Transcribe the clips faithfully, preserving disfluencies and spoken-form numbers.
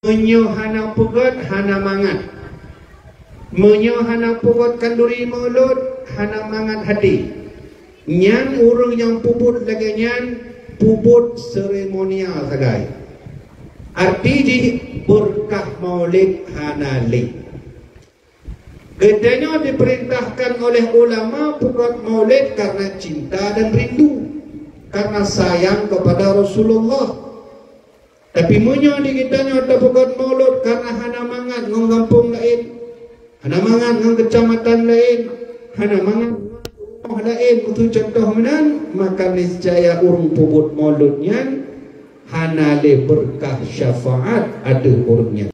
Meunyoe hana peugét, hana mangat. Meunyoe hana peugét khanduri mulod, hana mangat hati. Nyan ureuëng nyang peubuet lagée nyan peubuet seremonial sagai. Arti jih, beureukat maulid hana lé. Geutanyoe diperintahkan oleh ulama peugét maulid karena cinta dan rindu, karena sayang kepada Rasulullah. Tapi meunyoe di geutanyoe tapeugét maulud karena hana mangat ngon gampông laén, hana mangat ngon keucamatan laén, hana mangat ngon rumoh laén, keu contoh meunan, maka niscaya ureuëng peubuet maulud nyan hana lé beureukat syafaat ateueh ureuëng nyan.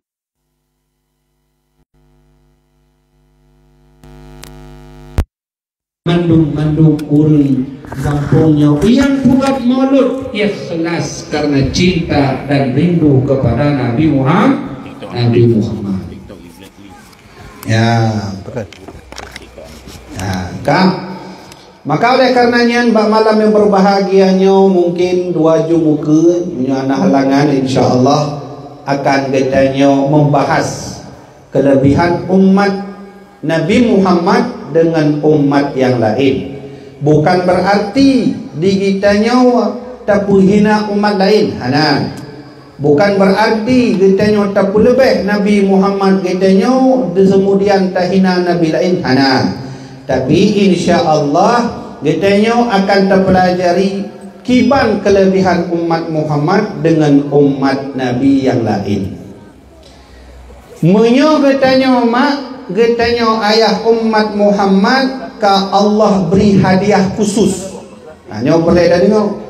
Mandum-mandum ureuëng gampông nyoe nyang peugét maulud ikhlas karena cinta dan rindu kepada Nabi Muhammad, Nabi Muhammad. Ya. Ya, kan? Maka oleh karena nyan, bak malam yang berbahagia nyoe, mungkin dua ju muka, meunyoe hana halangan, insya Allah akan geutanyoe membahas kelebihan umat Nabi Muhammad dengan umat yang lain. Bukan berarti di geutanyoe tapeuhina umat lain, hana. Bukan berarti geutanyoe tapeuleubeh Nabi Muhammad geutanyoe, kemudian tahina nabi laén, hana. Tapi, insya Allah, geutanyoe akan tapelajari kiban kelebihan umat Muhammad dengan umat nabi yang lain. Meunyoe geutanyoe mak, geutanyoe ayah umat Muhammad ka Allah bri hadiah khusus. Nah, nyoe peureulée tadeungoe.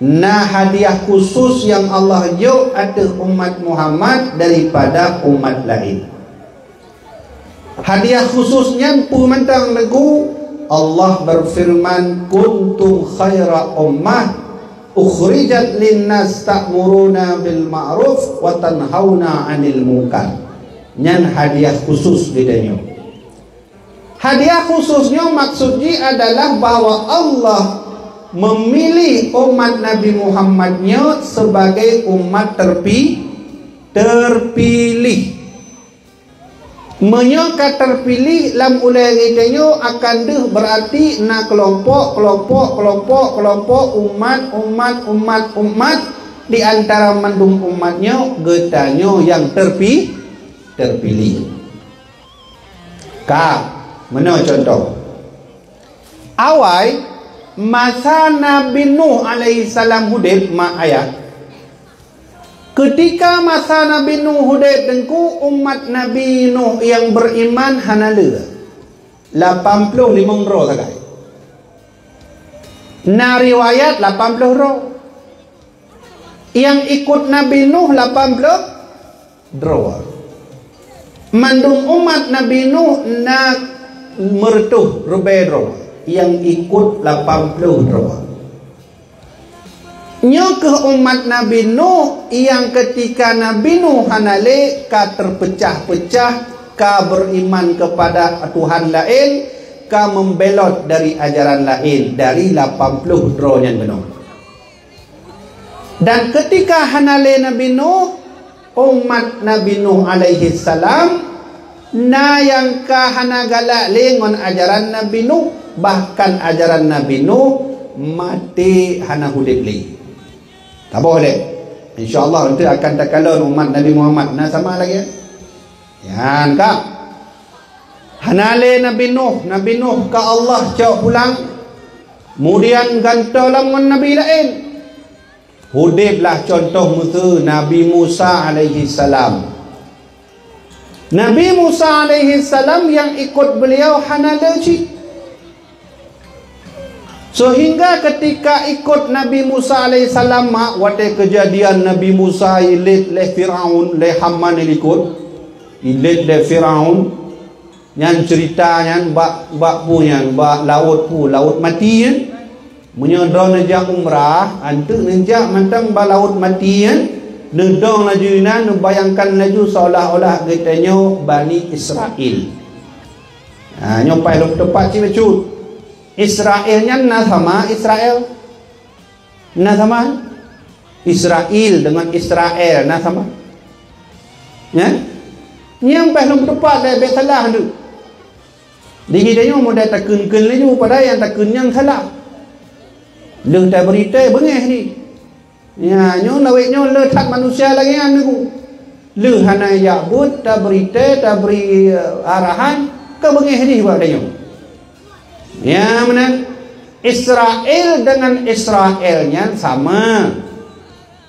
Na hadiah khusus nyang Allah jok ateueh umat Muhammad daripada umat laén. Hadiah khusus nyan peue mantong, Teungku? Allah berfirman, "Kuntum khaira ummah ukhrijat linnas ta'muruna bil ma'ruf wa tanhauna 'anil munkar." Nyan hadiah khusus geutanyoe. Hadiah khusus nyoe maksud jih adalah bahwa Allah memilih umat Nabi Muhammad nyoe sebagai umat terpi-, terpilih. Meunyoe ka terpilih lam ulée geutanyoe akan deuh, berarti na kelompok, kelompok, kelompok, kelompok, umat, umat, umat, umat, di antara mandum umat nyoe geutanyoe nyang terpi-, terpilih. Ka, meunoe contoh. Awai, masa Nabi Nuh alaihissalam udeb, mak ayah. Keutika masa Nabi Nuh udeb, Teungku, umat Nabi Nuh nyang beriman hana le. Lapan ploh limong droe sagai. Na riwayat lapan ploh droe. Nyang ikot Nabi Nuh lapan ploh droe. Mandum umat Nabi Nuh na meureutoh ribée droe, nyang ikot lapan ploh droe. Nyoe kheueh umat Nabi Nuh nyang keutika Nabi Nuh hana lé ka teupeucah-peucah, ka beriman keupada tuhan laén, ka meubelot dari ajaran laén, dari lapan ploh droe nyan bunoe. Dan keutika hana lé Nabi Nuh, umat Nabi Nuh alaihissalam, na nyang ka hana galak lé ngon ajaran Nabi Nuh, bahkan ajaran Nabi Nuh maté hana udeb lé. Taboh lé. Insya Allah, eunteuk akan takalon umat Nabi Muhammad na sama lagée nyan. Nyan ka. Hana lé Nabi Nuh, Nabi Nuh ka Allah cok pulang, kemudian gantoe lom ngon nabi laén. Udeb lah contoh meuseu Nabi Musa alaihissalam. Nabi Musa alaihissalam nyang ikot beliau hana le cit. Seuhingga keutika ikot Nabi Musa alaihissalam, mak, watée keujadian Nabi Musa ilét lé Firaun, lé Haman ilikot, ilét lé Firaun, nyan ceurita nyan bak, bak peue nyan, bak laôt peue, Laôt Mati nyan. Meunyoe droe neujak umrah, eunteuk neujak mantong bak Laôt Mati nyan, neudong laju inan, neubayangkan laju seolah-olah geutanyoe Bani Israel. Ha, nyoe paih lôn teupat cit bacut. Israel nyan na sama Israel? Na sama? Israel deungon Israel na sama? Nyan? Nyang paih lom teupat lé, bék salah tu. Di geutanyoe modai takheun-kheun laju, padahai nyang takheun nyan salah. Lheueh tabri tée beungéh di. Ya, nyoe lawét nyoe le that manusia lagée nyan, Teungku. Lheueh hana jak buet, tabri tée, tabri, eh, arahan, ka beungéh di bak tanyoe. Ya, meunan. Israel dengan Israel nyan sama.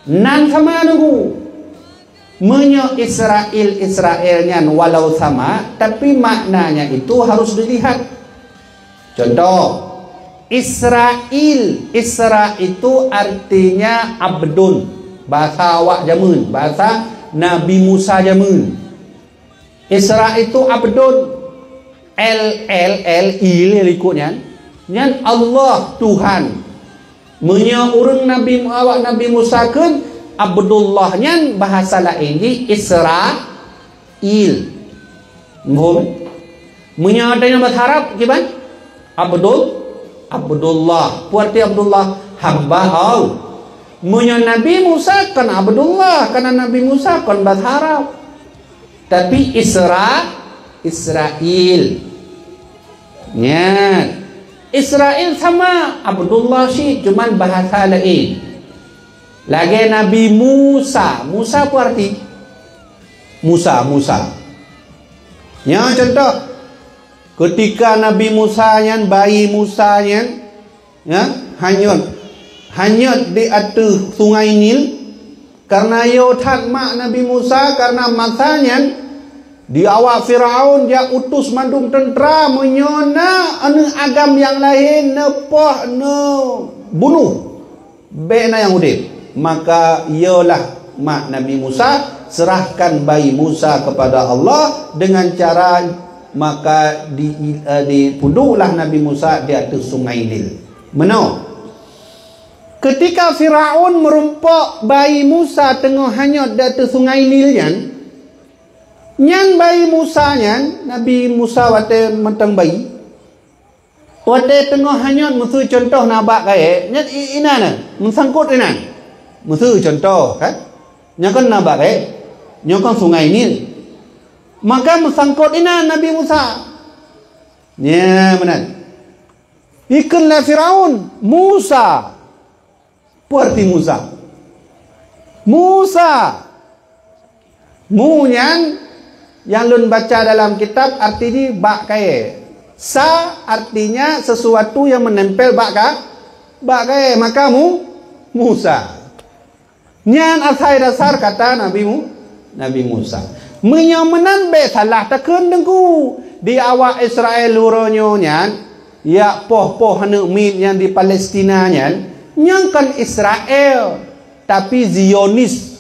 Nan sama, Teungku. Meunyoe Israel, Israel nyan walau sama, tapi maknanya itu harus dilihat. Contoh, Israel, Isra itu artinya abdun, bahasa awak jameun, bahasa Nabi Musa jameun. Isra itu abdun, el, el, el, il likot nyan, nyan Allah, Tuhan. Meunyoe ureuëng Nabi, awak Nabi Musa kheun Abdullah, nyan bahasa laén jih Israel. Muphom? Meunyoe tanyoe bahasa Arab, kiban? Abdul, Abdullah. Peue arti Abdullah? Hamba Allah. Meunyoe Nabi Musa kon Abdullah, karena Nabi Musa kon bahasa Arab. Tapi Isra, Israel. Nyan. Israel sama Abdullah cit, cuman bahasa laén. Lagée Nabi Musa. Musa peue arti? Musa, Musa. Nyoe contoh, ketika Nabi Musa nyan, bayi Musa nyan, ya, hanyut, hanyut di ateueh Sungai Nil, karena yo that mak Nabi Musa, karena masa nyan di awak Firaun jak utus mandum teuntera, meunyoe na aneuëk agam nyang laén neupoh, neubunoh. Bék na nyang udeb. Maka iyalah mak Nabi Musa, serahkan bayi Musa kepada Allah dengan cara maka di, eh, dipuduklah Nabi Musa di ateueh Sungai Nil. Meunoe. Ketika Firaun meurumpok bayi Musa teungoh hanyut di ateueh Sungai Nil nyan, nyan bayi Musa nyan, Nabi Musa watée mantong bayi, watée teungoh hanyut, miseue contoh na bak kayée, nyan i-, inan, meusangkot inan. Miseue contoh, kan? Nyoe kan na bak kayée, nyoe kan Sungai Nil. Maka meusangkot inan Nabi Musa. Nyan meunan. Ikheun lé Firaun, "Musa." Peue arti Musa? Musa. Mu nyan nyang lôn baca dalam kitab arti jih bak kayée. Sa artinya sesuatu yang menempel bak ka-, bak kayée. Maka Mu-, Musa. Nyan asai dasar kata Nabi Mu-, Nabi Musa. Meunyoe meunan bék salah takheun Teungku. Di awak Israel uroe nyoe nyan, ya poh-poh aneuëk miet nyang di Palestina nyan, nyang kon Israel, tapi Zionis.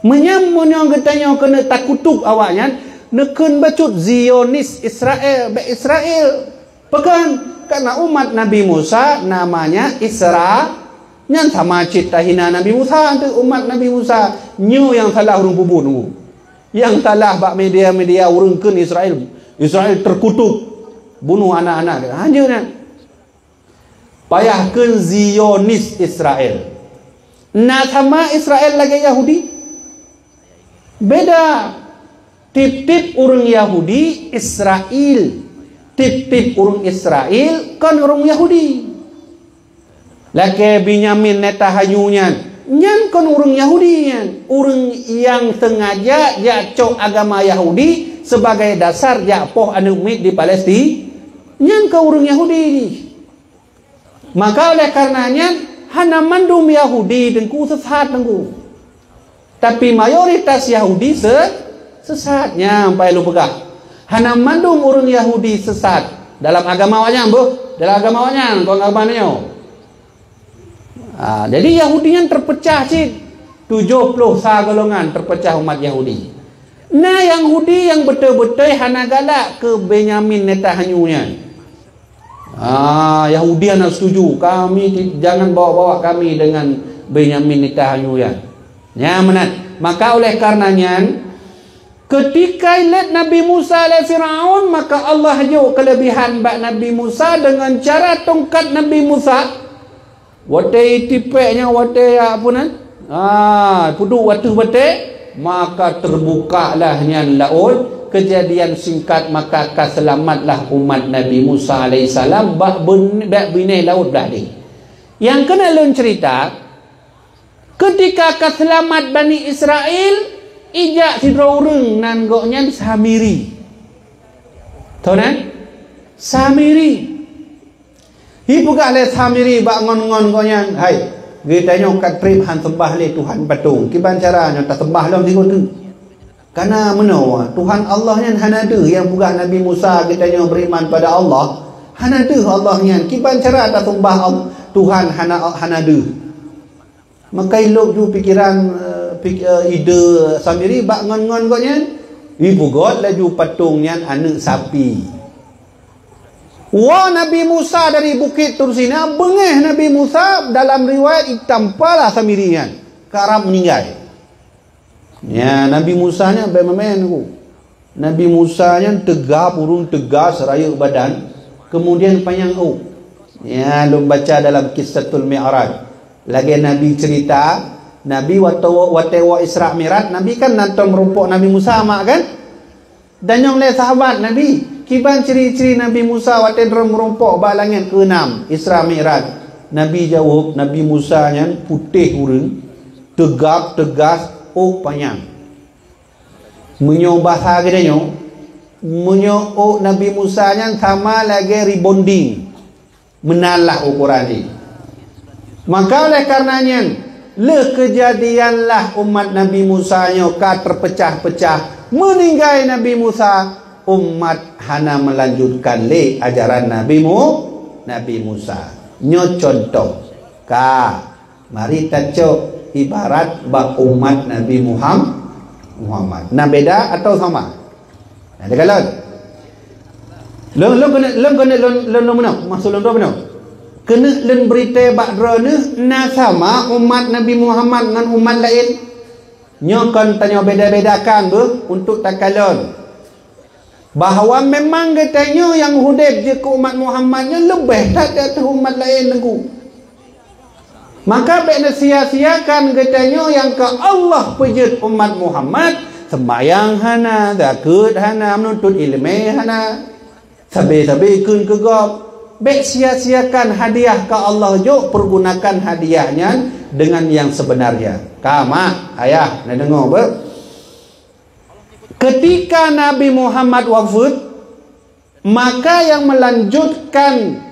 Meunyoe, meunyoe geutanyoe keuneuk takutok awaknyan, neukheun bacut Zionis Israel, bék Israel. Pakon? Karena umat Nabi Musa namanya Isra-, nyan sama cit tahina Nabi Musa, umat Nabi Musa. Nyoe nyang salah ureuëng peubuet. Nyang salah bak media-media ureuëng kheun Israel. Israel terkutuk. Bunoh anak-anak. Hanjeuet nyan. Payah kheun Zionis Israel. Na sama Israel lagée Yahudi? Beda. Tieb-tieb ureuëng Yahudi Israel. Tieb-tieb ureuëng Israel kon ureuëng Yahudi. Lagée Benyamin Netanyahu nyan, nyan kon ureuëng Yahudi nyan. Ureuëng nyang sengaja jak cok agama Yahudi sebagai dasar jak poh aneuëk miet di Palestina, nyan kon ureuëng Yahudi. Maka oleh karena nyan, hana mandum Yahudi Teungku sesat Teungku. Tapi mayoritas Yahudi se-, sesat. Nyan payah lôn peugah. Hana mandum ureuëng Yahudi sesat. Dalam agama awaknyan, boh. Dalam agama awaknyan, kon agama nyoe. Ha, jadi Yahudi nyan terpecah cit. Tujoh ploh sa golongan terpecah umat Yahudi. Na Yahudi nyang beutôi-beutôi hana galak keu Benyamin Netanyahu nyan. Ah, Yahudi hana setuju. Kami ti-, jangan bawa-bawa kami dengan Benyamin Netanyahu nyan. Nyan meunan. Maka oleh karena nyan, ketika ilét Nabi Musa lé Firaun, maka Allah jok kelebihan bak Nabi Musa dengan cara tongkat Nabi Musa. Watée itipék nyan, watée, ya, apa nan? Ah, peuduek watée batée. Maka teubukalah nyan laôt. Keujadian singkat, maka ka seulamatlah umat Nabi Musa alaihissalam bak ben-, bak binéh laôt blah deh. Nyang keuneuk lôn ceurita, keutika ka seulamat Bani Israel, ijak sidroe ureuëng nan gobnyan Samiri. Toh nan? Samiri. Ipeugah lé Samiri bak ngon-ngon gobnyan, "Hai, geutanyoe ka treb han seumbah lé tuhan patong. Kiban cara nyoe taseumbah lom sigoe teuk? Kana meunoe, Tuhan Allah nyan hana deuh nyang peugah Nabi Musa geutanyoe beriman pada Allah. Hana deuh Allah nyan. Kiban cara taseumbah Al-, Tuhan hana, hana deuh?" Maka ilop ju pikeran, eh, pik-, eh, ide Samiri bak ngon-ngon gobnyan. Ipeugöt laju patong nyan aneuëk sapi. Woe Nabi Musa dari Bukét Tursina, beungéh Nabi Musa, dalam riwayat itampalah Samiri nyan, karab meuninggai. Ya, Nabi Musa nyan bèk meumaén ku. Nabi Musa nyan teugab ureuëng, teugas rayeuk badan, kemudian panyang ôk. Ya, lôn baca dalam Kissatul Mi'raj. Lagèe Nabi ceurita, Nabi watèe, watèe woe Isra Mi'raj, Nabi kan na tom meurumpok Nabi Musa mak kan? Tanyong lé sahabat Nabi, "Kiban ciri-ciri Nabi Musa watèe droe meurumpok bak langèt keuenam, Isra Mi'raj?" Nabi jaweueb, Nabi Musa nyan putéh ureuëng, teugab, teugas, ôk panyang. Meunyoe basa geutanyoe, meunyoe ôk Nabi Musa nyan sama lagèe rebonding, meunan lah ukoran jih. Maka oleh karena nyan, lheueh keujadian lah umat Nabi Musa nyoe ka teupeucah-peucah, meuninggai Nabi Musa, umat hana meulanjutkan lé ajaran Nabi Mu-, Nabi Musa. Nyoe cuntoh. Ka. Mari tacok ibarat bak umat Nabi Muham-, Muhammad. Na beda atawa sama? Na teukalon. Lôn, lôn keuneuk, lôn keuneuk lôn, lôn, lôn meunoe, maksud lôn droe meunoe. Keuneuk lôn beurita bak droeneuh na sama umat Nabi Muhammad ngon umat laén. Nyoe kon tanyoe beda-bedakan beuh untuk takalon. Bahwa memang geutanyoe nyang udeb jeuet keu umat Muhammad nyoe leubeh that di ateueh umat laén teungku. Maka bèk neusia-siakan geutanyoe nyang ka Allah peujeuet umat Muhammad, seumayang hana, zakeuet hana, meununtut ileumèe hana, sabe-sabe kheun keu gob. Bèk sia-siakan hadiah ka Allah jok, pergunakan hadiah nyan dengan yang sebenarnya. Ka mak, ayah, na deungoe beuh? Ketika Nabi Muhammad wafeuet, maka yang melanjutkan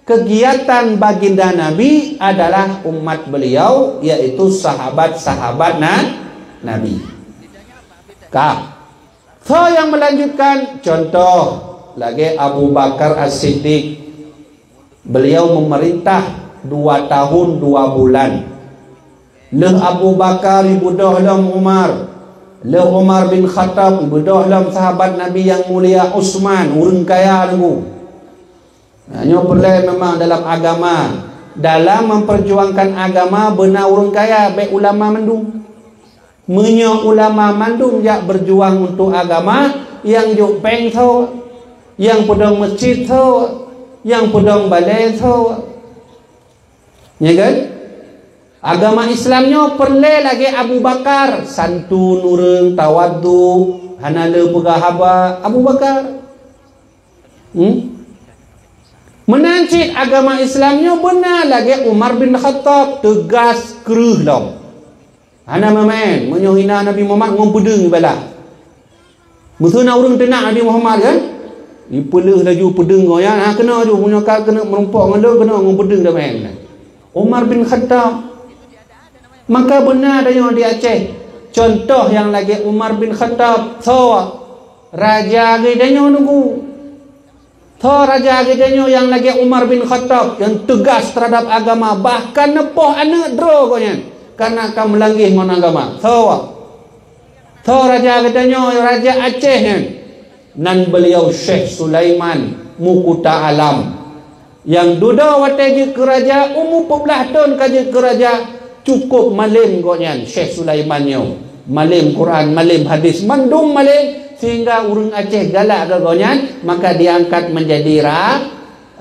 kegiatan baginda Nabi adalah umat beliau, yaitu sahabat-sahabat na-, Nabi. Ka. Soe yang melanjutkan? Contoh, lagèe Abu Bakar As-Siddiq. Beliau memerintah dua tahun dua bulan. Lheueh Abu Bakar, ibeudôh lom Umar. Lheueh Umar bin Khattab, ibeudôh lom sahabat Nabi nyang mulia Utsman, ureuëng kaya teungku. Nah, nyoe peureulèe memang dalam agama. Dalam memperjuangkan agama, beuna ureuëng kaya, bèk ulama mandum. Meunyoe ulama mandum jak berjuang untuk agama, nyang jok péng soe, nyang peudong meuseujid soe, nyang peudong balèe soe. Nya kan? Agama Islam nyoe peureulèe lagèe Abu Bakar, santun ureuëng, tawadhu, hana le peugah haba, Abu Bakar. Hmm? Meunan cit agama Islam nyoe beuna lagèe Umar bin Khattab, teugas, kreueh lom. Hana meumaén, meunyoe hina Nabi Muhammad ngon peudeueng ibalah. Meuseu na ureuëng teunak Nabi Muhammad kan? Ipeuleueh laju peudeueng gobnyan, ha, keunoe laju, meunyoe ka keuneuk meurumpok ngon lôn, keunoe ngon peudeueng dah maén. Umar bin Khattab. Maka beuna tanyoe di Aceh. Contoh nyang lagèe Umar bin Khattab, soe raja geutanyoe teungku. Soe raja geutanyoe nyang lagèe Umar bin Khattab, nyang teugas terhadap agama, bahkan neupoh aneuëk droe gobnyan, kareuna ka meulanggeh ngon agama. Soe? Soe raja geutanyoe, raja Aceh nyan? Nan beliau Syekh Sulaiman Mukuta Alam. Nyang dudoe watèe jeuet keu raja, umu peuet blah thon ka jeuet keu raja, cukup malem gobnyan, Syekh Sulaiman nyoe. Malem Quran, malem hadis, mandum malem, sehingga ureuëng Aceh galak keu gobnyan, maka diangkat menjadi ra-,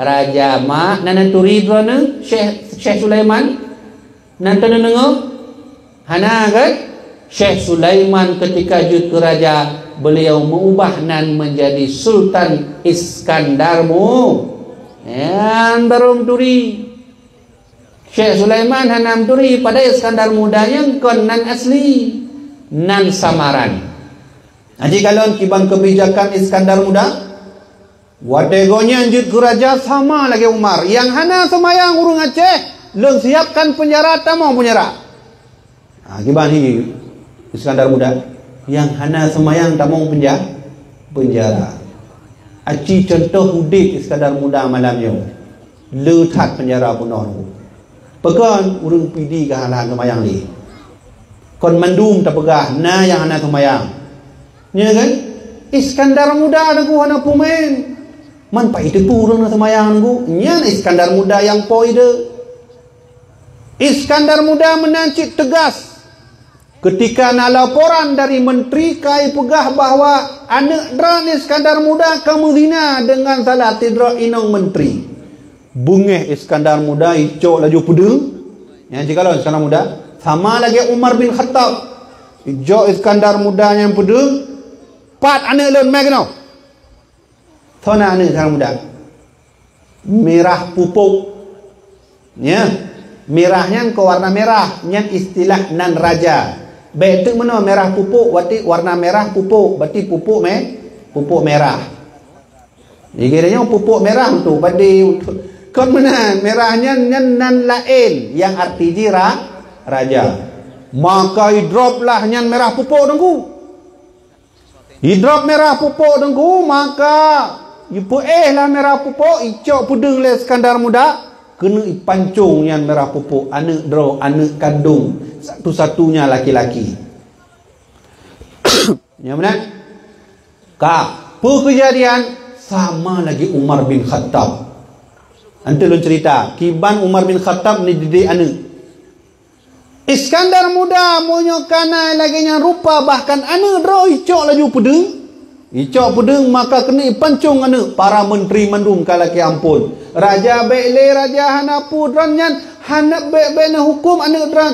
raja. Mak, na neuturi droeneuh Syekh, Syekh Sulaiman? Na teuneuk deungoe? Hana kan? Syekh Sulaiman ketika jeuet keu raja, beliau meubah nan menjadi Sultan Iskandar Mu-, nyan baru meuturi. Syekh Sulaiman hana meuturi, padahai Iskandar Muda nyang kon nan asli, nan samaran. Nah, jikalon kiban keubijakan Iskandar Muda, watée gobnyan jeuet keu raja sama lagée Umar, nyang hana seumayang ureuëng Aceh, lôn siapkan peunjara, tamong peunjara. Ha, kiban hi Iskandar Muda, nyang hana seumayang tamong peunja-, peunjara. Aci contoh udeb Iskandar Muda malam nyoe. Le that peunjara bunoe. Pakon ureuëng Pidie ka hana seumayang lé. Kon mandum tapeugah na nyang hana seumayang. Nya kan? Iskandar Muda teungku hana pumen. Man pai teupeu ureuëng na seumayang teungku. Nyan Iskandar Muda nyang po ide. Iskandar Muda meunan cit teugas ketika na laporan dari menteri ka ipeugah bahwa aneuëk droe Iskandar Muda ka meuzina dengan salah sidroe inong menteri. Beungéh Iskandar Muda icok laju peudeueng. Nyang jikalon Iskandar Muda sama lagée Umar bin Khattab. Ijok Iskandar Muda nyang peudeueng, "Pat aneuëk lôn, mé keunoe." Soe na aneuëk Iskandar Muda? Mirah pupuk. Ya. Mirah nyan kon warna mirah, nyan istilah nan raja. Bék teuk meunoe mirah pupuk, berarti warna mirah pupuk, berarti pupuk me-, pupuk mirah. Jadi, geutanyoe pupuk mirah untuk badi, untuk, kon meunan, mirah nyan, nyan nan laén, nyang arti jih ra-, raja. Maka idrop lah nyan mirah pupuk teungku. Idrop mirah pupuk teungku, maka ipeuéh lah mirah pupuk, icok peudeueng lé Iskandar Muda, keuneuk ipancong nyan mirah pupuk, aneuëk droe, aneuëk kandong, satu-satunya laki-laki. Nyang meunan? Ka, peue keujadian sama lagée Umar bin Khattab. Nanti lôn cerita, kiban Umar bin Khattab neudidik aneuëk. Iskandar Muda meunyoe kana lagée nyan rupa, bahkan aneuëk droe icok laju peudeueng. Icok peudeueng maka keuneuk ipancong aneuëk, para menteri mandum ka lakée amphon. Raja bék lé, raja hana peue, droe nyan hana bék-bék neuhuköm aneuëk droe.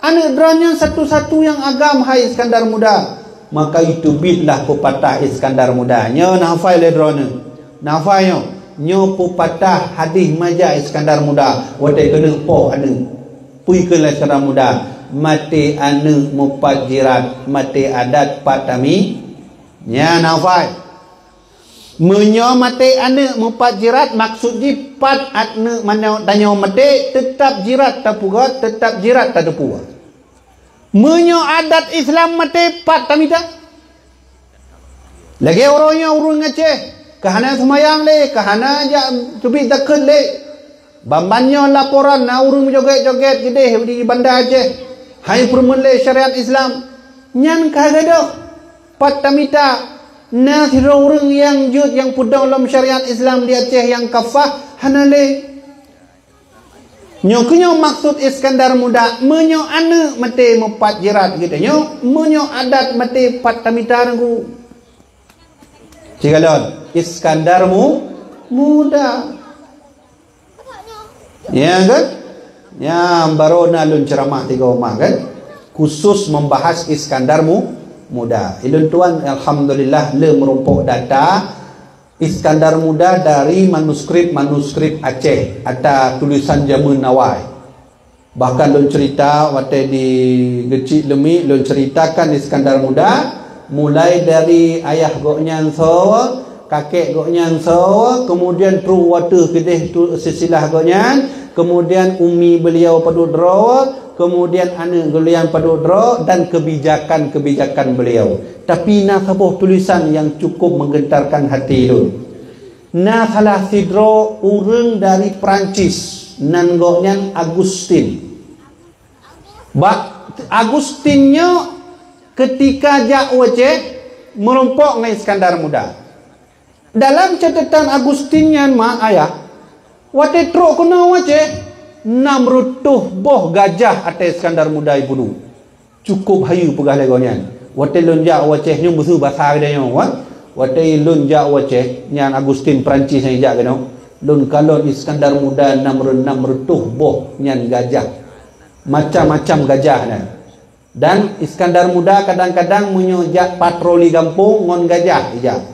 Aneuëk droe nyan satu-satu nyang agam hai Iskandar Muda. Maka iteubiet lah peupatah Iskandar Muda. Nyoe na hafai lé droeneuh. Na hafai nyoe. Nyoe peupatah hadih maja Iskandar Muda watée keuneuk poh aneuëk. Peue kheun lé Iskandar Muda, "Maté aneuëk meupat jirat, maté adat pat tami." Nyan na hafai. Meunyoe maté aneuëk meupat jirat, maksud jih pat aneuëk manyang tanyoe maté, teutab jirat tapeugét, teutab jirat tateupeue. Meunyoe adat Islam maté, pat tamita. Lagée uroe nyoe ureuëng Aceh, ka hana seumayang lé, ka hana jak teubiet zakeuet lé. Ban-ban nyoe laporan na ureuëng meujogét-jogét keudeh di Banda Aceh, hai peurumoh lé syariat Islam. Nyan ka gadôh. Pat tamita, na sidroe ureuëng nyang jeuet nyang peudong lom syariat Islam di Aceh nyang kafah, hana lé. Nyoe keuh nyoe maksud Iskandar Muda, meunyoe aneuëk maté meupat jirat geutanyoe, meunyoe adat maté pat tamita teungku. Sikalon, Iskandar Mu-, Muda. Ya kan? Ya, baru na lôn ceramah tiga rumah kan? Khusus membahas Iskandar Mu-, Muda. Ilôn tuan, alhamdulillah, le meurumpok data Iskandar Muda dari manuskrip-manuskrip Aceh atau tulisan jameun awai. Bahkan lôn cerita watée di Geuchik Leumik, lôn ceritakan Iskandar Muda, mulai dari ayah gobnyan soe, kakek gobnyan soe, kemudian trok watée keudeh tu silsilah gobnyan, kemudian umi beliau padub droe, kemudian aneuëk geulian padub droe, dan kebijakan-kebijakan beliau. Tapi na saboh tulisan nyang cukup menggentarkan hati lôn. Na salah sidroe ureuëng dari Perancis, nan gobnyan Agustin. Bak Agustin nyoe keutika jak u Aceh meurumpok ngon Iskandar Muda. Dalam catatan Agustin nyan, mak ayah, watée trok keunoe u Aceh, nam reutôh boh gajah até Iskandar Muda ibunuh. Cukup hayeue peugah lé gobnyan. Watée lôn jak u Aceh nyoe, meuseu basa geutanyoe, wa-, watée lôn jak u Aceh, nyan Agustin Perancis nyang jak keunoe, lôn kalon Iskandar Muda nam reu-, nam reutôh boh nyan gajah. Macam-macam gajah nyan. Dan Iskandar Muda kadang-kadang meunyoe jak patroli gampông ngon gajah ijak.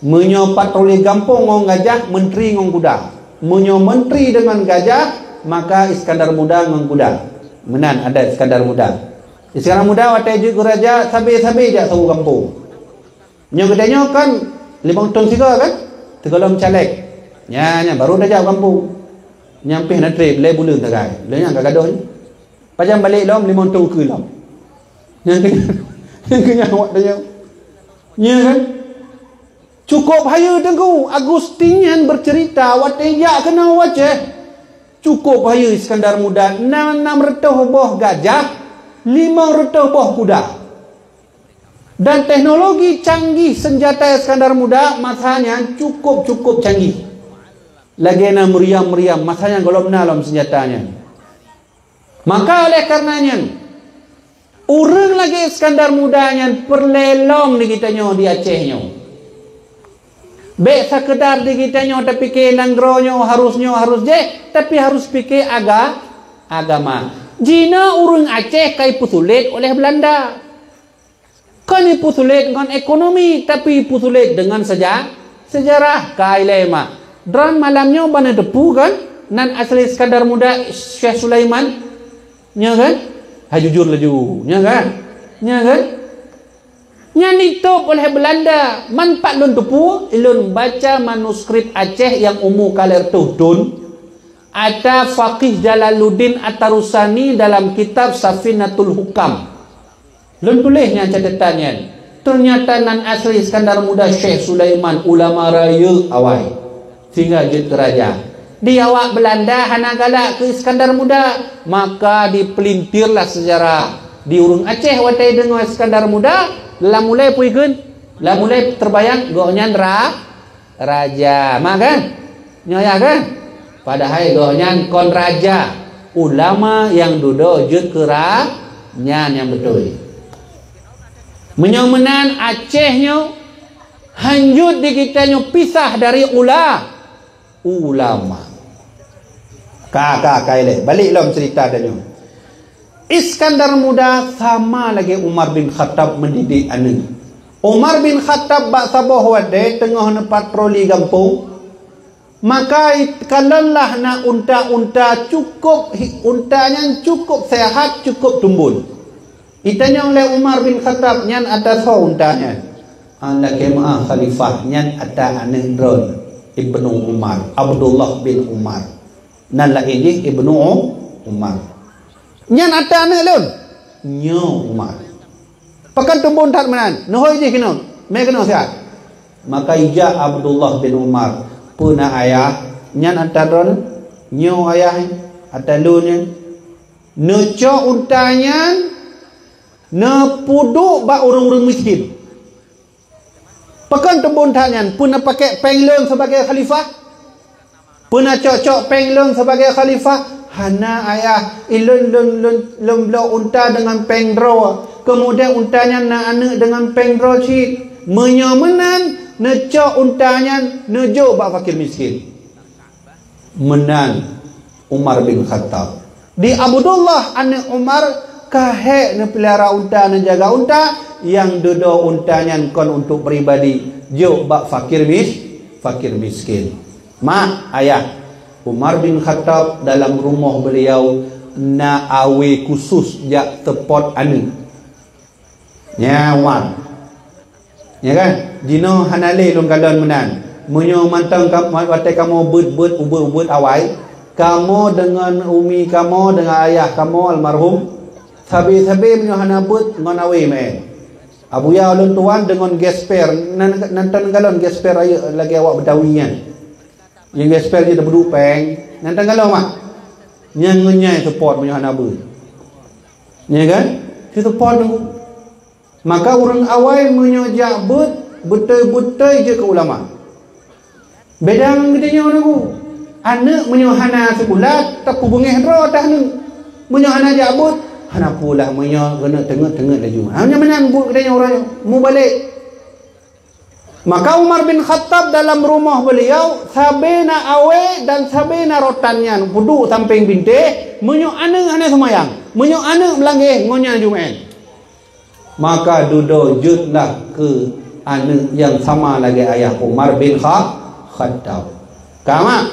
Meunyoe patroli gampông ngon gajah, menteri ngon kuda. Meunyoe menteri deungon gajah, maka Iskandar Muda ngon kuda. Meunan adat Iskandar Muda. Iskandar Muda watée jeuet keu raja, sabe-sabe jak saweue gampông. Nyoe geutanyoe kan limong thon sigoe kan? Sigohlom caleg. Nyan, nyan baru tajak u gampông. Nyan pih na treb lé buleuen sagai. Lé nyan ka gadôh nyoe. Pajan balek lom limong thon keue lom. Nyan keu nyan, nyan keu nyan awak tanyoe. Nyan kan? Cukup hayeue Teungku, Agustin nyan bercerita watée jak keunoe u Aceh. Cukup hayeue Iskandar Muda, na nam reutôh boh gajah, limong reutôh boh kuda. Dan teknologi canggih senjata Iskandar Muda masa nyan cukup-cukup canggih. Lagée na meriam-meriam, masa nyan gohlom na lom senjata nyan. Maka oleh karena nyan, ureuëng lagée Iskandar Muda nyan peureulée lom di geutanyoe di Aceh nyoe. Bék sakeudar di geutanyoe tapike nanggroe nyoe harus nyoe harus jih, tapi harus pike aga-, agama. Jinoe ureuëng Aceh ka ipeusulet oleh Belanda. Kon ipeusulet ngon ekonomi, tapi ipeusulet deungon seja-, sejarah. Ka ilée mak. Droen malam nyoe ban neuteupeue kan? Nan asli Iskandar Muda Syekh Sulaiman. Nya kan? Hai jujur laju. Nya kan? Nya kan? Nyan itôb oleh Belanda. Man pat lôn teupeue, lôn baca manuskrip Aceh nyang umu ka lhée reutôh thon. Ata Faqih Jalaluddin At-Tarusani dalam kitab Safinatul Hukam. Lôn tuléh nyan catatan nyan. Teunyata nan asli Iskandar Muda Syekh Sulaiman, ulama rayeuk awai, sehingga jeuet keu raja. Di awak Belanda hana galak keu Iskandar Muda, maka dipeulintirlah sejarah. Di ureuëng Aceh watée deungoe Iskandar Muda, lam ulée peue ikheun? Lam ulée teubayang gobnyan ra-, raja. Ma kan? Nyoe yah kan? Padahai gobnyan kon raja, ulama nyang dudoe jeuet keu ra-, nyan nyang beutôi. Meunyoe meunan Aceh nyoe hanjeuet di geutanyoe pisah dari ula-, ulama. Ka, ka, ka ilée. Balek lom cerita tanyoe. Iskandar Muda sama lagée Umar bin Khattab mendidik aneuëk. Umar bin Khattab bak saboh watée teungoh neupatroli gampông, maka it-, kalon lah na unta-unta cukup hi-, unta nyan cukup sehat, cukup tumbon. Itanyong lé Umar bin Khattab, "Nyan ata soe unta nyan?" "Ah, lakée meu'ah Khalifah, nyan ata aneuëk droen, Ibnu Umar, Abdullah bin Umar." Nan laén jih Ibnu Umar. "Nyan ata aneuëk lôn?" "Nyoe Umar." "Pakon tumbon that meunan? Neuhôi jih keunoe, mé keunoe siat." Maka ijak Abdullah bin Umar, "Peue na ayah?" "Nyan ata droen?" "Nyoe ayah, ata lôn nyan." "Neucok unta nyan, neupeuduek bak ureuëng-ureuëng miskin." "Pakon tumbon that nyan? Peue na pakèk péng lôn sibagoe khalifah? Peue na cok-cok péng lôn sibagoe khalifah?" "Hana ayah, ilôn lôn, lôn, lôn bloe unta deungon péng droe. Keumudian unta nyan na aneuëk deungon péng droe cit. Meunyoe meunan, neucok unta nyan neujok bak fakir miskin." Meunan Umar bin Khattab. Di Abdullah aneuëk Umar ka hék neupeulihara unta, neujaga unta, nyang dudoe unta nyan kon untuk pribadi, jok bak fakir mis-, fakir miskin. Mak, ayah, Umar bin Khattab dalam rumoh beliau na awe khusus jak seupôt aneuëk. Nya Umar. Ya kan? Jinoe hana lé lôn kalon meunan. Meunyoe mantong kam-, watée kamoe beuet-beuet, ubeuet-ubeuet awai, kamoe deungon umi kamoe, deungon ayah kamoe almarhum, sabe-sabe meunyoe hana beuet ngon awe meu'en. Abuya ulôn tuan deungon gesper, nan, nan tan kalon gesper rayeuk lagée awak Betawi nyan. Nyang gesper jih teupeuduek péng, nan tan kalon mah. Nyang ngon nyai seupôt meunyoe hana beuet. Ya kan? Seupôt tu. Maka ureuëng awai meunyoe jak beuet, beutôi-beutôi jeuet keu ulama. Beda ngon geutanyoe nyoe. Aneuëk meunyoe hana sikula, tapeubeungéh droe teuh aneuëk. Meunyoe hana jak beuet, hana peue lah meunyoe keuneuk teungeut-teungeut laju. Ha, nyan meunan buet geutanyoe uroe nyoe. Mubalek. Maka Umar bin Khattab dalam rumoh beliau, sabe na awe dan sabe na rotan nyan, peuduek sampéng bintéh, meunyoe aneuëk hana seumayang. Meunyoe aneuk meulangeh, ngon nyan jumeu'en. Maka dudoe jeuetlah keu aneuk nyang sama lagée ayah, Umar bin Kha-, Khattab. Ka mak?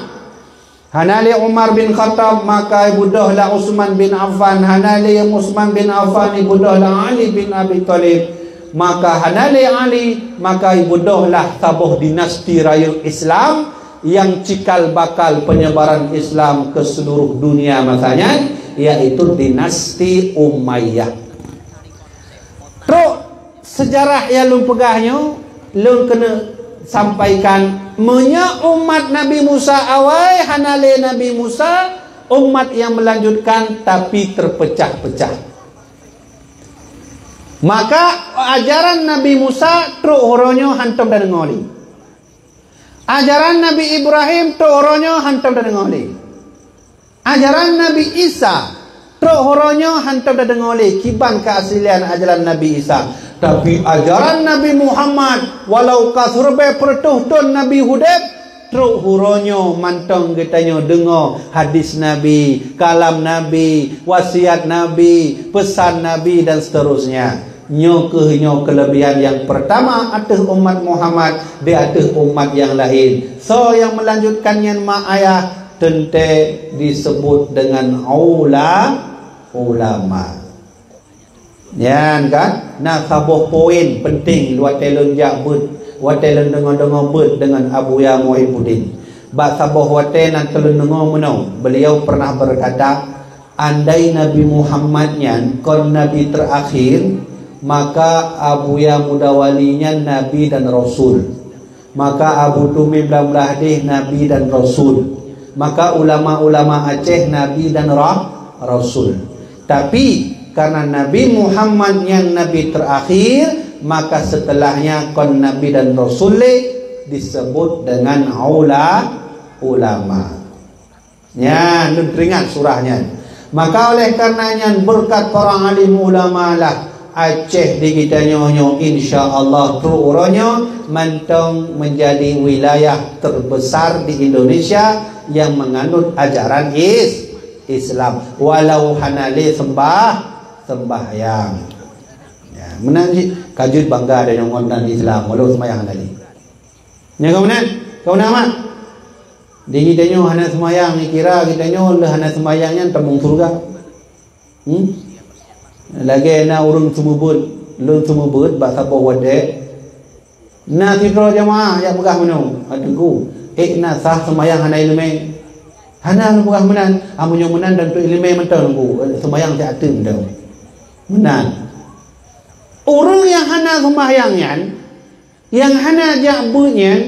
Hana lé Umar bin Khattab, maka ibudoh lah Utsman bin Affan. Hana lé Utsman bin Affan, ibudoh lah Ali bin Abi Thalib. Maka hana lé Ali, maka ibudoh lah saboh dinasti rayeuk Islam nyang cikal bakal penyebaran Islam ke seluruh dunia masa nyan, yaitu dinasti Umayyah. Trok seujarah nyang lôn peugah nyoe, lôn keuneuk sampaikan, meunyoe umat Nabi Musa awai hana lé Nabi Musa, umat nyang meulanjutkan tapi teupeucah-peucah. Maka ajaran Nabi Musa trok uroe nyoe hántom tadeungoe lé. Ajaran Nabi Ibrahim trok uroe nyoe hántom tadeungoe lé. Ajaran Nabi Isa trok uroe nyoe hántom tadeungoe lé kiban keuaslian ajaran Nabi Isa. Tapi ajaran Nabi Muhammad, walau ka siribée peureutôh thon Nabi udeb, trok uroe nyoe mantong geutanyoe deungoe hadis Nabi, kalam Nabi, wasiat Nabi, peusan Nabi dan seterusnya. Nyoe kheueh nyoe keulebihan nyang peurtama ateueh umat Muhammad di ateueh umat nyang laén. Soe nyang meulanjutkan nyan mak ayah, teuntée diseubut deungon ula-, ulama. Nyan kan, na saboh poin penting watée lôn jak beuet, watée lôn deungoe-deungoe beuet deungon Abuya Muhibuddin. Bak saboh watée na teulôn deungoe meunoe, beliau pernah berkata, andai Nabi Muhammad nyan kon nabi teurakhir, maka Abuya Mudawali nyan nabi dan rasul. Maka Abu Tumim Blang Blahdeh nabi dan rasul. Maka ulama-ulama Aceh nabi dan ra-, rasul. Tapi, karena Nabi Muhammad nyang nabi teurakhir, maka setelahnya kon nabi dan rasul lé disebut dengan ula-, ulama. Nyan, lôn teuringat surah nyan. Maka oleh karena nyan, beureukat para alim ulama lah Aceh di geutanyoe nyoe, insya Allah trok uroe nyoe mantong menjadi wilayah terbesar di Indonesia yang menganut ajaran is-, Islam. Walau hana lé sembah-, sembahyang. Ya, meunan cit, ka jeuet bangga tanyoe ngon nan Islam, walau sembahyang hana lé. Nyan ka meunan? Ka meunan, mak? Di geutanyoe hana seumayang, dikira geutanyoe lheueh hana seumayang nyan tamong syeuruga. Hmm? Lagée na ureuëng seumeubeuet, lôn seumeubeuet bak saboh watée. Na sidroe jamaah jak peugah meunoe, "Ah, Teungku, ék na sah seumayang hana iéleumé?" "Hana," lôn peugah meunan. "Ah, meunyoe meunan dan tu iéleumé mantong, Teungku, seumayang siat teuk mantong." Meunan. Ureuëng nyang hana seumayang nyan, nyang hana jak beuet nyan,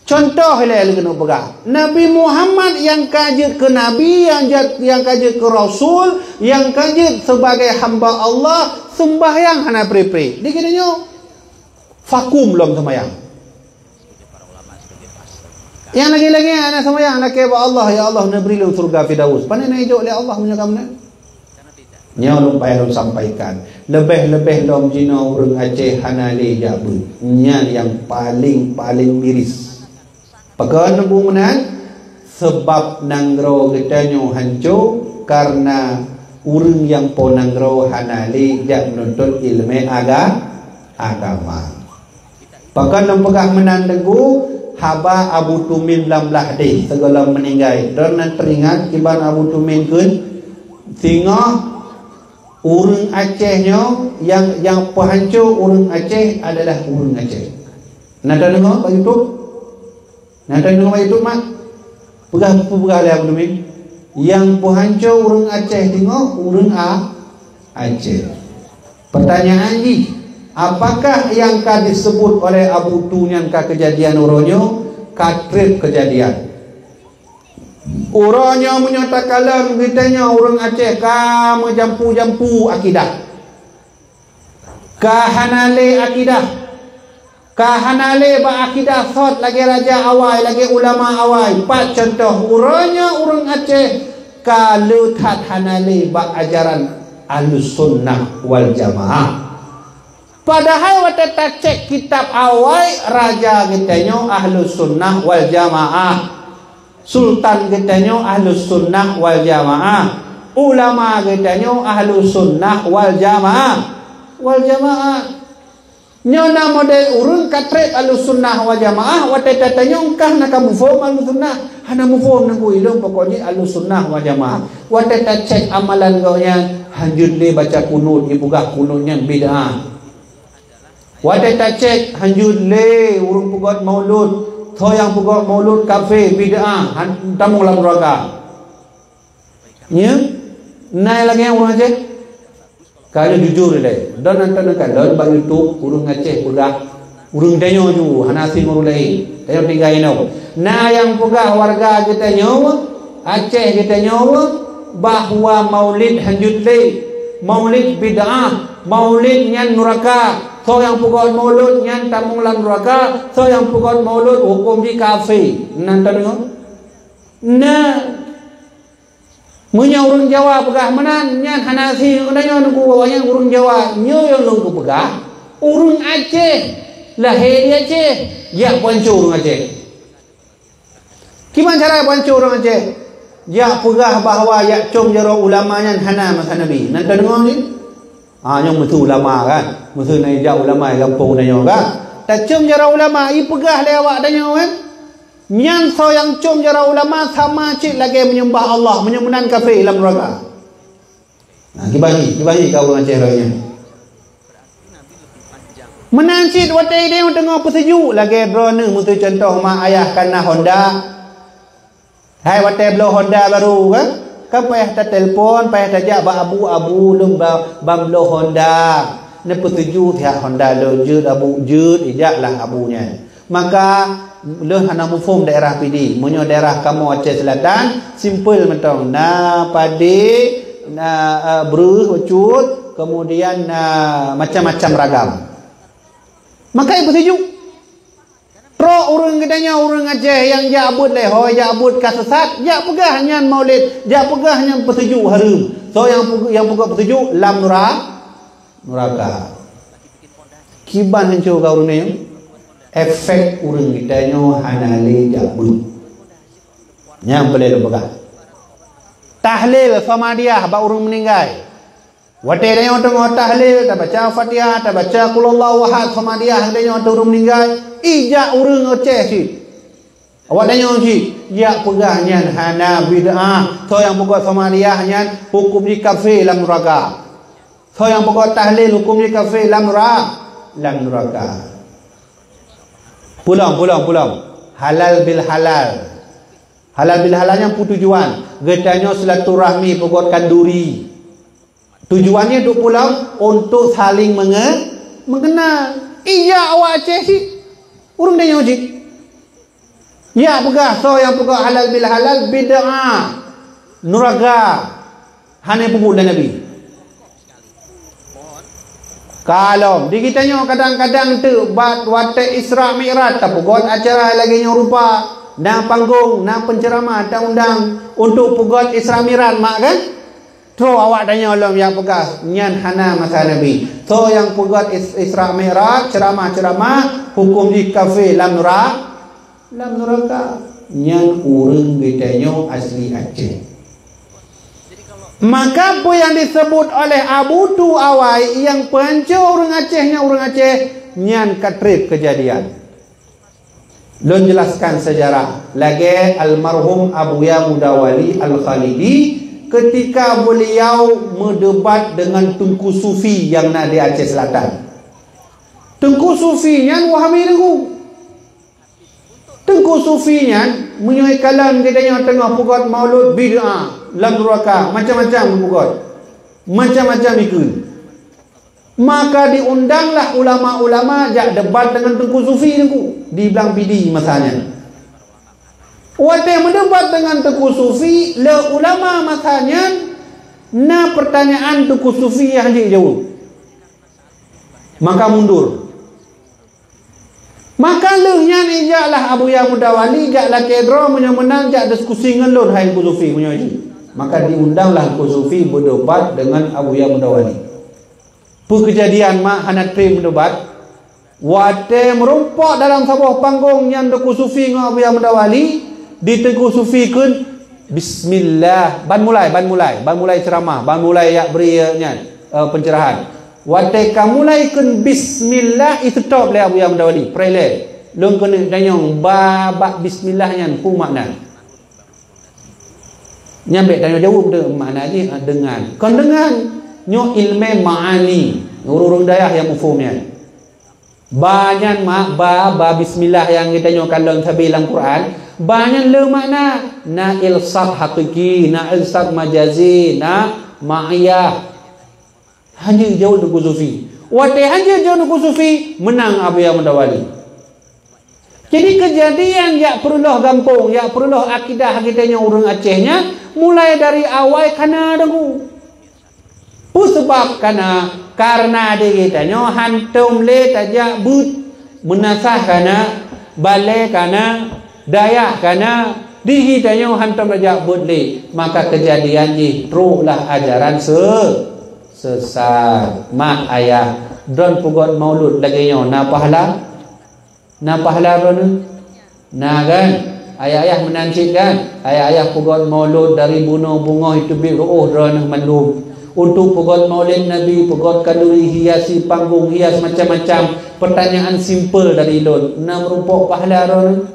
contoh ilée lôn keuneuk peugah, Nabi Muhammad nyang ka jeuet keu nabi, nyang jat-, nyang ka jeuet keu rasul, nyang ka jeuet sebagai hamba Allah, seumbahyang hana pri-pri. Di geutanyoe, vakum lom seumbahyang. Nyang lagée-lagée hana seumbahyang, lakée bak Allah, "Ya Allah, neubri lôn syeuruga Firdaus." Pane na ijok lé Allah meunyoe ka meunan? Nyoe lôn payah lôn sampaikan. Leubeh-leubeh lom jinoe ureuëng Aceh hana lé jak beuet. Nyan nyang paleng-paleng miris. Pakon lôn peugah meunan? Sabab nanggroe geutanyoe hanco kareuna ureuëng nyang po nanggroe hana lé jak meununtot iéleumé aga-, agama. Pakon lôn peugah meunan, Teungku, haba Abu Tumim Blang Blahdeh sigohlom meuninggai. Droeneuh teuingat kiban Abu Tumim kheun? Singoh ureuëng Aceh nyoe nyang, nyang peuhanco ureuëng Aceh adalah ureuëng Aceh. Na tadeungoe bak YouTube? Na tadeungoe bak YouTube, mak? Peugah, peugah lé Abu Tumim. Nyang peuhanco ureuëng Aceh singoh ureuëng A-, Aceh. Pertanyaan jih, apakah nyang ka disebut oleh Abu Tu nyan ka keujadian uroe nyoe? Ka treb keujadian. Uroe nyoe meunyoe takalon geutanyoe ureuëng Aceh ka meujampu-jampu akidah. Ka hana lé akidah. Ka hana lé bak akidah sot lagée raja awai, lagée ulama awai. Pat contoh, uroe nyoe ureuëng Aceh ka le that hana lé bak ajaran Ahlussunnah wal Jamaah. Padahai watée tacék kitab awai, raja geutanyoe Ahlussunnah wal Jamaah. Sultan geutanyoe Ahlussunnah wal Jamaah. Ulama geutanyoe Ahlussunnah wal Jamaah. Wal Jamaah. Nyoe na model ureuëng ka treb Ahlussunnah wal Jamaah, watée tatanyong kah na ka muphom Ahlussunnah. Hana muphom nangku ilong, pokok jih Ahlussunnah wal Jamaah. Watée tacek amalan gobnyan, hanjeuet lé baca kunut, ipeugah kunut nyan bid'ah. Watée tacek, hanjeuet lé ureuëng peugét maulud, soe nyang peugét maulud kafé, bid'ah, han-, tamong lam nuraka. Nya, na lagée ureuëng Aceh? Ka nyoe jujur ilée. Don nonton ka don bak YouTube ureuëng Aceh peugah, ureuëng tanyoe ju, hana asing ureuëng laén. Tanyoe tinggai inoe. Na nyang peugah warga geutanyoe, Aceh geutanyoe, bahwa maulid hanjeuet lé, maulid bid'ah, maulid nyan nuraka. Soe nyang peugét maulud nyan tamong lam nuraka, soe nyang peugét maulud huköm jih kafé. Na tadeungoe? Na. Meunyoe ureuëng Jawa peugah meunan, nyan hana asing ureuëng tanyoe nangku, awaknyan ureuëng Jawa. Nyoe nyang lôn kupeugah, ureuëng Aceh, lahé di Aceh, jak peuhanco ureuëng Aceh. Kiban cara peuhanco ureuëng Aceh? Jak peugah bahwa jak com jaroe ulama nyan hana masa Nabi. Na tadeungoe cit? Ha, nyoe meusu ulama kan? Meusu na ijak ulama di gampông tanyoe kan? Tacom jaroe ulama, ipeugah lé awak tanyoe kan? Nyan soe nyang com jaroe ulama sama cit lagée menyembah Allah, meunyoe meunan kafé lam nuraka. Nah, kiban hi, kiban hi ka ureuëng Aceh lagée nyan. Meunan cit watée idéh teungoh peuseujut lagée droeneueh, meusu contoh mak ayah ka na Honda. Hai watée bloe Honda baru kan? Kan payah tatelpon, payah tajak bak abu, "Abu, lôn ba-, ban bloe Honda." Neupeuseujut sihat Honda lôn, jeuet abu, jeuet, ijaklah abu nyan. Maka lôn hana muphom daerah Pidie. Meunyoe daerah kamoe Aceh Selatan, simpel mantong. Na padé, na, eh, breueh, ucut, kemudian na macam-macam ragam. Maka ipeuseujut. Trok ureuëng geutanyoe, ureuëng Aceh nyang jak beuet lé, ho jak beuet ka sesat, jak peugah nyan maulid, jak peugah nyan peuseujut hareuem. Soe nyang peuge-, nyang peugét peuseujut lam nura-, nuraka. Kiban hanco ka ureuëng nyoe? Efek ureuëng geutanyoe hana lé jak beuet. Nyang peureulée lôn peugah. Tahlil Somadiah bak ureuëng meuninggai. Watée tanyoe teungoh tahlil, tabaca Fatihah, tabaca Qul Huwallahu Ahad, Somadiah, tanyoe ateueh ureuëng meuninggai, ijak ureuëng Aceh cit. Awak tanyoe cit, jak peugah nyan hana bid'ah. Soe nyang peugét Somadiah nyan huköm jih kafé lam nuraka. Soe nyang peugét tahlil huköm jih kafé lam nura-, lam nuraka. Pulang, pulang, pulang. Halal bil halal. Halal bil halal nyan peue tujuan? Geutanyoe silaturahmi peugét kanduri. Tujuannya untuk pulang, untuk saling menge-, mengenal. Ijak awak Aceh cit. Ureuëng tanyoe cit. Ya peugah, soe nyang peugah halal bil halal, bid'ah. Nuraka. Hana peubuet lé Nabi. Kalom, di geutanyoe kadang-kadang teuk bak watée Isra Mi'raj, tapeugét acara lagée nyoe rupa, na panggong, na penceramah, taundang untuk peugét Isra Mi'raj, mak kan? Trok awak tanyoe lom nyang peugah, nyan hana masa Nabi. Soe nyang peugét Is-, Isra Mi'raj, ceramah-ceramah, huköm jih kafé lam nura-, lam nuraka. Nyan ureuëng geutanyoe asli Aceh. Maka peue nyang disebut oleh Abu Tu Awai nyang peuhanco ureuëng Aceh nyan ureuëng Aceh, nyan ka treb keujadian. Lôn jelaskan seujarah lagée almarhum Abuya Mudawali Al-Khalidi ketika beliau meudebat dengan Teungku Sufi nyang na di Aceh Selatan. Teungku Sufi nyan Wahabi teungku. Teungku Sufi nyan meunyoe kalon geutanyoe teungoh peugét maulud bid'ah lam nuraka, macam-macam peugét. Macam-macam ikheun. Maka diundanglah ulama-ulama jak debat dengan Teungku Sufi teungku di Blang Pidie masa nyan. Watée meudebat dengan Teungku Sufi, lé ulama masa nyan na pertanyaan Teungku Sufi nyang hanjeuet jaweueb. Maka mundur. Maka lheueh nyan ijaklah Abuya Mudawali jak lakée droe meunyoe meunan jak diskusi ngon lôn hai Teungku Sufi meunyoe jih. Maka diundanglah Teungku Sufi berdebat dengan Abuya Mudawali. Peue keujadian mak hana treb meudebat? Watée meurumpok dalam saboh panggong nyan Teungku Sufi ngon Abuya Mudawali, di Teungku Sufi kheun, Bismillah, ban mulai, ban mulai, ban mulai ceramah, ban mulai yak bri, eh, nyan, eh, pencerahan. Watée ka mulai kheun bismillah, iseutop lé Abuya Mudawali, preh lé. Lôn keuneuk tanyong, ba bak bismillah nyan peue makna? Nyan bék tanyoe jaweueb teuh, makna jih, ah, deungan. Kon deungan, nyoe ilmé ma'ani, ureuëng-ureuëng dayah nyang muphom nyan. Ba nyan ma-, ba, ba bismillah nyang geutanyoe kalon sabe lam Quran, ba nyan le makna, na ilsaq hakiki, na ilsaq majazi, na ma'iyah. Hanjeuet jaweueb Teungku Sufi. Watée hanjeuet jaweueb Teungku Sufi, meunang Abuya Mudawali. Jadi keujadian jak peureulôh gampông, jak peureulôh akidah geutanyoe ureuëng Aceh nyan, mulai dari awai kana Teungku. Peue seubab kana? Kareuna di geutanyoe hantom lé tajak beuet, meunasah kana, balée kana, dayah kana, di geutanyoe hantom tajak beuet lé. Maka keujadian jih troklah ajaran se-, sesat. Mak ayah, droen peugot maulud lagée nyoe na pahala? Na pahala droeneuh? Na kan? Ayah-ayah meunan cit kan? Ayah-ayah peugot maulud dari bunoe beungoh teubiet reuôh droeneuh mandum. Untuk peugot maulid Nabi, peugot kanduri, hiasi panggong, hias macam-macam. Pertanyaan simpel dari lôn, na meurumpok pahala droeneuh?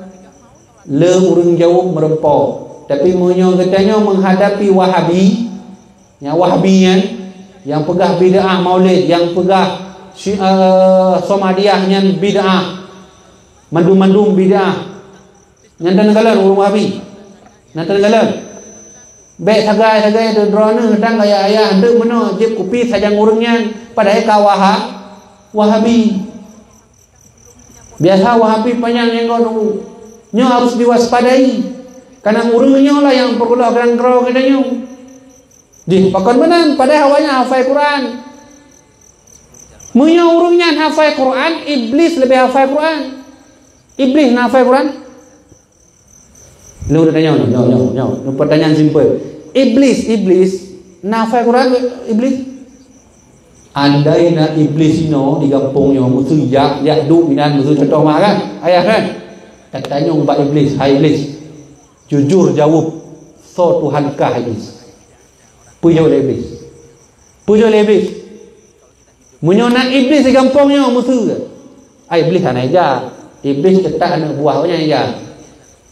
Le ureuëng jaweueb meurumpok. Tapi meunyoe geutanyoe menghadapi Wahabi, nyang Wahabi nyan, nyang peugah bid'ah maulid, nyang peugah syi-, eh, Samadiyah nyan bid'ah. Mandum-mandum bid'ah. Nyan tan kalon ureuëng Wahabi. Nyan tan kalon. Bék sagai-sagai droeneuh dan gaya ayah, hanteuk meunoe jieb kupi sajan ureuëng nyan, padahai ka Waha-, Wahabi. Biasa Wahabi panyang nyang goh nunggu. Nyoe harus diwaspadai. Karena ureuëng nyoe lah nyang peukeulok dan keudroe geutanyoe. Jih, pakon meunan, padahai awaknyan hafai Quran. Meunyoe ureuëng nyan hafai Quran, Iblis leubeh hafai Quran. Iblis na hafai Quran? Lôn tanyong, nyoe, nyoe, nyoe, nyoe, pertanyaan simpel. Iblis, Iblis, na hafai Quran, Iblis? Andai na Iblis inoe di gampông nyoe, meuseu jak, jak duek inan, meuseu contoh mah kan? Ayah kan? Tatanyong bak Iblis, "Hai Iblis, jujur jaweueb, soe Tuhan kah, Iblis?" Peue jaweueb lé Iblis? Peue jaweueb lé Iblis? Meunyoe na Iblis di gampông nyoe, meuseu, ai, Iblis hana ija. Iblis teutap aneuk buah awaknyan ija.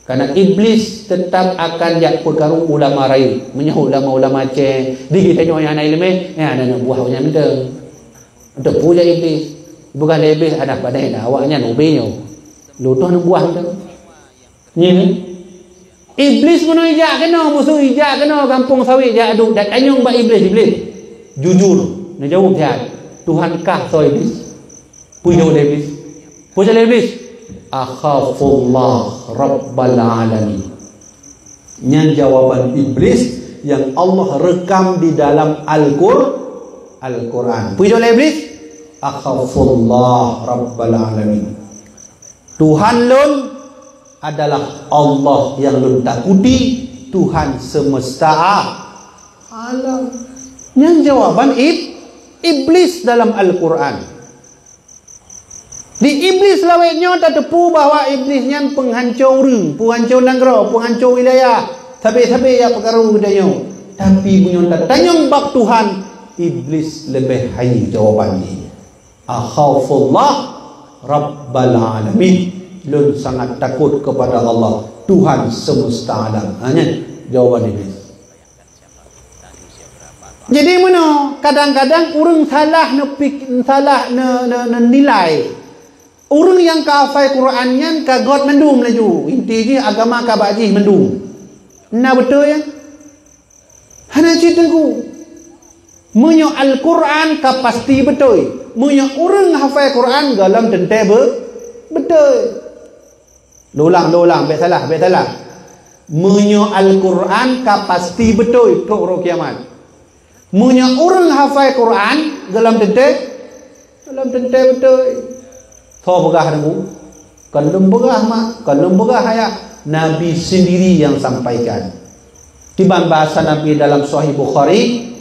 Karena Iblis teutap akan jak peukaru ulama rayeuk. Meunyoe ulama-ulama Aceh, di geutanyoe nyang hana iéleumé, nyan aneuk buah awaknyan mantong. Untuk peue jak Iblis? Bukan lé Iblis, adak padahai dah awaknyan ubé nyoe. Lôn tuh aneuk buah mantong. Nyan, Iblis meunyoe ijak keunoe, meuseu ijak keunoe gampông sawét jak duek, tatanyong bak Iblis, "Iblis, jujur, neujaweueb that, Tuhan kah soe, Iblis?" Peue jaweueb lé Iblis? Peue jaweueb lé Iblis? "Akhafullah Rabbal Alamin." Nyan jawaban Iblis yang Allah rekam di dalam Al-Qur-, Al-Quran. Peue jaweueb lé Iblis? "Akhafullah Rabbal Alamin." Tuhan lôn adalah Allah yang lôn takuti, Tuhan semesta a-, alam. Nyan jawaban ib-, Iblis dalam Al-Quran. Di Iblis lawét nyoe tateupeue bahwa Iblis nyan penghanco ureuëng, penghanco nanggroe, penghanco wilayah, sabe-sabe nyang peukaru geutanyoe. Tapi meunyoe tatanyong bak Tuhan, Iblis leubeh hai jawaban jih. "Akhafullah Rabbal Alamin." Lôn sangat takut kepada Allah, Tuhan semesta alam. Ha, nyan jawaban Iblis. Jadi, meunoe, kadang-kadang ureuëng salah neupik-, salah ne-, ne-, neunilai. Ureuëng nyang ka hafai Quran nyan ka göt mandum laju. Inti jih agama ka bak jih mandum. Na beutôi nyan? Hana cit teungku. Meunyoe Al-Quran ka pasti beutôi. Meunyoe ureuëng hafai Quran gohlom teuntée be-, beutôi. Lôn ulang, lôn ulang, bék salah, bék salah. Meunyoe Al-Quran ka pasti beutôi trok uroe kiamat. Meunyoe ureuëng hafai Quran gohlom teuntée, gohlom teuntée beutôi. Soe peugah teungku? Kon lôn peugah mak, kon lôn peugah ayah. Nabi sendiri yang sampaikan. Kiban bahasa Nabi dalam Sahih Bukhari,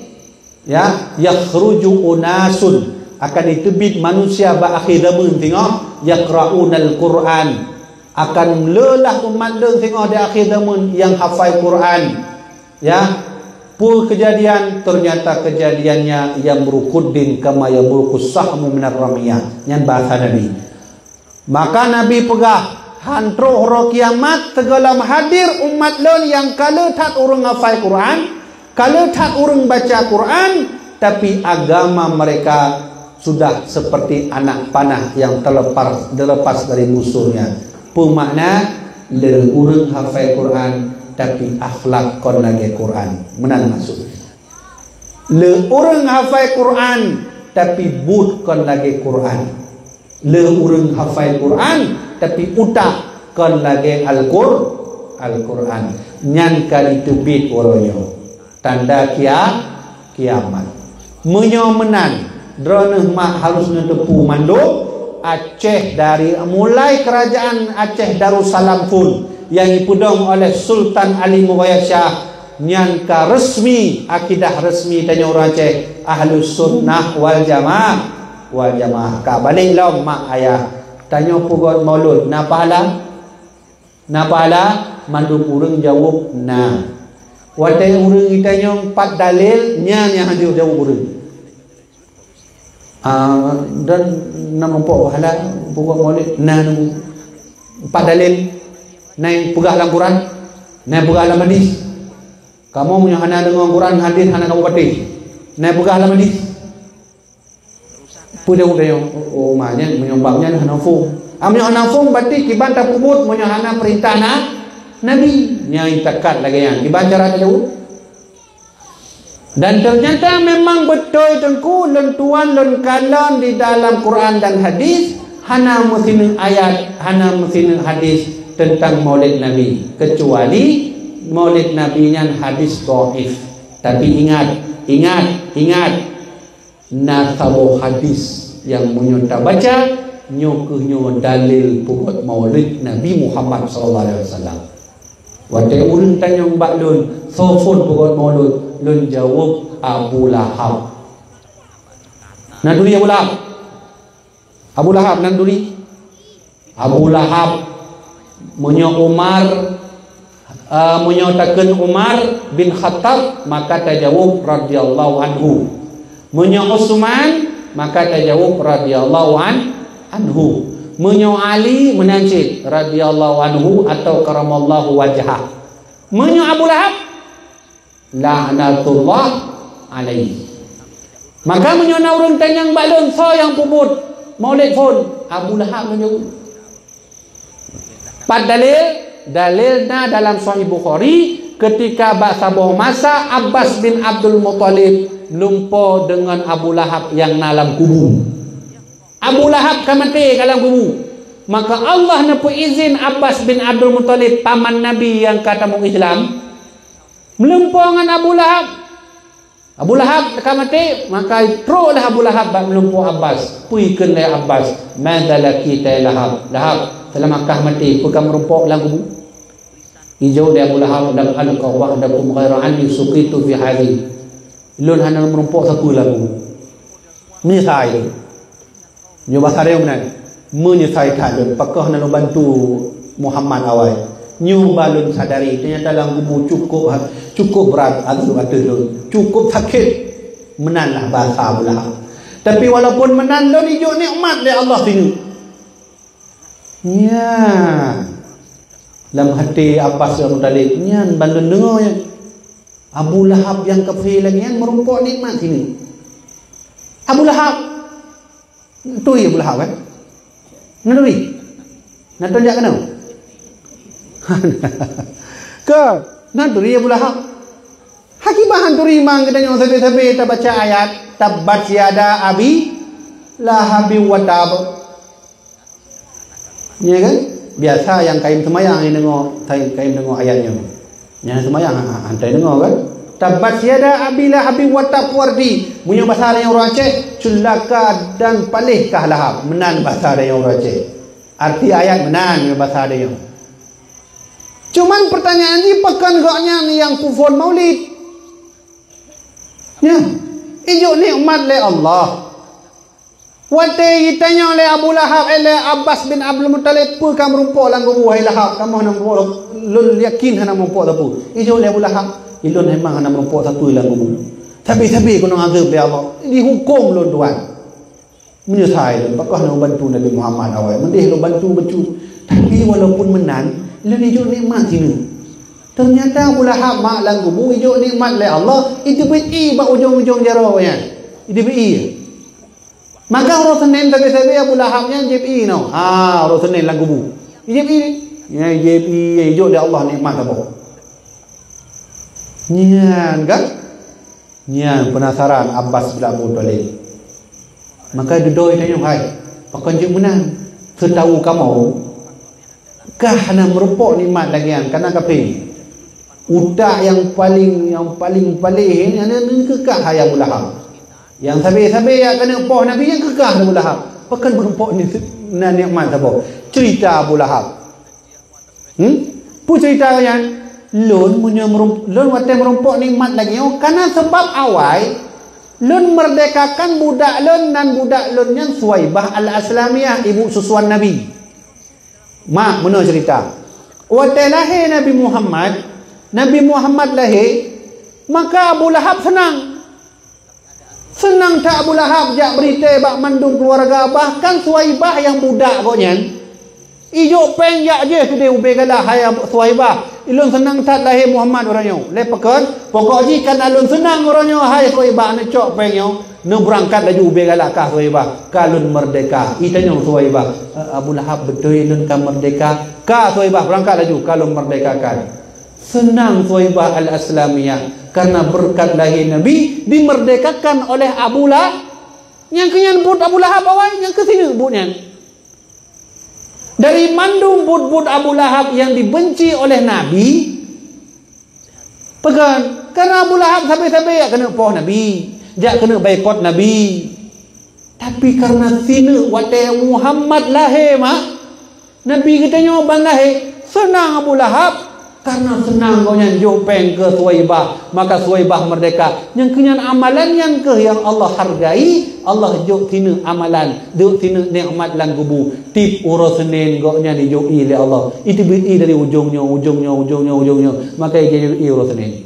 ya, "Yakhruju unasun", akan jiteubiet manusia bak akhé zaman singoh, "yaqra'unal Qur'an", Akan le lah umat lôn singoh di akhé zaman nyang hafai Quran. Ya, peue keujadian? Ternyata keujadiannya yamruquddin kama yamruqus sahmu minar ramiyah. Nyan bahasa Nabi. Maka Nabi peugah, "Han trok uroe kiamat, sigohlom hadir umat lôn nyang ka le that ureuëng hafai Quran, ka le that ureuëng baca Quran, tapi agama mereka sudah seperti anak panah yang terlepas, dilepas dari musuhnya." Peue makna? Le ureuëng hafai Quran, tapi akhlak kon lagée Quran. Meunan maksud. Le ureuëng hafai Quran, tapi buet kon lagée Quran. Le ureuëng hafai Quran, tapi utak kon lagée Al-Qur-, Al-Quran. Nyan ka jiteubiet uroe nyoe. Tanda kia-, kiamat. Meunyoe meunan, droeneuh mak harôh neuteupeue mandum, Aceh dari mulai kerajaan Aceh Darussalam phon nyang jipeudong oleh Sultan Ali Mughayat Syah, nyan ka resmi, akidah resmi tanyoe ureuëng Aceh, Ahlus Sunnah wal Jamaah, wal Jamaah. Ka balek lom mak ayah, tanyoe peugot maulud, na pahala? Na pahala? Mandum ureuëng jaweueb, "Na." Watée ureuëng jitanyong pat dalil, nyan nyang hanjeuet jaweueb ureuëng. Ah, dan na meurumpok pahala peugot maulid, na nunggu. Pat dalil, na peugah lam Quran, na peugah lam hadis. Kamoe meunyoe hana deungoe Quran, hadis, hana kamoe patéh. Na peugah lam hadis. Peue jaweueb tanyoe? Oh, oh, ma nyan, meunyoe bab nyan hana phom. Ah, meunyoe hana phom, berarti kiban tapeubuet meunyoe hana peurintah na, Nabi. Nyan takat lagée nyan. Kiban cara tajaweueb? Dan ternyata memang beutôi Teungku, lôn tuan lôn kalon di dalam Quran dan hadis, hana meusineuk ayat, hana meusineuk hadis tentang Maulid Nabi, kecuali Maulid Nabi nyan hadis dhaif. Tapi ingat, ingat, ingat, na saboh hadis nyang meunyoe tabaca, nyoe kheueh nyoe dalil peugot Maulid Nabi Muhammad sallallahu alaihi wasallam. Watée ureuëng tanyong bak lôn, "Soe phon peugot maulud?" Lôn jaweueb, "Abu Lahab." Na turi Abu Lahab? Abu Lahab na turi? Abu Lahab, meunyoe Umar, eh, meunyoe takheun Umar bin Khattab, maka tajaweueb radhiyallahu anhu. Meunyoe Utsman, maka tajaweueb radhiyallahu an-, anhu. Meunyoe Ali, meunan cit, radhiyallahu anhu atau karamallahu wajhah. Meunyoe Abu Lahab, laknatullah alaihi. Maka meunyoe na ureuëng tanyong bak lôn, "Soe nyang peubuet Maulid phon?" Abu Lahab lôn jaweueb. Pat dalil? Dalil na dalam Sahih Bukhari, ketika bak saboh masa Abbas bin Abdul Muthalib lumpo deungon Abu Lahab nyang na lam kubu. Abu Lahab ka maté ka lam kubu. Maka Allah neupeuizin Abbas bin Abdul Muthalib, paman Nabi nyang ka tamong Islam, meulumpo ngon Abu Lahab. Abu Lahab ka maté, maka troklah Abu Lahab bak meulumpo Abbas. Peue kheun lé Abbas, "Madza laka ya Lahab? Lahab, seulamah kah maté, peue ka meurumpok lam kubu?" Ijaweueb lé Abu Lahab, "Lam alqa ba'dakum ghaira anni suqitu fi hadhi." Lôn hana meurumpok sapeue lam kubu. Meunyeusai lôn. Nyoe basa tanyoe meunan, meunyeusai that lôn, pakon hana lôn bantu Muhammad awai. Nyoe ba lôn sadari, teunyata lam kubu cukup ha-, cukup brat adoe ateueh lôn, cukup sakét. Meunan lah basa Abu Lahab. Tapi walaupun meunan, lôn ijok nikmat lé Allah singoh. Nyan, lam até Abbas bin Muthalib, nyan ban lôn deungoe nyan. Abu Lahab nyang kafé lagée nyan meurumpok nikmat singoh. Abu Lahab, turi Abu Lahab, kan? Na turi? Na turi jak keunoe? Ke, na turi Abu Lahab? Hakimah han turi mang geutanyoe sabe-sabe tabaca ayat, "Tabbat yada abi lahabin wa tab." Ya kan? Biasa nyang kayém seumayang nyang deungoe, kayém, kayém deungoe ayat nyoe. Nyang seumayang, ha, ha, han deungoe kan? "Tabbat yada abi lahabin wa tab" arti. Meunyoe basa tanyoe ureuëng Aceh, "Ceulaka dan paléh kah Lahab." Meunan basa tanyoe ureuëng Aceh. Arti ayat meunan meunyoe basa tanyoe. Cuman pertanyaan jih, pakon gobnyan nyang peuphon Maulid? Ya, ijok nikmat lé Allah. Watée jitanyong lé Abu Lahab, eh, lé Abbas bin Abdul Muttalib, "Peue ka meurumpok lam kubu, hai Lahab? Kamoe hana meurumpok, lôn yakin hana meurumpok sapeue." Ijaweueb lé Abu Lahab, "Ilôn memang hana meurumpok sapeue lam kubu. Sabe-sabe keunong azeueb lé Allah. Dihuköm lôn, Tuan. Meunyeusai lôn, pakon hana bantu Nabi Muhammad awai. Meudeh lôn bantu bacut. Tapi walaupun meunan, lôn ijok nikmat sineuk." Teunyata Abu Lahab mak lam kubu ijok nikmat lé Allah, iteubiet ié bak ujong-ujong jaroe nyan. Iteubiet ié. Maka uroe Senin sabe-sabe Abu Lahab nyan jieb ié inoe. Ha, uroe Senin lam kubu. Jieb ié. Nyan jieb ié, ijok lé Allah nikmat saboh. Nyan kan? Nyan peunasaran Abbas bin Abu Thalib. Maka dudoe tanyong, "Hai, pakon jeuet meunan? Seutahu kamoe, kah hana meurumpok nikmat lagée nyan, kana kafé. Utak nyang paleng, nyang paleng paléh nyan, nyan keu kah, hai Abu Lahab. Nyang sabe-sabe jak keuneuk poh Nabi nyan keu kah, Abu Lahab. Pakon meurumpok ni-, na nikmat saboh?" Ceurita Abu Lahab. Hmm? Peue ceurita nyan? Lôn meunyoe meurum-, lôn watée meurumpok nikmat lagée nyoe, kana sabab awai lôn meurdekakan budak lôn, nan budak lôn nyan Suwaibah Al-Aslamiyah, ibu susuan Nabi. Mak, meunoe ceurita. Watée lahé Nabi Muhammad, Nabi Muhammad lahé, maka Abu Lahab seunang. Seunang that Abu Lahab jak beurita bak mandum keuluwarga, bahkan Suwaibah nyang budak gobnyan ijok péng jak jih keudeh ubé galak, "Hai Abu Suwaibah, ilôn seunang that lahé Muhammad uroe nyoe. Lé pakon? Pokok jih kan lôn seunang uroe nyoe, hai Suwaibah, neucok péng nyoe, neubeurangkat laju ubé galak kah Suwaibah, ka lôn meurdeka." Itanyong Suwaibah, "Eh, Abu Lahab, beutôi lôn ka meurdeka?" "Ka Suwaibah, beurangkat laju, ka lôn meurdekakan." Seunang Suwaibah Al-Aslamiyah, karena beureukat lahé Nabi dimeurdekakan oleh Abu Lahab. Nyang keu nyan buet Abu Lahab awai, nyang keu sineuk buet nyan. Dari mandum buet-buet Abu Lahab nyang dibenci oleh Nabi, peugah, karena Abu Lahab sabe-sabe jak keuneuk poh Nabi, jak keuneuk baikot Nabi. Tapi karena sineuk watée Muhammad lahé, mak, Nabi geutanyoe ban lahé, seunang Abu Lahab, karena seunang gobnyan jok péng keu Suwaibah, maka Suwaibah meurdeka. Nyang keu nyan amalan nyan keuh nyang Allah hargai, Allah jok sineuk amalan, jok sineuk nikmat lam kubu. Tieb uroe Senin gobnyan ijok ié lé Allah. Iteubiet ié dari ujong nyoe, ujong nyoe, ujong nyoe, ujong nyoe. Maka ijok ié uroe Senin.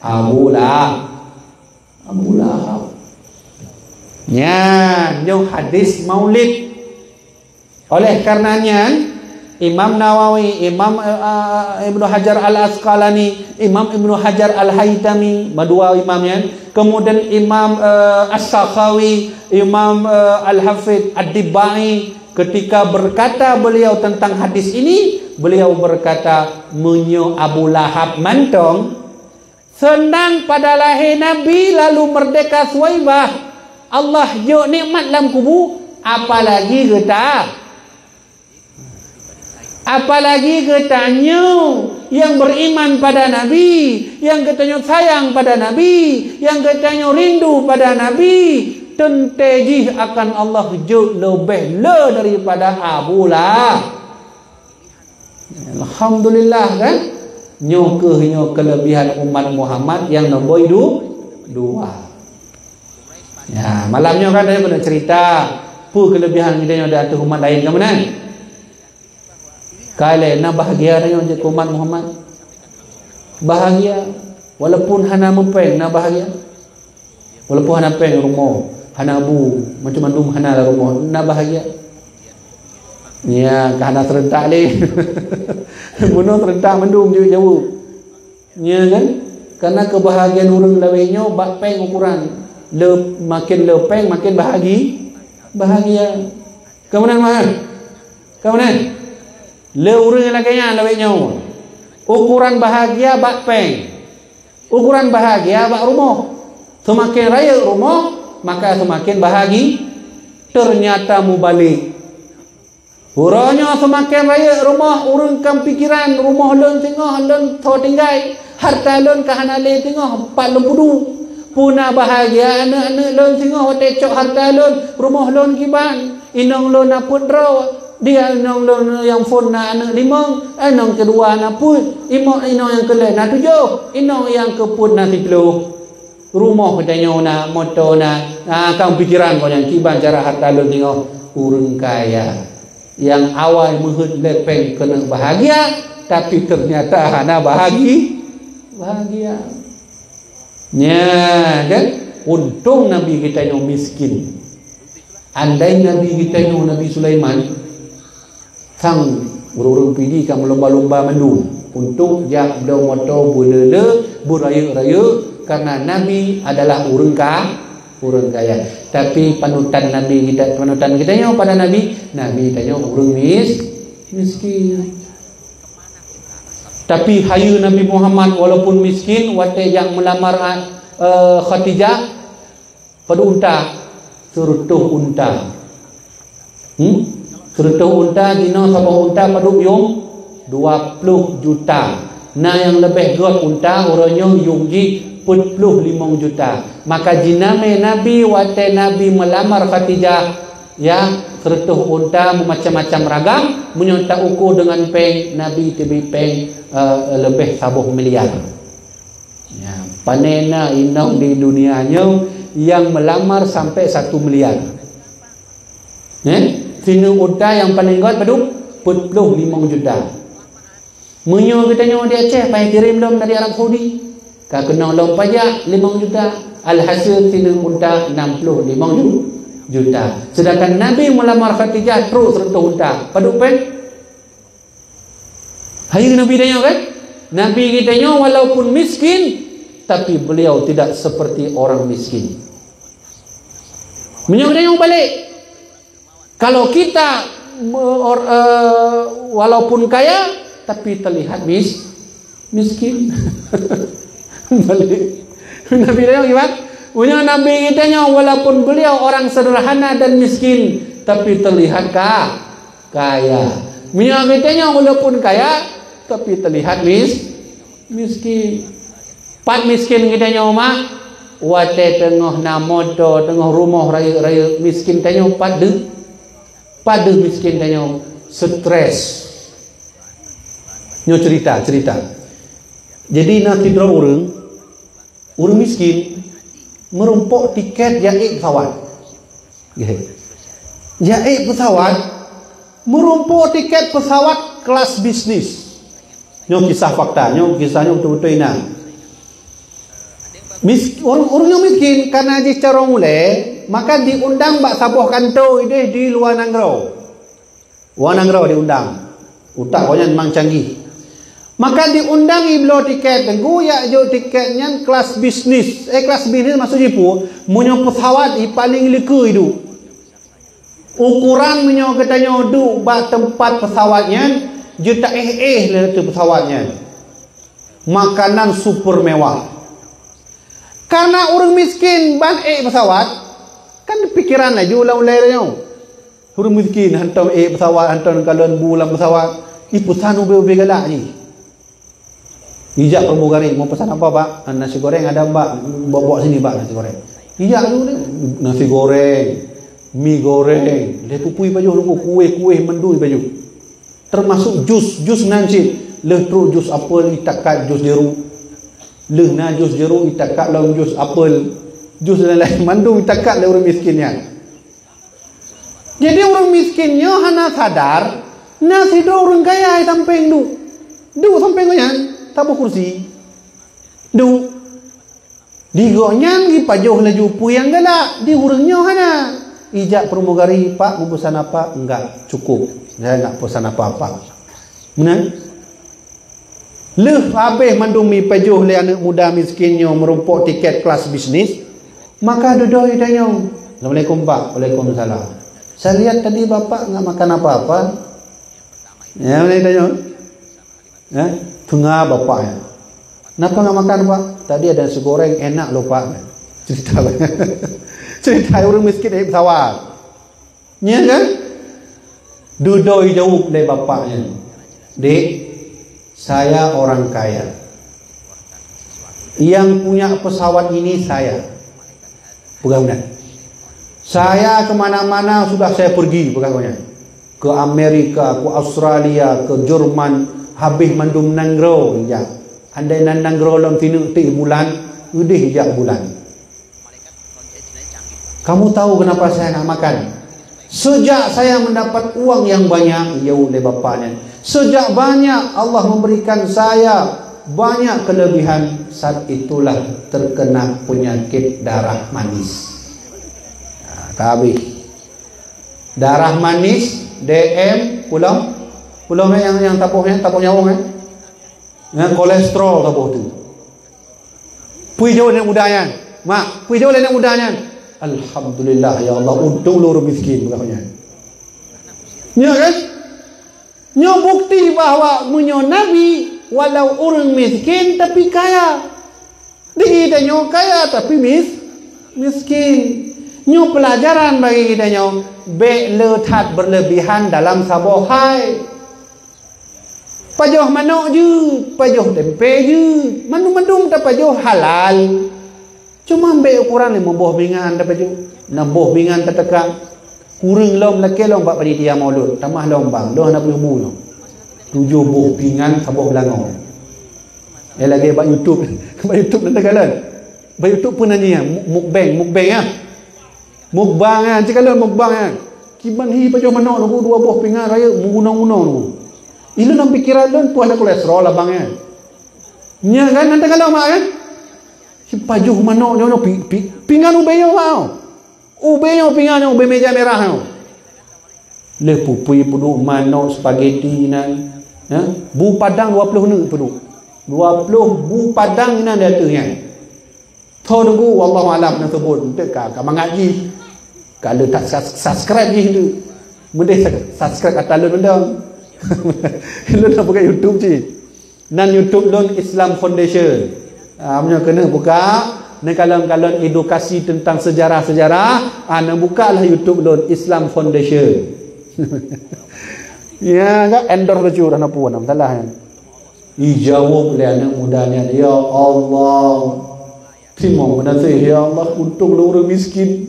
Abu Lahab. Abu Lahab. Nyan, nyoe hadis Maulid. Oleh karena nyan, Imam Nawawi, Imam, eh, eh, Ibnu Hajar Al-Asqalani, Imam Ibnu Hajar Al-Haitami, madua imam nyan, kemudian Imam, eh, As-Sakhawi, Imam, eh, Al-Hafidh Ad-Dibbai, ketika berkata beliau tentang hadis ini, beliau berkata, "Meunyoe Abu Lahab mantong seunang pada lahé Nabi lalu meurdeka Suwaibah, Allah jok nikmat lam kubu, apalagi geuta. Apalagi geutanyoe nyang beriman pada Nabi, nyang geutanyoe sayang pada Nabi, nyang geutanyoe rindu pada Nabi, teuntée jih akan Allah jok leubeh le daripada Abu Lahab." Alhamdulillah, kan? Nyoe keuh nyoe keulebihan umat Muhammad nyang nombor du-, dua. Ya, malam nyoe kan tanyoe keuneuk cerita peue keulebihan geutanyoe di ateueh umat laén, ka meunan? Ka lé, na bahagia tanyoe jeuet keu umat Muhammad. Bahagia, walaupun hana meupéng, na bahagia. Walaupun hana péng rumoh, hana bu, macam mandum hana lam rumoh, na bahagia. Nya, ka hana seurentak lé. Bunoe seurentak mandum jaweueb-jaweueb. Nya kan? Karena kebahagiaan ureuëng lawét nyoe bak péng ukuran. Le, makin le péng, makin bahagi-, bahagia. Ka meunan, mah? Ka meunan? Le ureuëng lagée nyan lawét nyoe. Ukuran bahagia bak péng. Ukuran bahagia bak rumoh. Seumaken rayeuk rumoh, maka seumaken bahagi-, teunyata mubalek. Uroe nyoe seumaken rayeuk rumoh, ureuëng kam pikeran, "Rumoh lôn singoh lôn soe tinggai, harta lôn ka hana lé singoh pat lôn peuduek. Peue na bahagia aneuëk-aneuëk lôn singoh watée cok harta lôn, rumoh lôn kiban, inong lôn na peuet droe, di inong lôn nyang phon na aneuëk limong, inong keudua na peuet, imo-, inong nyang keulhée na tujoh, inong nyang keupeuet na siplôh." Rumoh geutanyoe na, moto na, na kang pikiran gobnyan kiban cara harta lôn singoh ureuëng kaya. Nyang awai meuheuet lé péng keuneuk bahagia, tapi teunyata hana bahagi-, bahagia. Nya kan, untông Nabi geutanyoe miskin. Andai Nabi geutanyoe Nabi Sulaiman, sang ureuëng-ureuëng Pidie ka meulumba-lumba mandum untông jak bloe moto beuleu-leu, beurayeuk-rayeuk, karena Nabi adalah ureuëng ka, ureuëng kaya. Tapi panutan Nabi geuta-, panutan geutanyoe pada Nabi, Nabi tanyoe ureuëng mis-, miskin. Tapi hayeue Nabi Muhammad walaupun miskin, watée jak meulamar, eh, Khadijah, padub unta, seureutôh unta. Hmm? Seureutôh unta, jinoe saboh unta padub yuem? Dua ploh juta. Na nyang leubeh gét unta, uroe nyoe yuem jih peuet ploh limong juta. Maka jinamé Nabi watée Nabi meulamar Khadijah, ya, seureutôh unta meumacam-macam ragam, meunyoe ta-uko deungon péng, Nabi teubiet péng, eh, leubeh saboh miliar. Ya, pane na inong di dunia nyoe nyang meulamar sampai satu miliar. Eh? Sineuk unta nyang paleng gét padub? Peuet ploh limong juta. Meunyoe geutanyoe di Aceh, payah kirém lom dari Arab Saudi. Ka keunong lom pajak limong juta. Alhasil sineuk unta nam ploh limong ju-, juta. Sedangkan Nabi meulamar Khadijah trok seureutôh unta. Padub péng? Hayeue Nabi tanyoe kan? Nabi geutanyoe walaupun miskin, tapi beliau tidak seperti orang miskin. Meunyoe geutanyoe balik, kalau kita me-, or-, eh, walaupun kaya, tapi terlihat mis-, miskin. Balik. Nabi tanyoe gimana? Meunyoe Nabi geutanyoe walaupun beliau orang sederhana dan miskin, tapi terlihat ka-, kaya. Meunyoe geutanyoe walaupun kaya, tapi terlihat mis-, miskin. Pat miskin geutanyoe mak? Watée teungoh na moto, teungoh rumoh rayeuk-rayeuk, miskin tanyoe pat deuh? Pat deuh miskin tanyoe? Stres. Nyoe cerita, cerita. Jadi na sidroe ureuëng, ureuëng miskin, meurumpok tiket jak ék pesawat. Ék pesawat, meurumpok tiket pesawat kelas bisnis. Nyoe kisah fakta, nyoe kisah nyoe beutôi-beutôi inan. Mis-, ureuëng, ureuëng nyang miskin, karena jih carông ulée, maka diundang bak saboh kantô ideh di luwa nanggroe. Luwa nanggroe diundang. Utak gobnyan memang canggih. Maka diundang ibloe tiket, teungku, jak jok tiket nyan kelas bisnis. Eh, kelas bisnis maksud jih peue? Meunyoe pesawat i paling likeu iduek. Ukuran meunyoe geutanyoe duek bak teumpat pesawat nyan, jeuet taéh-éh lé ateueh pesawat nyan. Makanan super mewah. Karena ureuëng miskin ban ék pesawat, kan pikiran laju lam ulée nyoe. Ureuëng miskin hantom ék pesawat, hantom kalon bu lam pesawat, ipeusan ubé-ubé galak jih. Ijak pramugari, "Mau pesan apa, Pak?" "Ah, nasi goreng ada, Mbak. Bawa, bawa sini, Pak, nasi goreng." Ijak tu ni, nasi goreng, mi goreng, lé pupui pajoh lungku, kueh-kueh mandum pajoh. Termasuk jus, jus nan cit. Lheueh trok jus apel, itakat jus jeruk. Lheueh na jus jeruk, itakat lom jus apel. Jus lain-lain mandum itakat lé ureuëng miskin nyan. Jadi ureuëng miskin nyoe hana sadar, na sidroe ureuëng kaya di sampéng duek. Duek sampéng gobnyan, saboh kursi. Duek. Di gobnyan jipajoh laju peue nyang galak, di ureuëng nyoe hana. Ijak pramugari, "Pak, mau pesan apa?" "Enggak, cukup. Saya enggak pesan apa-apa." Meunan? Lheueh habéh mandum jipajoh lé aneuëk muda miskin nyoe meurumpok tiket kelas bisnis, maka dudoe jitanyong, "Assalamualaikum, Pak." "Waalaikumsalam." "Saya lihat tadi Bapak nggak makan apa-apa." Ya, mana jitanyong? Ya, teungoh bapak nyan. "Kenapa nggak makan, Pak?" "Tadi ada nasi goreng, enak loh, Pak." Cerita. Cerita ureuëng miskin naik pesawat. Nya kan? Dudoe jaweueb lé bapak nyan, "Dek, saya orang kaya. Yang punya pesawat ini saya." Peugah bunoe. "Saya ke mana-mana sudah saya pergi," peugah gobnyan. "Ke Amerika, ke Australia, ke Jerman, habéh mandum nanggroe ijak. Andai nan nanggroe lom sineuk teuk bulan, udeh ijak bulan." Kamu tahu kenapa saya nggak makan? Sejak saya mendapat uang yang banyak, jaweueb lé bapak nyan. Sejak banyak Allah memberikan saya banyak kelebihan, saat itulah terkena penyakit darah manis. Nah, tak habis. Darah manis, D M, pulang. Pulang yang, yang taboh, yang taboh nyawong, eh. Dengan kolesterol taboh tu. Pui jauh aneuk muda nyan. Mak, pui jauh aneuk muda nyan. Alhamdulillah, ya Allah, untung lôn ureueng miskin, peugah nyan. Nyo kan? Nyoe bukti bahwa meunyoe Nabi, walau ureueng miskin, tapi kaya. Di geutanyoe kaya, tapi mis-, miskin. Nyoe peulajaran bagi geutanyoe, bék le that beureulebihan dalam saboh hai. Pajoh manok jeuet, pajoh tempe jeuet, mandum-mandum tapajoh halal. Cuma bék ukoran lima boh pingan tapajoh, enam boh pingan tateuka. Kureueng lom, lakée lom bak panitia maulud, tamah lom bang, dua ploh bu lom. Tujoh boh pingan saboh beulangong. Eh, lagée bak YouTube, bak YouTube nanti kalon. Bak YouTube pun nanya, mu-, mukbang, mukbang ya. Mukbang ya, cik kalon mukbang ya. Kiban hi pajoh manok nunggu dua boh pingan rayeuk meugunong-gunong nunggu. Ilôn lam pikiran lôn, poh na kolesterol abang ya. Nya kan, nanti kalon mak kan? Sipajoh manok nyoe, nyoe pi-, pi-, pingan ubé nyoe, wow. Ubé nyoe pingan nyoe, ubé meja merah nyoe. Lheueh pupui peuduek manok, spaghetti nan. Ya? Bu padang dua ploh neuk peuduek. Dua ploh bu padang inan di ateueh nyan. Tho nunggu, wallahu alam, na seubut. Enteuk ka, ka mangat jih. Ka le tak sus-, subscribe jih tu. Meudeh sus-, subscribe ata lôn mendong. Lôn nak buka YouTube cit. Nan YouTube lôn Islam Foundation. Ah, meunyoe keuneuk buka, neukalon-kalon edukasi tentang sejarah-sejarah, ah, neubukalah YouTube lôn Islam Foundation. Ya, enggak endorse lucu dah napu, nama salah kan? Dijaweueb lé aneuk muda nyan, "Ya Allah, teurimong geunaséh, ya Allah, untung lôn ureueng miskin."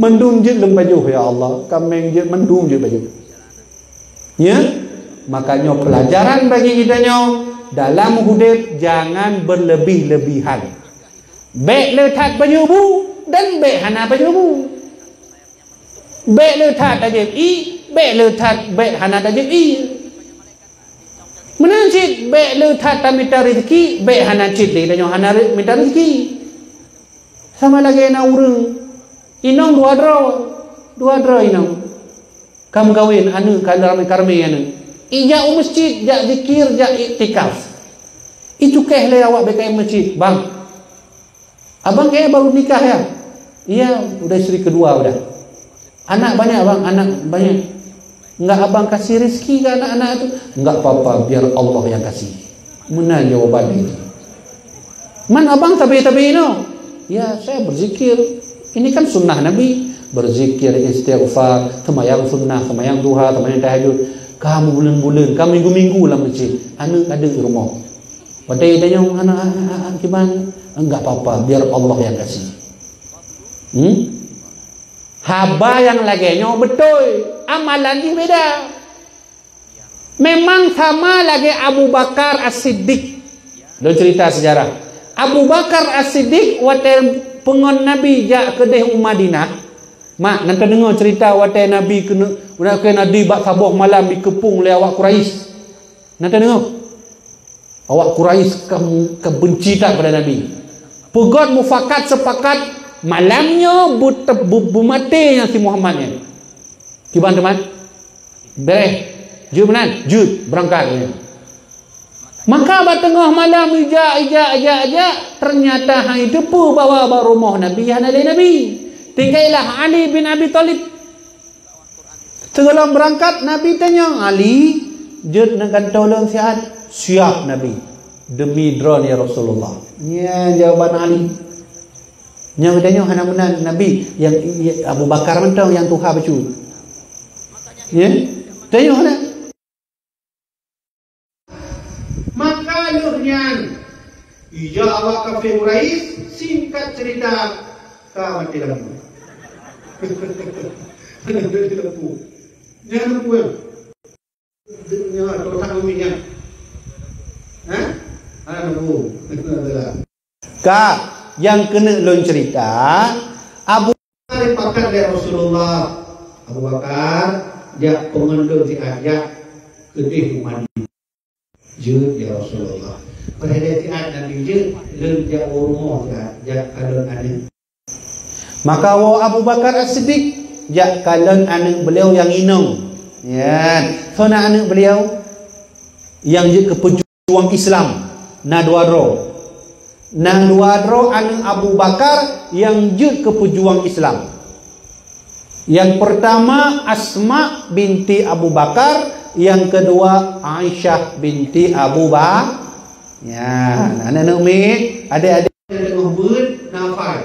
Mandum jeuet lôn pajoh, ya Allah. Kaméng jeuet, mandum jeuet pajoh. Ya? Maka nyoe peulajaran bagi geutanyoe, dalam udeb jangan berlebih-lebihan. Bék le that pajoh bu dan bék hana pajoh bu. Bék le that tajép ié, bék le that, bék hana tajép ié. Meunan cit, bék le that tamita rezeki, bék hana cit lé tanyoe hana re-, mita rezeki. Sama lagée na ureuëng inong dua droe, dua droe inong. Ka meukawen, aneuk ka ramé-ramé aneuk. Ijak u meuseujid, jak zikir, jak iktikaf. Icukéh lé awak B K M meuseujid, "Bang, abang kayaknya baru nikah ya?" "Iya, udah istri kedua udah." "Anak banyak, Bang?" "Anak banyak." "Enggak abang kasih rezeki ke anak-anak tu?" "Enggak apa-apa, biar Allah yang kasih." Meunan jawaban dia. "Man abang tabi-tabi inoe?" "Ya, saya berzikir. Ini kan sunnah Nabi. Berzikir, istighfar, semayang sunnah, semayang duha, semayang tahajud." Ka meubuleuen-buleuen, ka minggu-minggu lam meuseujid. Aneuk ka deuek rumoh. Watée tanyong aneuk, "Aneuk, aneuk, aneuk, kiban?" "Enggak apa-apa, biar Allah yang kasih." Hmm? Haba nyang lagée nyoe beutôi, amalan jih beda. Memang sama lagée Abu Bakar As-Siddiq. Lôn cerita sejarah. Abu Bakar As-Siddiq watée peungon Nabi jak keudeh u Madinah, mak, nan tadeungoe cerita watée Nabi keuneuk, watée Nabi bak saboh malam dikeupung lé awak Quraisy. Nan tadeungoe? Awak Quraisy ka, ka benci that pada Nabi. Peugét mufakat seupakat, malam nyoe beute-, bu-, beumaté nyang si Muhammad nyan. Kiban teuma? Béréh. Jeuet meunan? Jeuet, beurangkat nyan. Maka bak teungoh malam ijak, ijak, ijak, ijak, teunyata han jiteupeue bahwa bak rumoh Nabi hana lé Nabi. Tinggai lah Ali bin Abi Thalib. Sigohlom beurangkat, Nabi tanyong, "Ali, jeuet neugantoe lôn siat?" "Siap, Nabi." "Demi Droeneuh, ya Rasulullah." Nyan jawaban Ali. Nyang geutanyoe hana meunan, Nabi, nyang, nyang Abu Bakar mantong nyang tuha bacut. Ya? Tanyoe hana. Maka lheueh nyan, ijak awak kafé Quraisy, singkat cerita, ka maté lampu. Maté lampu. Nyan lampu nyan. Nyan, kotak bumi nyan. Hah? Hana lampu. Ka, nyang keuneuk lôn cerita, Abu Bakar Bakar, jak peungeundong siat, jak keudeh u mandi. Jeuet, ya Rasulullah. Padahai siat Nabi jeuet, lôn jak u rumoh siat, jak kalon aneuk. Maka woe Abu Bakar As-Siddiq, jak kalon aneuk beliau nyang inong. Nyan, soe nan aneuk beliau nyang jeuet keu peujuang Islam, na dua droe. Na dua droe aneuk Abu Bakar nyang jeuet keu peujuang Islam. Yang pertama Asma binti Abu Bakar, yang kedua Aisyah binti Abu Ba-, ya, aneuk-aneuk miet, adik-adik nyang teungoh beuet nafai.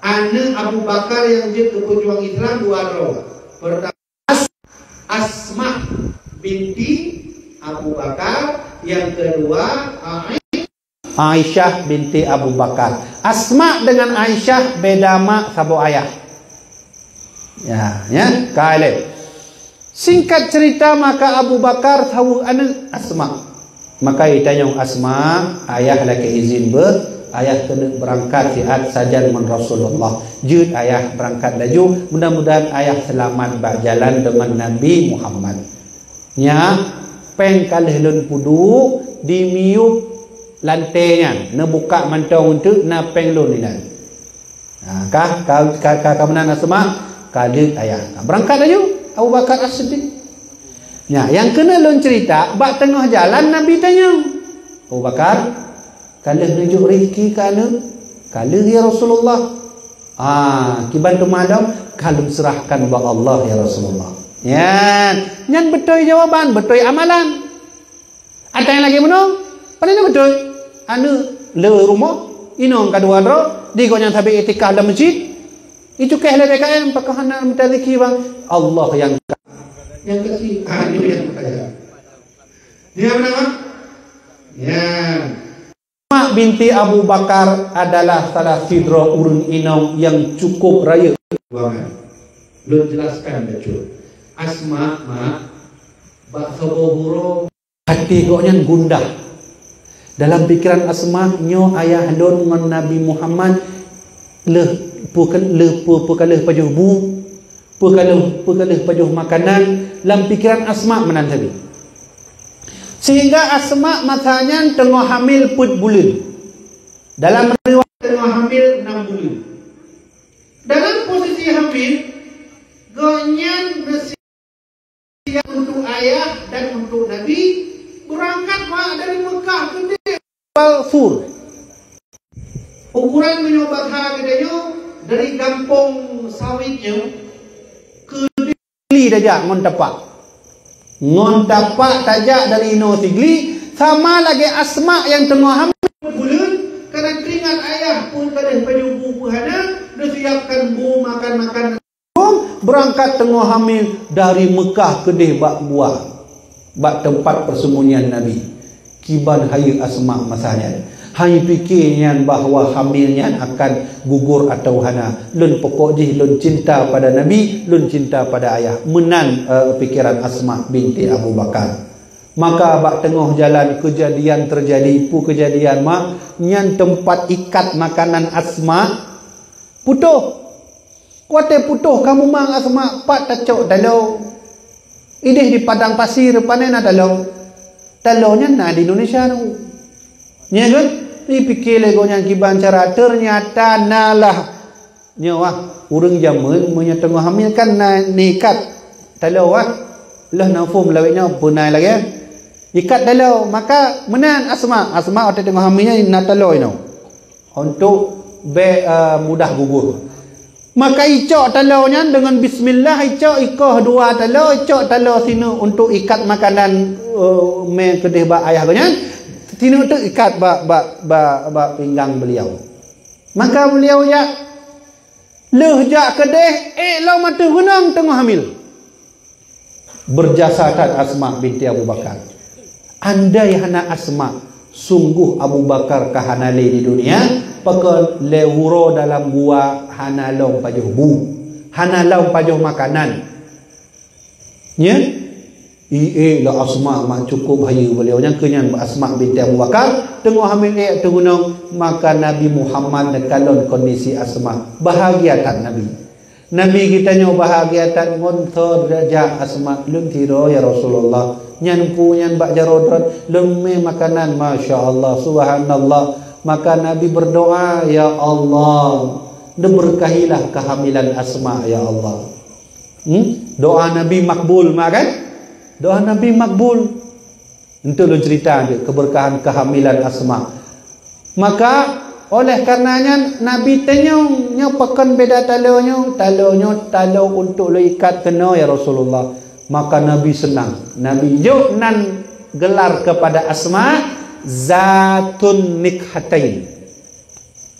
Aneuk Abu Bakar nyang jeuet keu peujuang Islam dua droe. Pertama As-, Asma binti Abu Bakar, yang kedua Ai-, Aisyah binti Abu Bakar. Asma dengan Aisyah beda mak saboh ayah. Ya, ya, ka ilée. Singkat cerita, maka Abu Bakar saweue aneuk Asma. Maka itanyong Asma, "Ayah lakée izin beuh, ayah keuneuk beurangkat siat sajan ngon Rasulullah." "Jeuet ayah, beurangkat laju, mudah-mudahan ayah seulamat bak jalan deungon Nabi Muhammad." Nyak, péng ka lheueh lôn peuduek di miyueb lantée nyan, neubuka mantong eunteuk na péng lôn inan. Ha, ka, ka, ka, ka, ka meunan Asma, ka jeuet ayah. Ka beurangkat laju Abu Bakar As-Siddiq. Nyak, nyang keuneuk lôn ceurita, bak teungoh jalan Nabi tanyong, "Abu Bakar, ka lheueh neujok rezeki keu aneuk?" "Ka lheueh, ya Rasulullah." "Ah, kiban teuma lom?" "Ka lôn seurahkan bak Allah, ya Rasulullah." Nyan, nyan beutôi jawaban, beutôi amalan. Ata nyang lagée bunoe, pane na beutôi? Aneuk le rumoh, inong ka dua droe, di gobnyan sabe iktikaf lam masjid. Icukéh lé B K M, pakon hana mita rezeki bang? Allah nyang ka-, nyang kasih, aneuk nyang kaya. Dia nama? Ya. Asma binti Abu Bakar adalah salah sidroe ureuëng inong nyang cukup rayeuk. Lôn jelaskan bacut. Asma, mak, bak saboh uroe até gobnyan gundah. Dalam pikeran Asma, nyoe ayah lôn ngon Nabi Muhammad lheueh peu-, lheueh peu-, peu ka lheueh pajoh bu. Peu ka lheueh, peu ka lheueh pajoh makanan, lam pikeran Asma meunan sabe. Sehingga Asma masa nyan teungoh hamil peuet buleuen. Dalam riwayat teungoh hamil enam buleuen. Dalam posisi hamil, gobnyan neusiap untuk ayah dan untuk Nabi, beurangkat mak dari Mekah keudeh Jabal Thur. Ukuran meunyoe bak ha geutanyoe dari gampông sawét nyoe keu Sigli tajak ngon tapak. Ngon tapak tajak dari inoe Sigli, sama lagée Asma nyang teungoh hamil buleuen, kana teuingat ayah peue ka lheueh pajoh bu peue hana, neusiapkan bu makan-makan. Beurangkat teungoh hamil dari Meukah keudeh bak gua, bak teumpat persembunyian Nabi. Kiban hayeue Asma masa nyan. Hana pike nyan bahwa hamil nyan akan gugur atawa hana. Lôn pokok jih lôn cinta pada Nabi, lôn cinta pada ayah. Meunan, eh, pikeran Asma binti Abu Bakar. Maka bak teungoh jalan keujadian teujadi, peue keujadian mak, nyan teumpat ikat makanan Asma putôh. Watée putôh ka mumang Asma, pat tacok taloe. Ideh di padang pasir pane na taloe. Taloe nyan na di Indonesia tu. Nya kan? Dipike lé gobnyan kiban cara, teunyata na lah. Nyoe wah, ureuëng jameun meunyoe teungoh hamil kan na nikat taloe wah. Lheueh na phom lawét nyoe beunai lagée. Ikat taloe, maka meunan Asma. Asma watée teungoh hamil nyan na taloe inoe. Untuk bék, eh, mudah gugur. Maka icok taloe nyan deungon bismillah, icok ikoh dua taloe, icok taloe sineuk untuk ikat makanan, eh, mé keudeh bak ayah geuh nyan, sineuk teuk ikat bak, bak, bak, bak pinggang beliau. Maka beliau jak, lheueh jak keudeh, ék lom ateueh gunong teungoh hamil. Berjasa that Asma binti Abu Bakar. Andai hana Asma, sungguh Abu Bakar ka hana lé di dunia, pakon lé uroe dalam gua hana lom pajoh bu, hana lom pajoh makanan. Nya? Ié lah Asma mak cukup hayeue beliau nyang keu nyan Asma binti Abu Bakar, teungoh hamil ék ateueh gunong, maka Nabi Muhammad neukalon kondisi Asma. Bahagia that Nabi. Nabi geutanyoe bahagia that ngon soe deurajat Asma. Lôn sidroe, ya Rasulullah. Nyan peue nyan bak jaroe droe, lôn mè makanan, masya Allah, subhanallah. Maka Nabi berdoa, "Ya Allah, neubeurkahilah kehamilan Asma, ya Allah." Hmm? Doa Nabi makbul, ma kan? Doa Nabi makbul. Untuk lôn cerita deh keberkahan kehamilan Asma. Maka, oleh karena nyan, Nabi tanyong, nyoe pakon beda taloe nyoe, taloe nyoe, taloe untuk lôn ikat keunoe, ya Rasulullah. Maka Nabi senang. Nabi jok nan gelar kepada Asma, Zatun Nikhatain.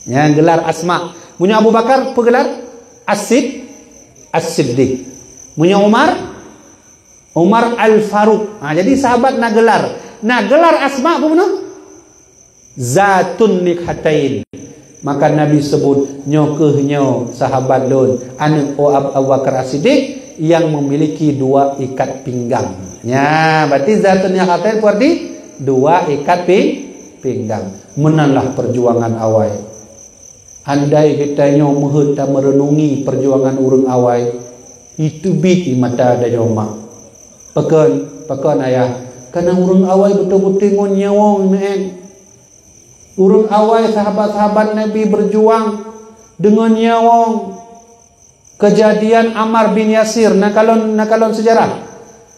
Nyan gelar Asma. Meunyoe Abu Bakar, peue gelar? As-Sid-, As-Siddiq. Meunyoe Umar, Umar Al-Faruq. Ha, jadi sahabat na gelar. Na gelar Asma peue bunoe? Zatun Nikhatain. Maka Nabi sebut, "Nyoe kheueh nyoe sahabat lôn, aneuk Abu Bakar As-Siddiq yang memiliki dua ikat pinggang." Nya, berarti Zatun Nikhatain berarti dua ikat ping-, pinggang. Meunanlah perjuangan awai. Andai geutanyoe meuheuet tameureunungi perjuangan ureuëng awai, iteubiet ie mata tanyoe mak. Pakon, pakon ayah, kana ureuëng awai beutôi-beutôi ngon nyawöng meu'en. Ureuëng awai sahabat-sahabat Nabi berjuang deungon nyawöng. Keujadian Ammar bin Yasir, neukalon, neukalon seujarah.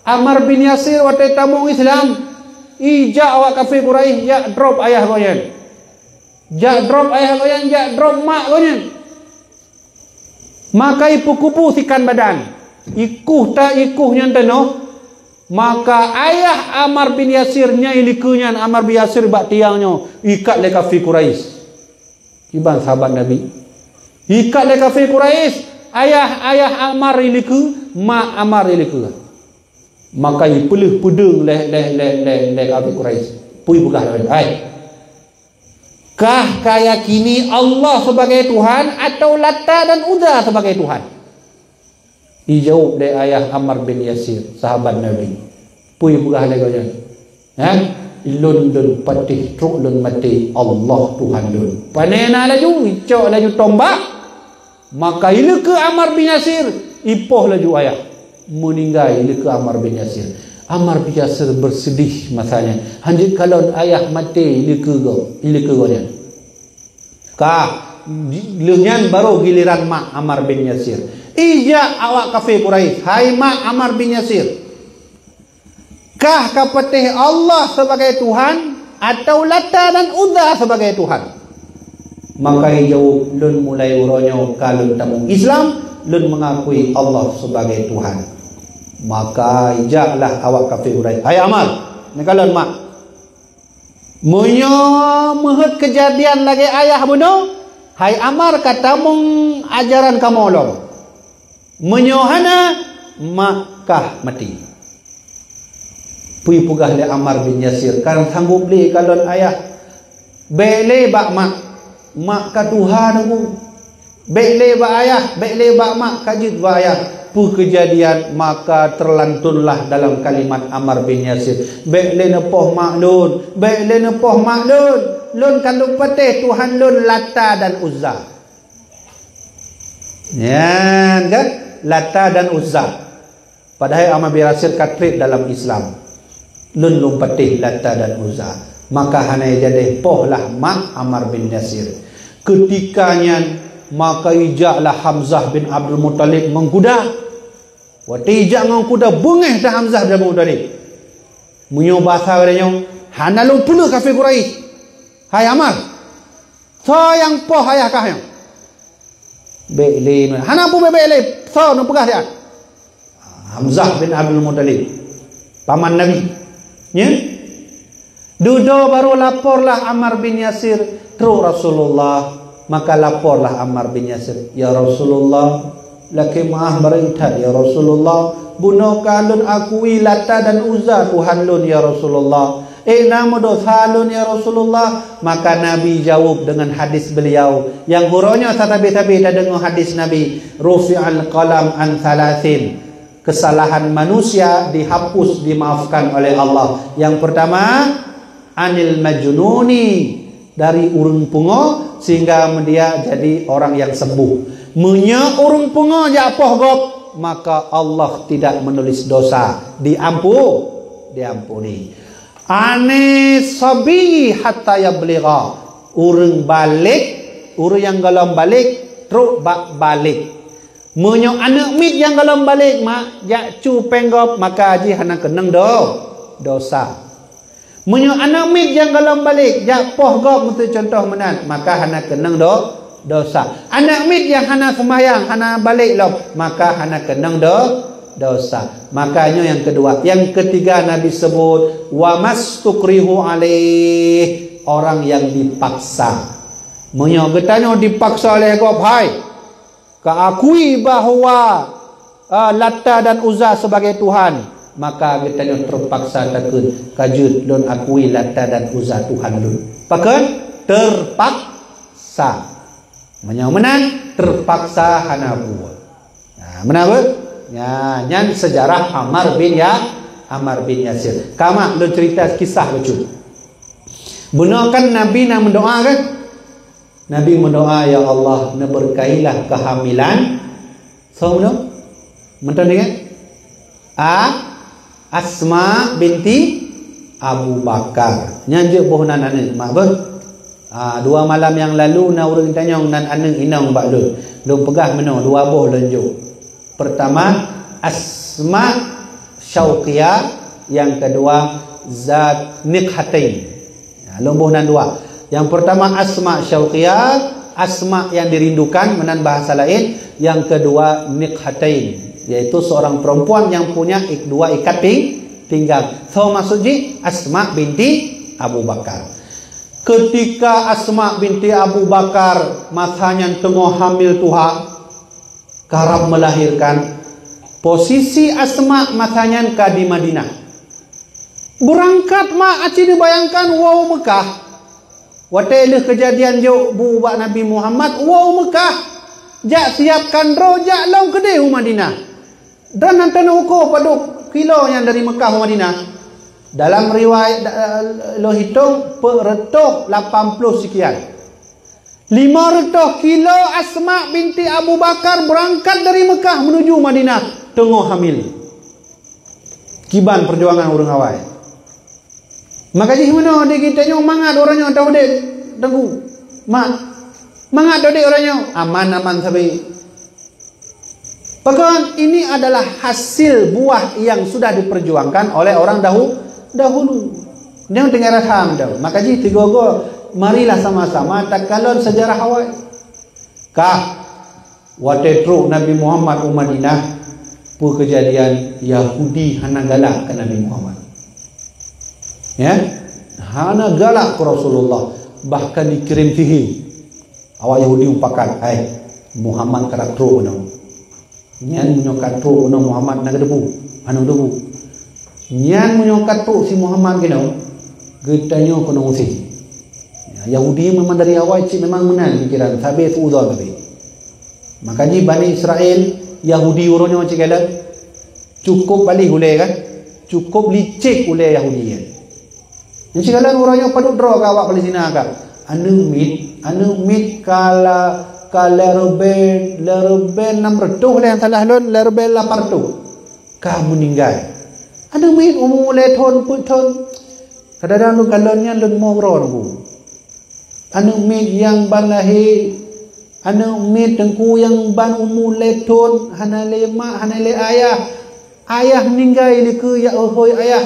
Ammar bin Yasir watée tamong Islam, ijak awak kafé Quraisy jak drop ayah gobnyan. Jak drop ayah gobnyan, jak drop mak gobnyan. Maka ipeukubu sikan badan. Ikuh ta ikuh nyan tanoh. Maka ayah Ammar bin Yasir nyang ilikeue nyan, Ammar bin Yasir bak tiang nyoe, ikat lé kafé Quraisy. Kiban sahabat Nabi. Ikat lé kafé Quraisy, ayah, ayah Ammar ilikeue, mak Ammar ilikeue. Maka ipeuleueh peudeueng lé, lé, lé, lé, lé kafé Quraisy. Peue ipeugah lé, "Hai, kah kayakini Allah sebagai Tuhan atau Lata dan Uzza sebagai Tuhan?" Ijaweueb lé ayah Ammar bin Yasir, sahabat Nabi. Peue ipeugah lé gobnyan? Ha? "Lôn, lôn patéh trok lôn maté, Allah Tuhan lôn." Panena laju, icok laju tombak. Maka ilikeue Ammar bin Yasir, ipoh laju ayah. Meuninggai ilikeue Ammar bin Yasir. Ammar bin Yasir beuseudih masa nyan. Hanjeuet kalon ayah maté ilikeue go-, ilikeue gobnyan. Ka, lheueh nyan barô giliran mak Ammar bin Yasir. Ijak awak kafé Quraisy, "Hai mak Ammar bin Yasir, kah kapatéh Allah sebagai Tuhan atau Lata dan Uzza sebagai Tuhan?" Maka ijaweueb, "Lôn mulai uroe nyoe ka lôn tamong Islam, lôn mengakui Allah sebagai Tuhan." Maka ijaklah awak kafé Quraisy, "Hai Ammar, neukalon mak." Meunyoe meuheuet keujadian lagée ayah bunoe, hai Ammar ka tamong ajaran kamoe lom. Meunyoe hana, mak kah maté. Peue ipeugah lé Ammar bin Yasir, "Kan sanggob lé kalon ayah. Bék lé bak mak, mak ka tuha teungku." Bék lé bak ayah, bék lé bak mak, ka jeuet bak ayah. Peue keujadian, maka teulantunlah dalam kalimat Ammar bin Yasir, "Bék lé neupoh mak lôn, bék lé neupoh mak lôn. Lôn ka lôn patéh Tuhan lôn Lata dan Uzza." Nyan kan? Lata dan Uzza. Padahai Ammar bin Yasir ka treb dalam Islam. "Lôn lôn patéh Lata dan Uzza." Maka hana jadeh, pohlah mak Ammar bin Yasir. Keutika nyan, maka ijaklah Hamzah bin Abdul Muttalib ngon kuda. Watée ijak ngon kuda, beungéh that Hamzah bin Abdul Muttalib. Meunyoe basa geutanyoe, hana lôn peuleueh kafé Quraisy. "Hai Ammar, soe nyang poh ayah kah nyoe?" "Bék lé, hana peue bék lé, soe neupeugah siat?" Hamzah bin Abdul Muttalib, paman Nabi. Nya? Dudoe barô laporlah Ammar bin Yasir trok Rasulullah. Maka laporlah Ammar bin Yasir, "Ya Rasulullah, lakée meu'ah barô that, ya Rasulullah. Bunoe ka lôn akui Lata dan Uzza Tuhan lôn, ya Rasulullah. Ék na meudesya lôn, ya Rasulullah?" Maka Nabi jaweueb deungon hadis beliau, nyang uroe nyoe sabe-sabe tadeungoe hadis Nabi, "Rufi'al qalam an thalathin." Kesalahan manusia dihapus, dimaafkan oleh Allah. Yang pertama, anil majnuni, dari ureuëng pungo, sehingga dia jadi orang yang sembuh. Meunyoe ureuëng pungo jak poh gob, maka Allah tidak menulis dosa, diampu-, diampuni. Ani sabi hatta yabligha, ureuëng balig, ureuëng nyang gohlom balig, trok bak balig. Meunyoe aneuëk miet nyang gohlom balig, mak, jak cu péng gob, maka jih hana keunong do-, dosa. Meunyoe aneuëk miet nyang gohlom balig, jak poh gob, meuseu contoh meunan, maka hana keunong do-, dosa. Aneuëk miet nyang hana seumayang, hana balig lom, maka hana keunong do-, dosa. Maka nyoe nyang keudua. Nyang keutiga Nabi sebut, "Wa mastukrihu alaih," orang yang dipaksa. Meunyoe geutanyoe dipaksa lé gob, hai, ka akui bahwa, ah, Lata dan Uzza sebagai Tuhan, maka geutanyoe terpaksa takheun, "Ka jeuet lôn akui Lata dan Uzza Tuhan lôn." Pakon? Terpaksa. Meunyoe meunan, terpaksa hana buet. Nah, meunan beuh? Ya, nyan sejarah Ammar bin Ya-, Ammar bin Yasir. Ka mak lôn cerita kisah bacut. Bunoe kan Nabi na meudoa kan? Nabi meudoa, "Ya Allah, neubeurkahilah kehamilan." Soe meudoa? Mantong ingat? A, Asma binti Abu Bakar. Nyan jeuet boh nan aneuëk, mak beuh. Ah, dua malam nyang lalu na ureuëng tanyong nan aneuëk inong bak lôn. Lôn peugah meunoe, dua boh lôn jok. Pertama, Asma Syauqiyah, yang kedua Zat Niqhatain. Ya, lôn boh nan dua. Yang pertama Asma Syauqiyah, Asma yang dirindukan, meunan bahasa lain. Yang kedua Niqhatain, yaitu seorang perempuan yang punya ik-, dua ikat ping-, pinggang. So maksud jih Asma binti Abu Bakar. Ketika Asma binti Abu Bakar masa nyan teungoh hamil tuha, karab melahirkan, posisi Asma masa nyan ka di Madinah. Beurangkat mak aci dibayangkan woe u Meukah. Watée lheueh keujadian jok bu bak Nabi Muhammad woe u Meukah, jak siapkan droe jak lom keudeh u Madinah. Dan hana teunoe ukoe padub kilo nyan dari Meukah u Madinah. Dalam riwayat, da-, lôn hitong, peuet reutôh lapan ploh sikian. Lima reutôh kilo Asma binti Abu Bakar beurangkat dari Meukah meunuju Madinah teungoh hamil. Kiban peujuangan ureuëng awai. Maka jih meunoe di geutanyoe mangat uroe nyoe taudeb, Teungku. Mak, mangat taudeb uroe nyoe, aman-aman sabe. Pakon, ini adalah hasil buah yang sudah diperjuangkan oleh orang dahu-, dahulu. Nyang tinggai rasa mantong. Maka jih tigo-go, marilah sama-sama takalon sejarah awai. Kah, watée trok Nabi Muhammad u Madinah, peue keujadian Yahudi hana galak keu Nabi Muhammad. Ya? Hana galak keu Rasulullah, bahkan dikirim sihé. Awak Yahudi mupakat, "Hai, Muhammad ka trok keunoe. Nyan meunyoe ka trok keunoe Muhammad na geudeubu, hana geudeubu. Nyan meunyoe ka trok si Muhammad keunoe, geutanyoe keunoe usé." Ya, Yahudi memang dari awai cit memang meunan pikiran, sabe suuzon sabe. Maka jih Bani Israel, Yahudi uroe nyoe cit galak, cukup balih ulée kan? Cukup licik ulée Yahudi kan? Nyan sigohlom uroe nyoe padub droe keu awak Palestina ka. Aneuëk miet, aneuëk miet ka la-, ka lhée reubée, lhée reubée nam reutôh lé nyang salah lôn, lhée reubée lapan reutôh ka meuninggai. Aneuëk miet umu lhée thon, peuet thon. Kadang-kadang lôn kalon nyan lôn mo keudroe Teungku. Aneuëk miet nyang ban lahé, aneuëk miet Teungku nyang ban umu lhée thon, hana lé mak, hana lé ayah. Ayah meuninggai likeu, ya ohoi ayah.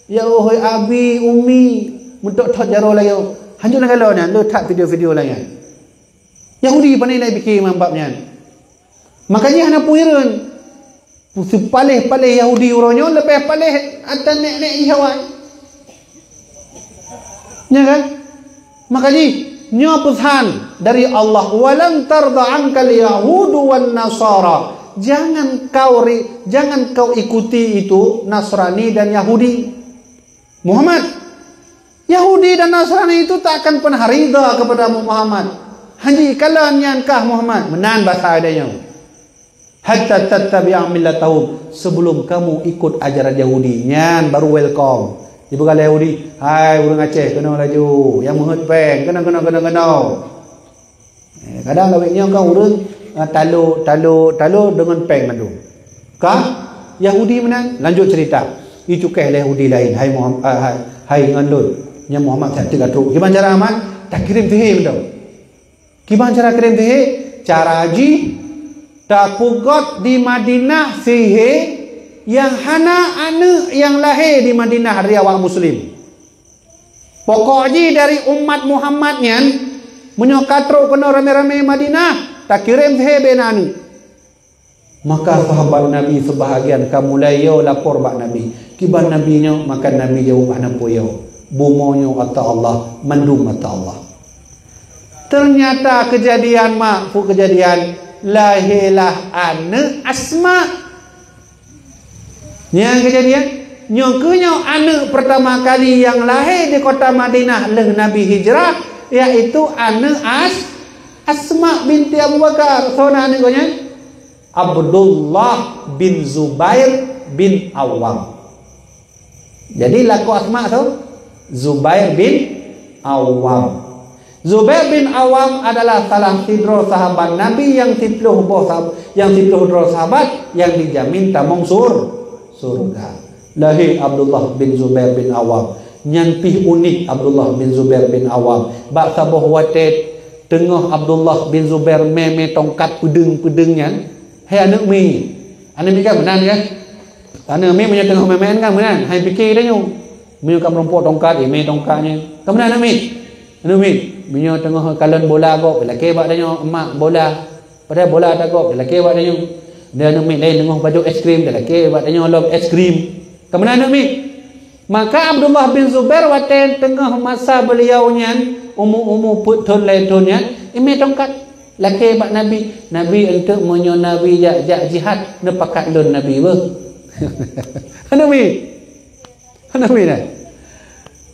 Ya ohoi abi, umi, meutot-tot jaroe layeue. Hanjeuet neukalon nyan, le that video-video laén. Yahudi pane ilée pike ngon bab nyan. Makajih hana peue hireuen. Seupaleh-paleh Yahudi uroe nyoe leubeh paleh ata nek-nek jih awai. Nya kan? Makajih nyoe peusan dari Allah, "Walan tarda ankal yahudu wan nasara." Jangan kau ri-, jangan kau ikuti itu Nasrani dan Yahudi. Muhammad, Yahudi dan Nasrani itu tak akan pernah ridha kepada Muhammad. Hanji kalon nyan kah Muhammad, meunan basa geutanyoe. "Hatta tattabi'a millatahum," sebelum kamu ikut ajaran Yahudi, nyan baru welcome. Jipeugah lé Yahudi, "Hai ureuëng Aceh, keunoe laju, nyang meuheuet péng, keunoe, keunoe, keunoe, keunoe." Eh, kadang lawét nyoe kan ureuëng, ah, talo, talo, talo deungon péng mandum. Ka Yahudi meunan, lanjut cerita. Icukéh lé Yahudi laén, "Hai Muhammad, ah, hai, hai ngon lôn, nyan Muhammad siat teuk ka trok." Kiban cara aman? Takirém sihé mantong. Kiban cara kirém sihé? Cara jih, tapeugöt di Madinah sihé nyang hana aneuëk nyang lahé di Madinah dari awak muslim. Pokok jih dari umat Muhammad nyan, meunyoe ka trok keunoe ramé-ramé Madinah, takirém sihé beu na aneuëk. Maka sahabat Nabi seubahagian ka mulai yo lapor bak Nabi. Kiban Nabi nyoe, maka Nabi jaweueb hana peue yo. Bumoe nyoe ata Allah, mandum ata Allah. Teunyata keujadian mak, peue keujadian, lahé lah aneuëk Asma. Nyang keujadian, nyoe keuh nyoe aneuëk peurtama kali nyang lahé di kota Madinah lheueh Nabi hijrah, yaitu aneuëk As-, Asma binti Abu Bakar. Soe nan aneuëk gobnyan? Abdullah bin Zubair bin Awam. Jadi lakoe Asma soe? Zubair bin Awam. Zubair bin Awam adalah salah sidroe sahabat Nabi nyang siplôh boh sahab-, nyang siplôh droe sahabat nyang dijamin tamong sur-, surga. Lahé Abdullah bin Zubair bin Awam. Nyan pih unik Abdullah bin Zubair bin Awam. Bak saboh watée teungoh Abdullah bin Zubair mé-mé tongkat peudeueng-peudeueng nyan, hai aneuëk mi. Aneuëk mi kan meunan kan? Aneuëk mi meunyoe teungoh mé-mé kan meunan, hai pike tanyoe. Meunyoe ka meurumpok tongkat, imé tongkat nyan. Ka meunan aneuëk mi. Aneuëk mi, meunyoe teungoh kalon bola gob, lakée bak tanyoe mak bola. Padahai bola ta gob, lakée bak tanyoe. Dan aneuëk mi laén teungoh pajoh es krim, lakée bak tanyoe lom es krim. Ka meunan aneuëk mi. Maka Abdullah bin Zubair watée teungoh masa beliau nyan, umu-umu peuet thon lhée thon nyan, imé tongkat. Lakée bak Nabi, "Nabi, eunteuk meunyoe Nabi jak, jak jihad, neupakat lôn Nabi beuh." Aneuëk mi. Nabi nyan.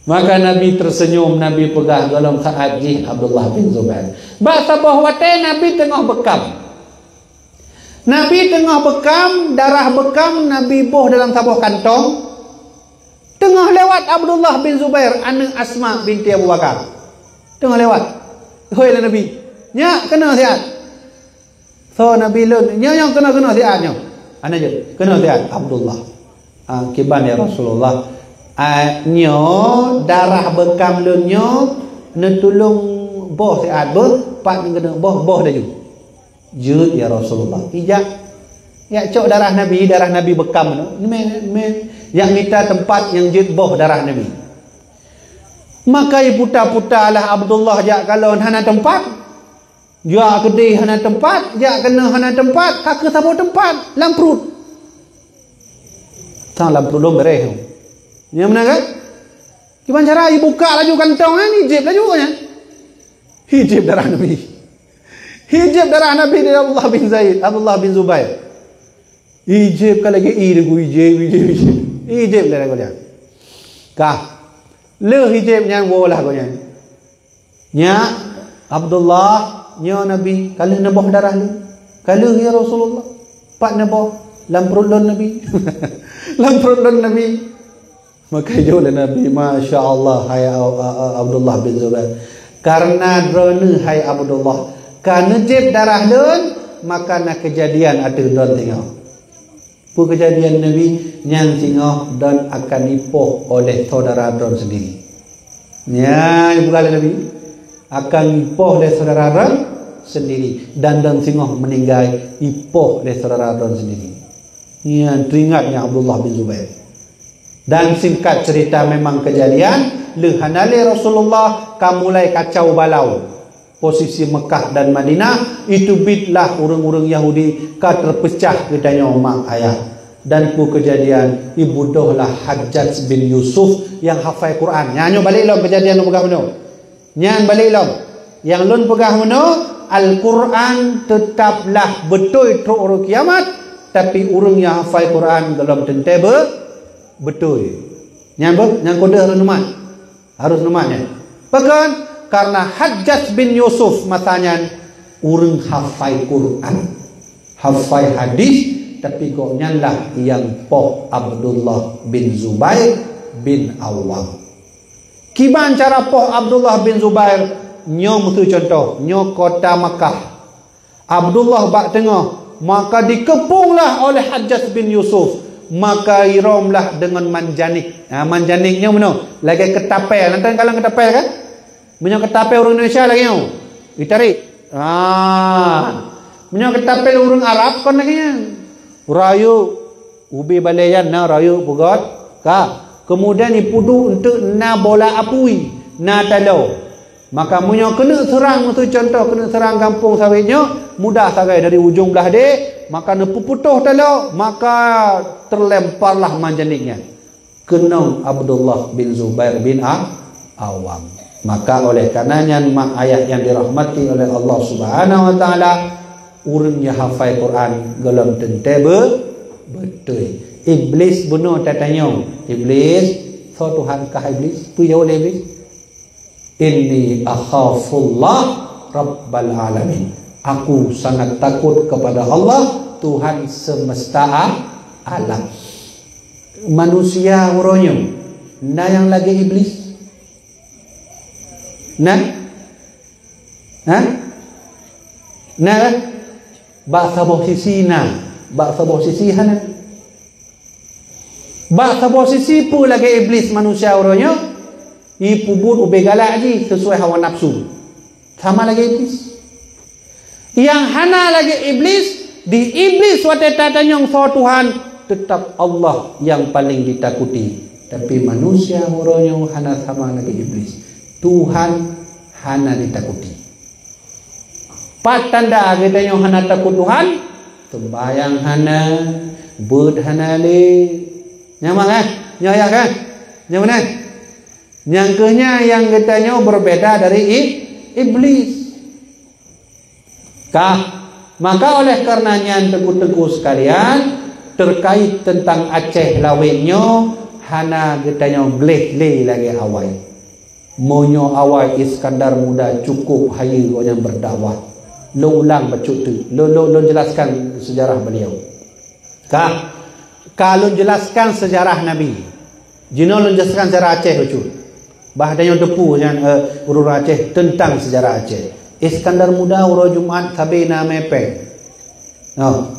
Maka Nabi teuseunyum, Nabi peugah gohlom saát jih Abdullah bin Zubair. Bak saboh watée Nabi teungoh beukam. Nabi teungoh beukam, darah beukam Nabi boh dalam saboh kantong. Teungoh lewat Abdullah bin Zubair, aneuëk Asma binti Abu Bakar. Teungoh lewat. Hôi lé Nabi, "Nyak, keunoe siat." Soe Nabi lôn? Nyoe nyang keunoe-keunoe siat nyoe. Hana jeuet. Keunoe siat Abdullah. Ah, kiban ya Rasulullah. Ah, nyoe darah beukam lôn nyoe neutulông boh siat beuh, pat keuneuk boh, boh laju. Jeuet ya Rasulullah. Ijak. Yak cok darah Nabi, darah Nabi beukam tu. Mé, mé, yak mita teumpat nyang jeuet boh darah Nabi. Maka iputa-puta lah Abdullah jak kalon hana teumpat. Jak keudeh hana teumpat, jak keunoe hana teumpat, ka keu saboh teumpat, lam pruet. Sang lam pruet lom beureh. Nyang meunan kan? Kiban cara ibuka laju kantong nyan, ijéb laju nyan. Ijéb darah Nabi. Ijéb darah Nabi dari Abdullah bin Zaid, Abdullah bin Zubair. Ijéb ka lagée i deungon ijéb, ijéb, ijéb. Ijéb lé lagoe nyan. Kah. Lheueh ijéb nyan woe lah gobnyan. Nyak, Abdullah, nyoe Nabi, ka lheueh neuboh darah lé. Ka lheueh ya Rasulullah. Pat neuboh lam pruet lôn Nabi. Lam pruet lôn Nabi. Maka jaweueb lé Nabi, "Masya Allah, hai A-, A-, A-, Abdullah bin Zubair. Karena droeneuh, hai Abdullah, ka neujéb darah lôn, maka na keujadian ateueh droen singoh." Peue keujadian Nabi? "Nyan singoh dan akan ipoh oleh saudara droen sendiri." Nyan bukan lé Nabi. "Akan ipoh oleh saudara droen sendiri. Dan droen singoh meninggai, ipoh oleh saudara droen sendiri." Nyan teuingat nyan Abdullah bin Zubair. Dan singkat cerita, memang kejadian, leuhana lé Rasulullah ka mulai kacau balau. Posisi Mekah dan Madinah, itu bitlah ureuëng-ureuëng Yahudi ka terpecah geutanyoe mak ayah. Dan peue kejadian, ibudohlah Hajjaj bin Yusuf nyang hafai Quran. Nyan nyoe balik lom kejadian nyang peugah bunoe. Nyan balik lom. Nyang lôn peugah bunoe, Al-Quran tetaplah beutôi trok uroe kiamat, tapi ureuëng nyang hafai Quran gohlom teuntée be-, beutôi. Nyan beuh, nyang kudeh ureuëng umat. Harôh neumat nyan. Pakon? Karena Hajjaj bin Yusuf masa nyan ureuëng hafai Quran, hafai hadis, tapi gobnyan lah nyang poh Abdullah bin Zubair bin Awam. Kiban cara poh Abdullah bin Zubair? Nyoe meusu contoh, nyoe kota Makkah. Abdullah bak teungoh, maka dikeupunglah oleh Hajjaj bin Yusuf, maka iromlah deungon manjanik. Ha, manjanik nyoe meunoe, lagée keutapel. Nanti kalon keutapel kan? Meunyoe keutapel ureuëng Indonesia lagée nyoe, ditarik. Ha. Meunyoe keutapel ureuëng Arab kon lagée nyan. Rayeuk ubé balée nyan na rayeuk peugét ka. Keumudian ipeuduek eunteuk na bola apui, na taloe. Maka meunyoe keuneuk seurang, meusu contoh keuneuk seurang gampông sawét nyoe, mudah sagai dari ujong blah deh, maka neupeuputoh taloe, maka teulemparlah manjanik nyan keunong Abdullah bin Zubair bin A-, Awam. Maka oleh karena nyan mak ayah yang dirahmati oleh Allah Subhanahu wa taala, ureuëng nyang hafai Quran gohlom teuntée be-, beutôi. Iblis bunoe tatanyong, Iblis, soe Tuhan kah Iblis? Peue jaweueb lé Iblis? Inni akhafullah rabbal alamin. Aku sangat takut kepada Allah, Tuhan semesta a-, alam. Manusia uroe nyoe na nyang lagée Iblis? Na? Ha? Na kan? Bak saboh sisi na, bak saboh sisi hana. Bak saboh sisi peue lagée Iblis manusia uroe nyoe, ipeubuet ubé galak jih sesuai hawa nafsu. Sama lagée Iblis. Nyang hana lagée Iblis, di Iblis watée tatanyong soe Tuhan, tetap Allah nyang paleng ditakuti. Tapi manusia uroe nyoe hana sama lagée Iblis. Tuhan hana ditakuti. Pat tanda geutanyoe hana takot Tuhan? Seumbahyang hana, beuet hana lé. Nyan mak, eh? Nyoe ayah kan? Nyan meunan? Nyang keuh nyan nyang geutanyoe berbeda dari i-, Iblis. Kah, maka oleh karena nyan teungku-teungku sekalian, terkait tentang Aceh Lawét nyoe hana geutanyoe gleh lé lagée awai. Meunyoe awai Iskandar Muda cukup hayeue gobnyan berdakwah. Lôn ulang bacut teuk. Lôn, lôn, lôn jelaskan sejarah beliau. Ka, ka lôn jelaskan sejarah Nabi. Jinoe lôn jelaskan sejarah Aceh bacut. Bah tanyoe teupeu nyan, eh, ureuëng Aceh tentang sejarah Aceh. Iskandar Muda uroe Jumat sabe na mé péng. Oh.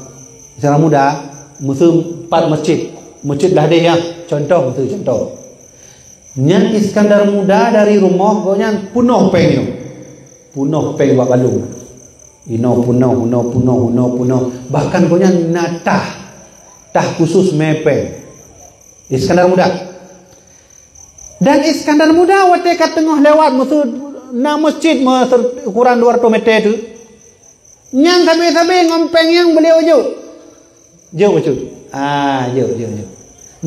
Iskandar Muda meusu pat masjid. Masjid dah deh ya. Contoh meusu contoh. Nyan Iskandar Muda dari rumoh gobnyan peunoh péng nyoe. Peunoh péng bak balong. Inoe peunoh, unoe peunoh, unoe peunoh. Bahkan gobnyan na tah, tah khusus mé péng. Iskandar Muda. Dan Iskandar Muda watée ka teungoh lewat meusu na masjid meusu ukuran dua ratus meter tu. Nyan sabe-sabe ngon péng nyang beliau jok. Jok bacut. Ah, jok, jok, jok.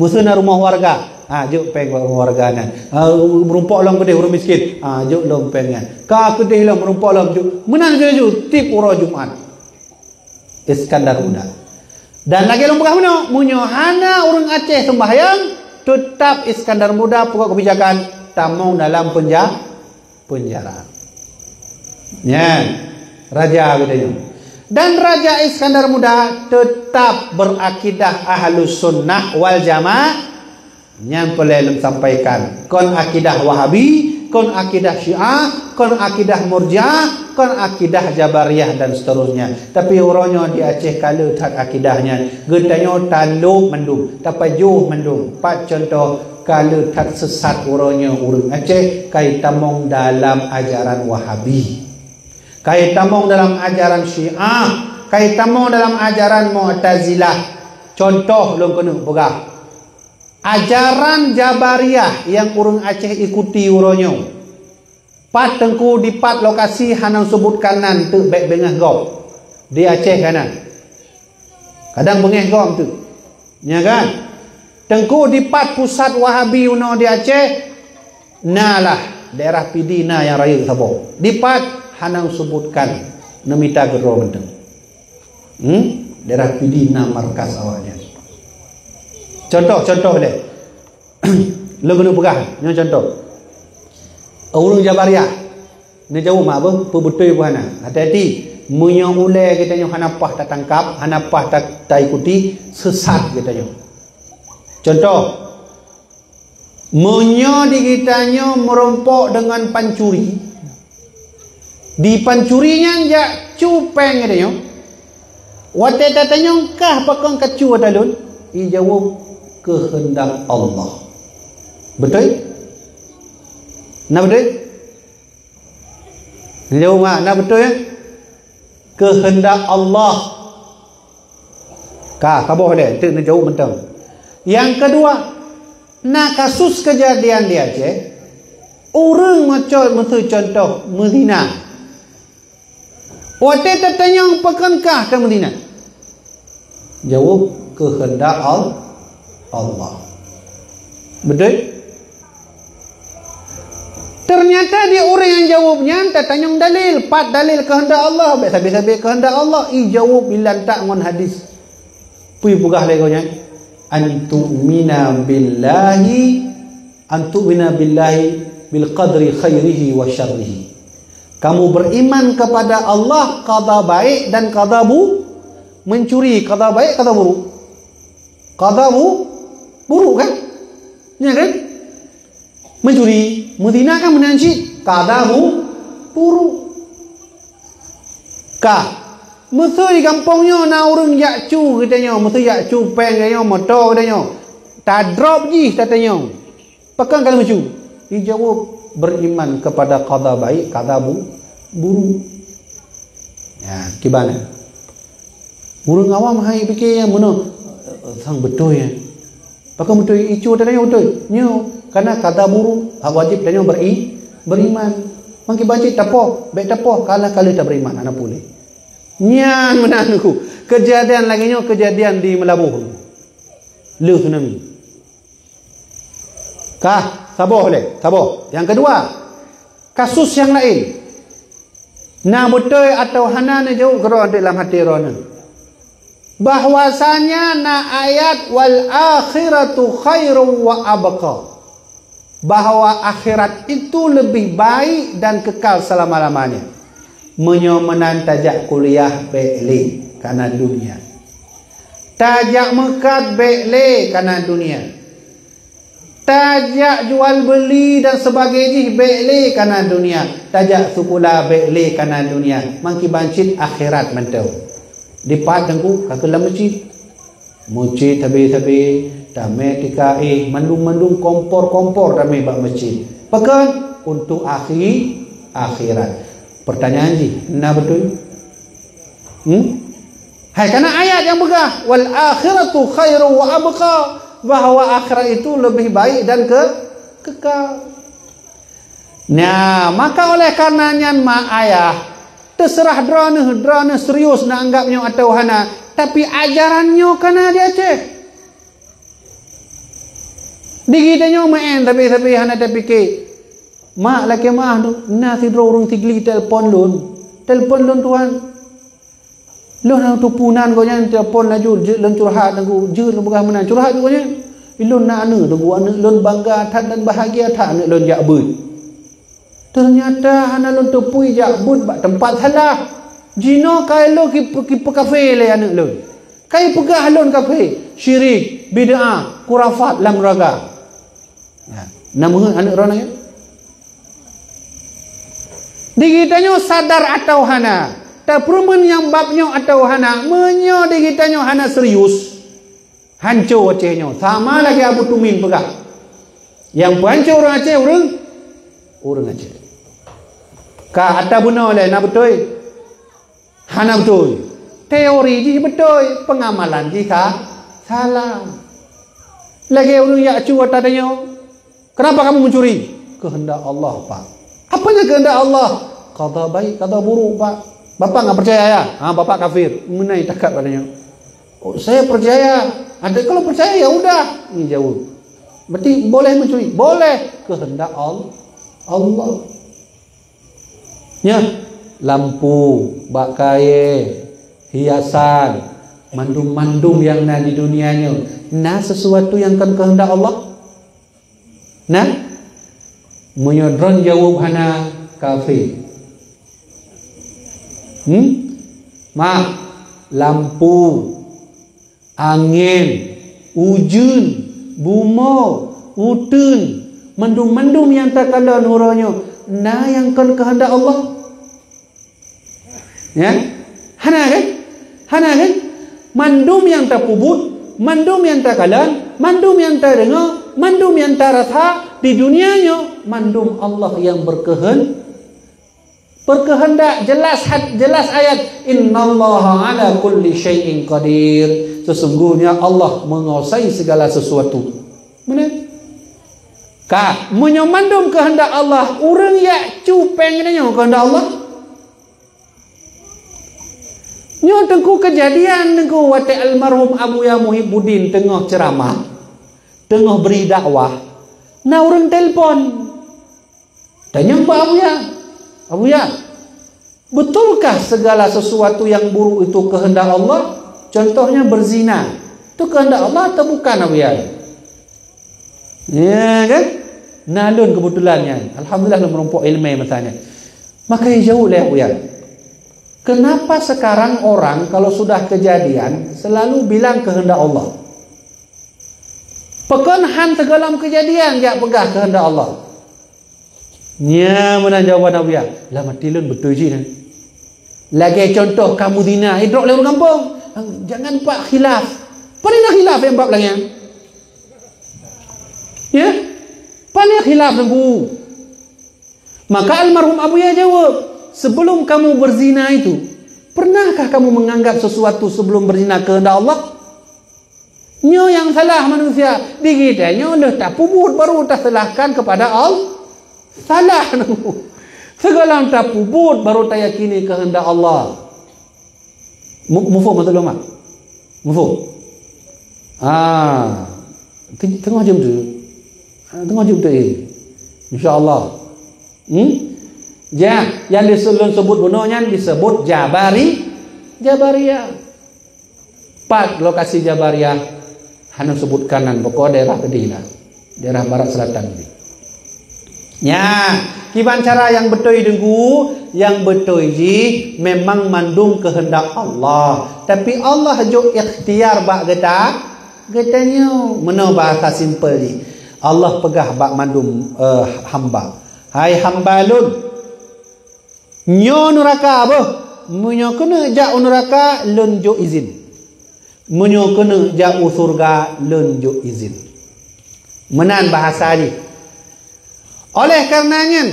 Meusu na rumoh warga. Ah, jok péng rumoh warga nyan. Ah, meurumpok lom keudeh ureuëng miskin. Ah, jok lom péng nyan. Ka keudeh lom meurumpok lom jok. Meunan keudeh jok tiep uroe Jumat. Iskandar Muda. Dan lagée lôn peugah bunoe, meunyoe hana ureuëng Aceh seumbahyang, teutap Iskandar Muda peugot keubijakan tamong dalam peunja-, peunjara. Nyan, raja geutanyoe. Dan Raja Iskandar Muda teutap berakidah Ahlus Sunnah wal Jamaah. Nyan peureulée lôn sampaikan. Kon akidah Wahabi, kon akidah Syiah, kon akidah Murjiah, kon akidah Jabariyah dan seterusnya. Tapi uroe nyoe di Aceh ka le that akidah nyan. Geutanyoe talop mandum, tapajoh mandum. Pat contoh, ka le that sesat uroe nyoe ureuëng Aceh kai tamong dalam ajaran Wahabi. Kai tamong dalam ajaran Syiah, kai tamong dalam ajaran Mu'tazilah. Contoh lôn keuneuk peugah. Ajaran Jabariyah nyang ureuëng Aceh ikuti uroe nyoe. Pat teungku dipat lokasi hana seubutkan nan teuk bék beungéh gob. Di Aceh kana. Kadang beungéh gob teuk. Nya kan? Teungku dipat pusat Wahabi unoe di Aceh, na lah daerah Pidie na nyang rayeuk saboh. Dipat hana seubutkan neumita keudroe mantong. Hmm? Daerah Pidie na markas awaknyan. Contoh, contoh lé. Lôn keuneuk peugah, nyoe contoh. Ureuëng Jabariyah, neujaweueb mak beuh, peubeutôi beuh hana. Hati-hati, meunyoe ulée geutanyoe hana paih tatangkap, hana paih ta-, taikuti, sesat geutanyoe. Contoh, meunyoe di geutanyoe meurumpok deungon pancuri, Di pancuri nyan jak cu péng geutanyoe. Watée tatanyong kah pakon kacu ata lôn, ijaweueb keuheundak Allah. Beutôi? Na beutôi? Neujaweueb ma, na beutôi? Keuheundak Allah. Ka, saboh lé, teuk neujaweueb mantong. Nyang keudua, na kasus keujadian di Aceh, ureuëng meucot meusu contoh meuzina. Watée tatanyong pakon kah kameuzina? Jaweueb keuheundak Al-, Allah. Beutôi? Teunyata di ureuëng nyang jaweueb nyan tatanyong dalil, pat dalil keuheundak Allah, bék sabe-sabe keuheundak Allah, ijaweueb ilantak ngon hadis. Peue peugah lé gobnyan? Antu'mina billahi, antu'mina billahi bil qadri khairihi wa syarrihi. Kamu beriman kepada Allah, qada baik dan qada bu-, mencuri, qada baik, qada buruk. Qada bu-, buruk kan? Ya kan? Mencuri, meuzina kan meunan cit, qada bu-, buruk. Ka. Meusu di gampông nyoe na ureuëng jak cu geutanyoe, meusu jak cu péng geutanyoe, moto geutanyoe. Tadrop jih tatanyong. Pakon ka lheueh meucu? Ijaweueb beriman kepada qada baik, qada bu-, buruk. Ya, kiban. Ureuëng awam hai pike nyang meunoe, sang beutôi ya. Pakon beutôi, icu teuh nyoe beutôi. Nyoe, karena qada buruk, hak wajéb tanyoe beri-, beriman. Mangki bancit tapoh, bék tapoh, kalah ka lheueh taberiman, hana puléh. Nyan meunan ku. Keujadian lagée nyoe keujadian di Meulaboh. Le tsunami. Kah, saboh lé, saboh. Nyang keudua, kasus nyang laén. Na beutôi atawa hana neujaweueb keudroe lam até droeneuh. Bahwasanya na ayat, "Wal akhiratu khairu wa abqa." Bahwa akhirat itu lebih baik dan kekal selama-lamanya. Meunyoe meunan tajak kuliah bék lé kana dunia. Tajak meukat bék lé kana dunia. Tajak jual beli dan sebagainya bék lé kana dunia. Tajak seukula bék lé kana dunia. Mangki bancit akhirat mantong. Dipat teungku ka keulam meucit. Meucit sabe-sabe, tamé tika éh, mandum-mandum kompor-kompor tamé bak meucit. Pakon? Untuk akhi-, akhirat. Pertanyaan jih, na beutôi? Hmm? Hai, kana ayat nyang peugah, "Wal akhiratu khairu wa abqa," bahwa akhirat itu lebih baik dan ke-, kekal. Nah, maka oleh karena nyan mak ayah, teuseurah droeneuh, droeneuh serius na anggap nyoe atawa hana, tapi ajaran nyoe kana di Aceh. Di geutanyoe meu'en sabe-sabe hana tapike. Mak lakée meu'ah, na sidroe ureuëng Sigli telepon lôn. Telepon lôn tuan. Lôn hana teupeue nan gobnyan, telepon laju, jeuet lôn curhat teungku, jeuet lôn peugah meunan, curhat gobnyan. Lôn na aneuëk teungku, aneuëk lôn bangga that dan bahagia that aneuëk lôn jak beuet. Teunyata hana lôn teupeue jak beuet bak teumpat salah. Jinoe ka lôn ki-, ki-, peukafé lé aneuëk lôn. Ka ipeugah lôn kafé, syirik, bid'ah, khurafat lam neuraka. Ya, na meuheuet aneuëk droeneuh nyan? Di geutanyoe sadar atawa hana, tapeurumeun nyang bab nyoe atawa hana, meunyoe di geutanyoe hana serius, hanco Aceh nyoe. Sama lagée Abu Tumin peugah, nyang peuhanco ureuëng Aceh, ureuëng, ureuëng Aceh. Ka ata bunoe lé, na beutôi? Hana beutôi. Teori jih beutôi, pengamalan jih sa-, salah. Lagée ureuëng jak cu ata tanyoe, "Kenapa kamu mencuri?" "Kehendak Allah, Pak." "Apanya kehendak Allah?" "Qada baik, qada buruk, Pak." "Bapak nggak percaya ya?" "Ha, Bapak kafir." Meunan takat pada nyoe. "Oh, saya percaya." "Ada, kalau percaya ya udah," ini jawab. "Berarti boleh mencuri?" "Boleh, kehendak Al-, Allah." Nya, lampu, bak kayée, hiasan, mandum-mandum nyang na di dunia nyoe, na sesuatu nyang kon keuheundak Allah? Na? Meunyoe droen jaweueb hana, kafé. Hmm? Mak, lampu, angén, ujeuen, bumoe, uteuen, mandum-mandum nyang takalon uroe nyoe, na nyang kon keuheundak Allah? Ya? Hana kan? Hana kan? Mandum nyang tapeubuet, mandum nyang takalon, mandum nyang tadeungoe, mandum nyang tarasa di dunia nyoe, mandum Allah nyang berkeuheun-, berkeuheundak. Jelas hat-, jelas ayat, "Innallaha ala kulli syai'in qadir." Sesungguhnya Allah menguasai segala sesuatu. Benar? Ka, meunyoe mandum keuheundak Allah, ureuëng jak cupeng nyoe keuheundak Allah? Nyoe Teungku keujadian Teungku, watée almarhum Abuya Muhibuddin teungoh ceuramah, teungoh bri dakwah, na ureuëng telepon. Tanyong bak Abuya, "Abuya, betulkah segala sesuatu yang buruk itu kehendak Allah? Contohnya berzina, itu kehendak Allah atau bukan, Abuya?" Ya kan? Na lôn keubeutulan nyan. Alhamdulillah lôn meurumpok iéleumé masa nyan. Maka jijaweueb lé Abuya, "Kenapa sekarang orang kalau sudah kejadian selalu bilang kehendak Allah? Pakon han sigohlom kejadian jak peugah kehendak Allah?" Nyan meunan jawaban Abuya. Lam até lôn beutôi jih nyan. Lagée contoh kamu zina, idrop lé ureuëng gampông. Jangan bak khilaf. Pane na khilaf nyang bab lagée nyan? Ya? Pane khilaf Teungku? Maka almarhum Abuya jaweueb, "Sebelum kamu berzina itu, pernahkah kamu menganggap sesuatu sebelum berzina kehendak Allah?" Nyoe nyang salah manusia. Di geutanyoe lheueh tapeubuet baru tasalahkan kepada Allah. Salah. Sigohlom tapeubuet baru tayakini kehendak Allah. Mu-, muphom maksud lôn, Mak? Muphom? Ah. Te-, teungoh jeuem tu. Ah, teungoh jeuem tu, eh. Insya Allah. Hmm? Ya, nyang disebut, lôn sebut bunoe nyan disebut Jabari-, Jabariyah. Pat lokasi Jabariyah, hana sebutkan nan, pokok daerah keudeh lah. Daerah barat selatan ni. Nya, kiban cara nyang beutôi Teungku, nyang beutôi jih memang mandum kehendak Allah. Tapi Allah jok ikhtiar bak geuta, geutanyoe. Meunoe bahasa simpel jih. Allah peugah bak mandum, eh, hamba, "Hai hamba lôn, nyoe nuraka boh, meunyoe keuneuk jak u nuraka, lôn jok izin. Meunyoe keuneuk jak u syeuruga, lôn jok izin." Meunan bahasa jih. Oleh karena nyan,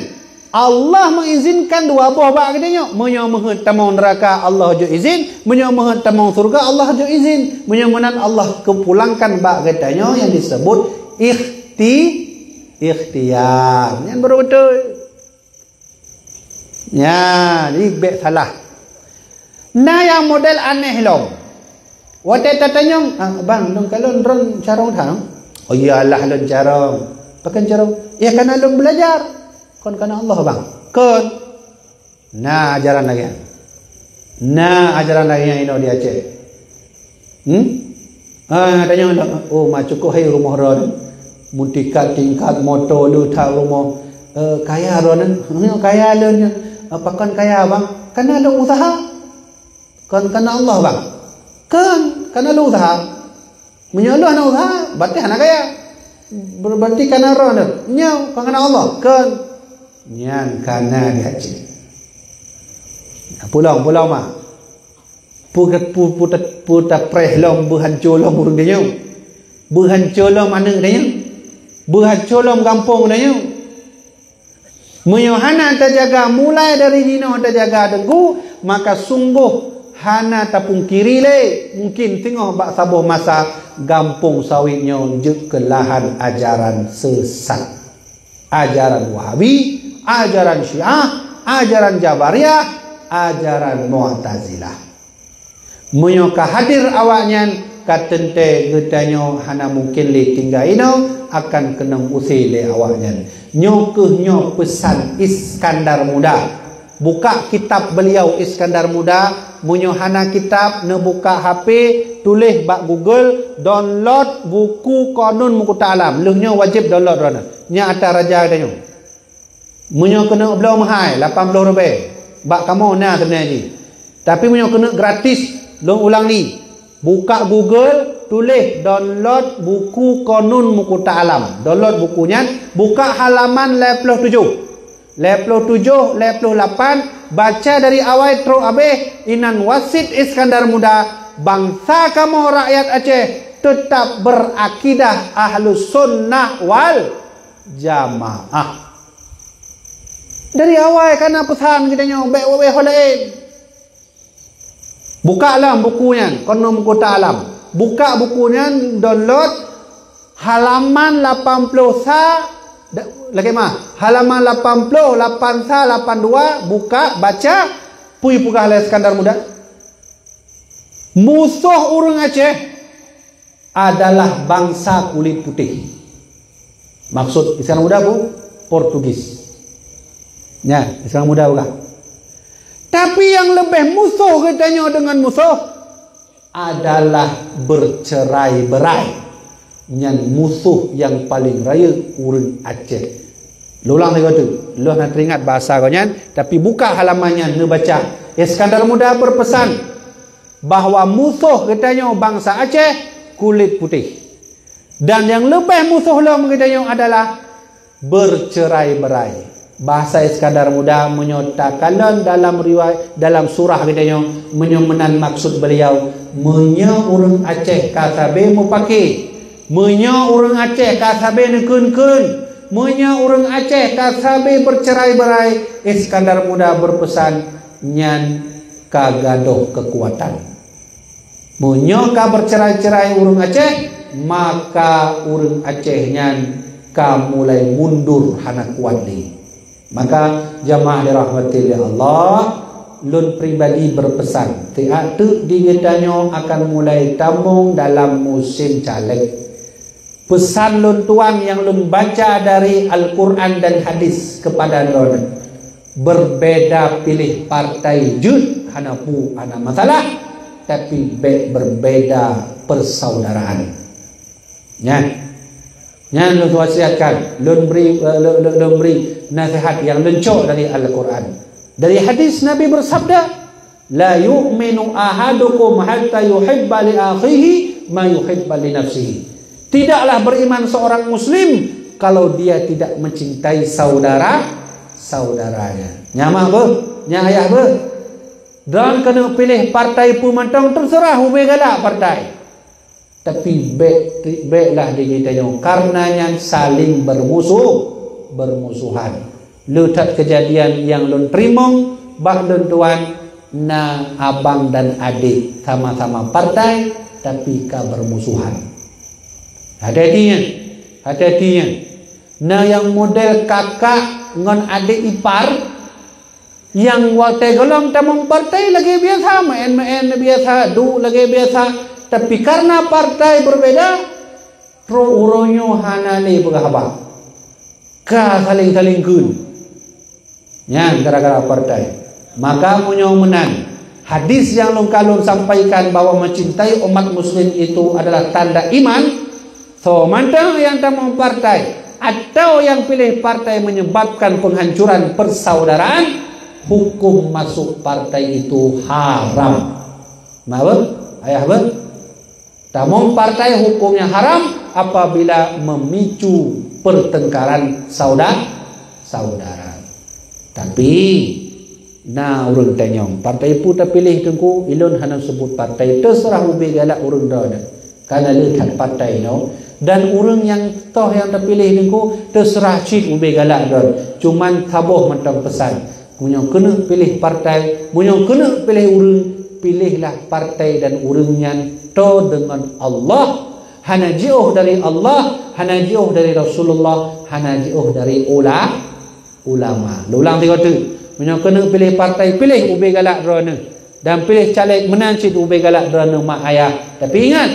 Allah mengizinkan dua boh bak geutanyoe. Meunyoe meuheuet tamong nuraka, Allah jok izin. Meunyoe meuheuet tamong syeuruga, Allah jok izin. Meunyoe meunan, Allah keupulangkan bak geutanyoe nyang disebut ikhti-, ikhtiar. Nyan baru beutôi. Nya, jadi bék salah. Na nyang model aneh lom. Watée tatanyong, "Ah, bang, lôn kalon droen carông that?" "Oh iyalah lôn carông." "Pakon carông?" "Ya, kana lôn beulajar." "Kon kana Allah, bang?" "Kon." Na ajaran lagée nyan. Na ajaran lagée nyan inoe di Aceh. Hmm? Ah, tanyong, "Oh, ma cukup hai rumoh droen. Meutingkat-tingkat moto le that rumoh. Eh, kaya droen." "Nyoe kaya lôn nyoe." "Eh, pakon kaya, bang?" "Kana lôn useuha." "Kon kana Allah, bang?" "Kon, kana lôn useuha." "Meunyoe lôn hana useuha, berarti hana kaya. Ber-, berarti kana droen nyoe, kon kana Allah." "Kon." Nyan kana di Aceh. Pulang, pulang ma. Pu-, pu-, pu-, pu-, tapreh lom, beuhanco lom ureuëng tanyoe. Beuhanco lom aneuëk tanyoe. Beuhanco lom gampông tanyoe. Meunyoe hana tajaga, mulai dari jinoe tajaga Teungku, maka sunggoh hana tapungkiri lé, mungkin teungoh bak saboh masa gampông Sawét nyoe jeuet keu lahan ajaran sesat. Ajaran Wahabi, ajaran Syiah, ajaran Jabariyah, ajaran Mu'tazilah. Meunyoe ka hadir awaknyan, ka teuntée geutanyoe hana mungken lé tinggai inoe, akan keunong use lé awaknyan. Nyoe kheueh nyoe peusan Iskandar Muda. Buka kitab beliau Iskandar Muda, meunyoe hana kitab, neubuka H P, tuléh bak Google, download buku Qanun Muqtah Alam. Lheueh nyoe wajéb download droeneuh. Nyan atra raja geutanyoe. Meunyoe keuneuk bloe meuhai, lapan ploh ribée, bak kamoe na sebenarnya jih. Tapi meunyoe keuneuk gratis, lôn ulang li. Buka Google, tuléh download buku Qanun Muqtah Alam. Download buku nyan, buka halaman lhée ploh tujoh. Lhée ploh tujoh, lhée ploh lapan, Baca dari awai trok abéh, inan wasiet Iskandar Muda, bansa kamoe rakyat Aceh teutap beurakidah Ahlus Sunnah wal Jamaah. Dari awai ka na peusan geutanyoe, bék wéh-wéh ho laén. Buka lam buku nyan, kon num kota alam. Buka buku nyan, download halaman lapan ploh sa, da-, lagée mah, halaman lapan ploh, lapan sa, lapan dua, buka, baca, peue peugah lé Iskandar Muda. Musoh ureuëng Aceh adalah bansa kulit putih. Maksud Iskandar Muda bu, Portugis. Nya, Iskandar Muda bukan. Tapi nyang leubeh musoh geutanyoe deungon musoh adalah bercerai-berai. Nyan musoh nyang paleng rayeuk ureuëng Aceh. Lulang lé gotu, lôn hana teuingat bahasa gobnyan, tapi buka halaman nyan neubaca. Iskandar Muda berpesan bahwa musoh geutanyoe bansa Aceh kulit putih. Dan nyang leubeh musoh lom geutanyoe adalah bercerai-berai. Bahasa Iskandar Muda meunyoe takalon dalam riwayat, dalam surah geutanyoe, meunyoe meunan maksud beliau, meunyoe ureuëng Aceh ka sabe mupake, meunyoe ureuëng Aceh ka sabe neukheun-kheun, meunyoe ureuëng Aceh ka sabe bercerai-berai, Iskandar Muda berpesan nyan ka gadôh kekuatan. Meunyoe ka bercerai-cerai ureuëng Aceh, maka ureuëng Aceh nyan ka mulai mundur hana kuat lé. Maka jamaah dirahmati lé Allah, lôn pribadi berpesan, tiat teuk di geutanyoe akan mulai tamong dalam musim caleg. Pesan lôn tuan nyang lôn baca dari Al-Quran dan hadis kepada droeneuh, berbeda pilih partai jeuet hana pu hana masalah, tapi bék berbeda persaudaraan. Nyan, nyan lôn wasiatkan, lôn beri, eh, lôn, lôn, lôn beri nasihat nyang leuncok dari Al-Quran. Dari hadis Nabi bersabda, "La yu'minu ahadukum hatta yuhibba li akhihi ma yuhibba li nafsihi." Tidaklah beriman seorang muslim kalau dia tidak mencintai saudara-saudaranya. Nya mak beuh, nya ayah beuh. Dan keuneuk piléh partai peue mantong, terserah ubé galak partai. Tapi bék, béklah digeutanyoe, karena nyan saling bermusuh, bermusuhan. Le that keujadian nyang lôn teurimong bak lôn tuan, na abang dan adék sama-sama partai, tapi ka bermusuhan. Hati-hati nyan, hati-hati nyan. Na nyang model kakak ngon adék ipar, nyang watée gohlom tamong partai lagée biasa, meu'én-meu'én biasa, duek lagée biasa, tapi karena partai berbeda, trok uroe nyoe hana lé peugah haba. Ka saléng-saléng kheun. Nyan gara-gara partai. Maka meunyoe meunan, hadis nyang lôn ka lôn sampaikan bahwa mencintai umat muslim itu adalah tanda iman, soe mantong nyang tamong partai atau nyang piléh partai menyebabkan penghancuran persaudaraan, hukum masuk partai itu haram. Mak beuh? Ayah beuh? Tamong partai hukumnya haram apabila memicu pertengkaran sauda-, saudara. Tapi, na ureuëng tanyong, partai peue tapiléh Teungku? Ilôn hana seubut partai, teuseurah ubé galak ureuëng droeneuh. Kana le that partai nyoe, dan ureuëng nyang toh nyang tapiléh Teungku, teuseurah cit ubé galak droeneuh. Cuman saboh mantong peusan, meunyoe keuneuk piléh partai, meunyoe keuneuk piléh ureuëng, piléhlah partai dan ureuëng nyan toe deungon Allah, hana jiôh dari Allah, hana jiôh dari Rasulullah, hana jiôh dari ula-, ulama. Lôn ulang tiga teuk, meunyoe keuneuk piléh partai, piléh ubé galak droeneuh, dan piléh caleg meunan cit ubé galak droeneuh mak ayah. Tapi ingat,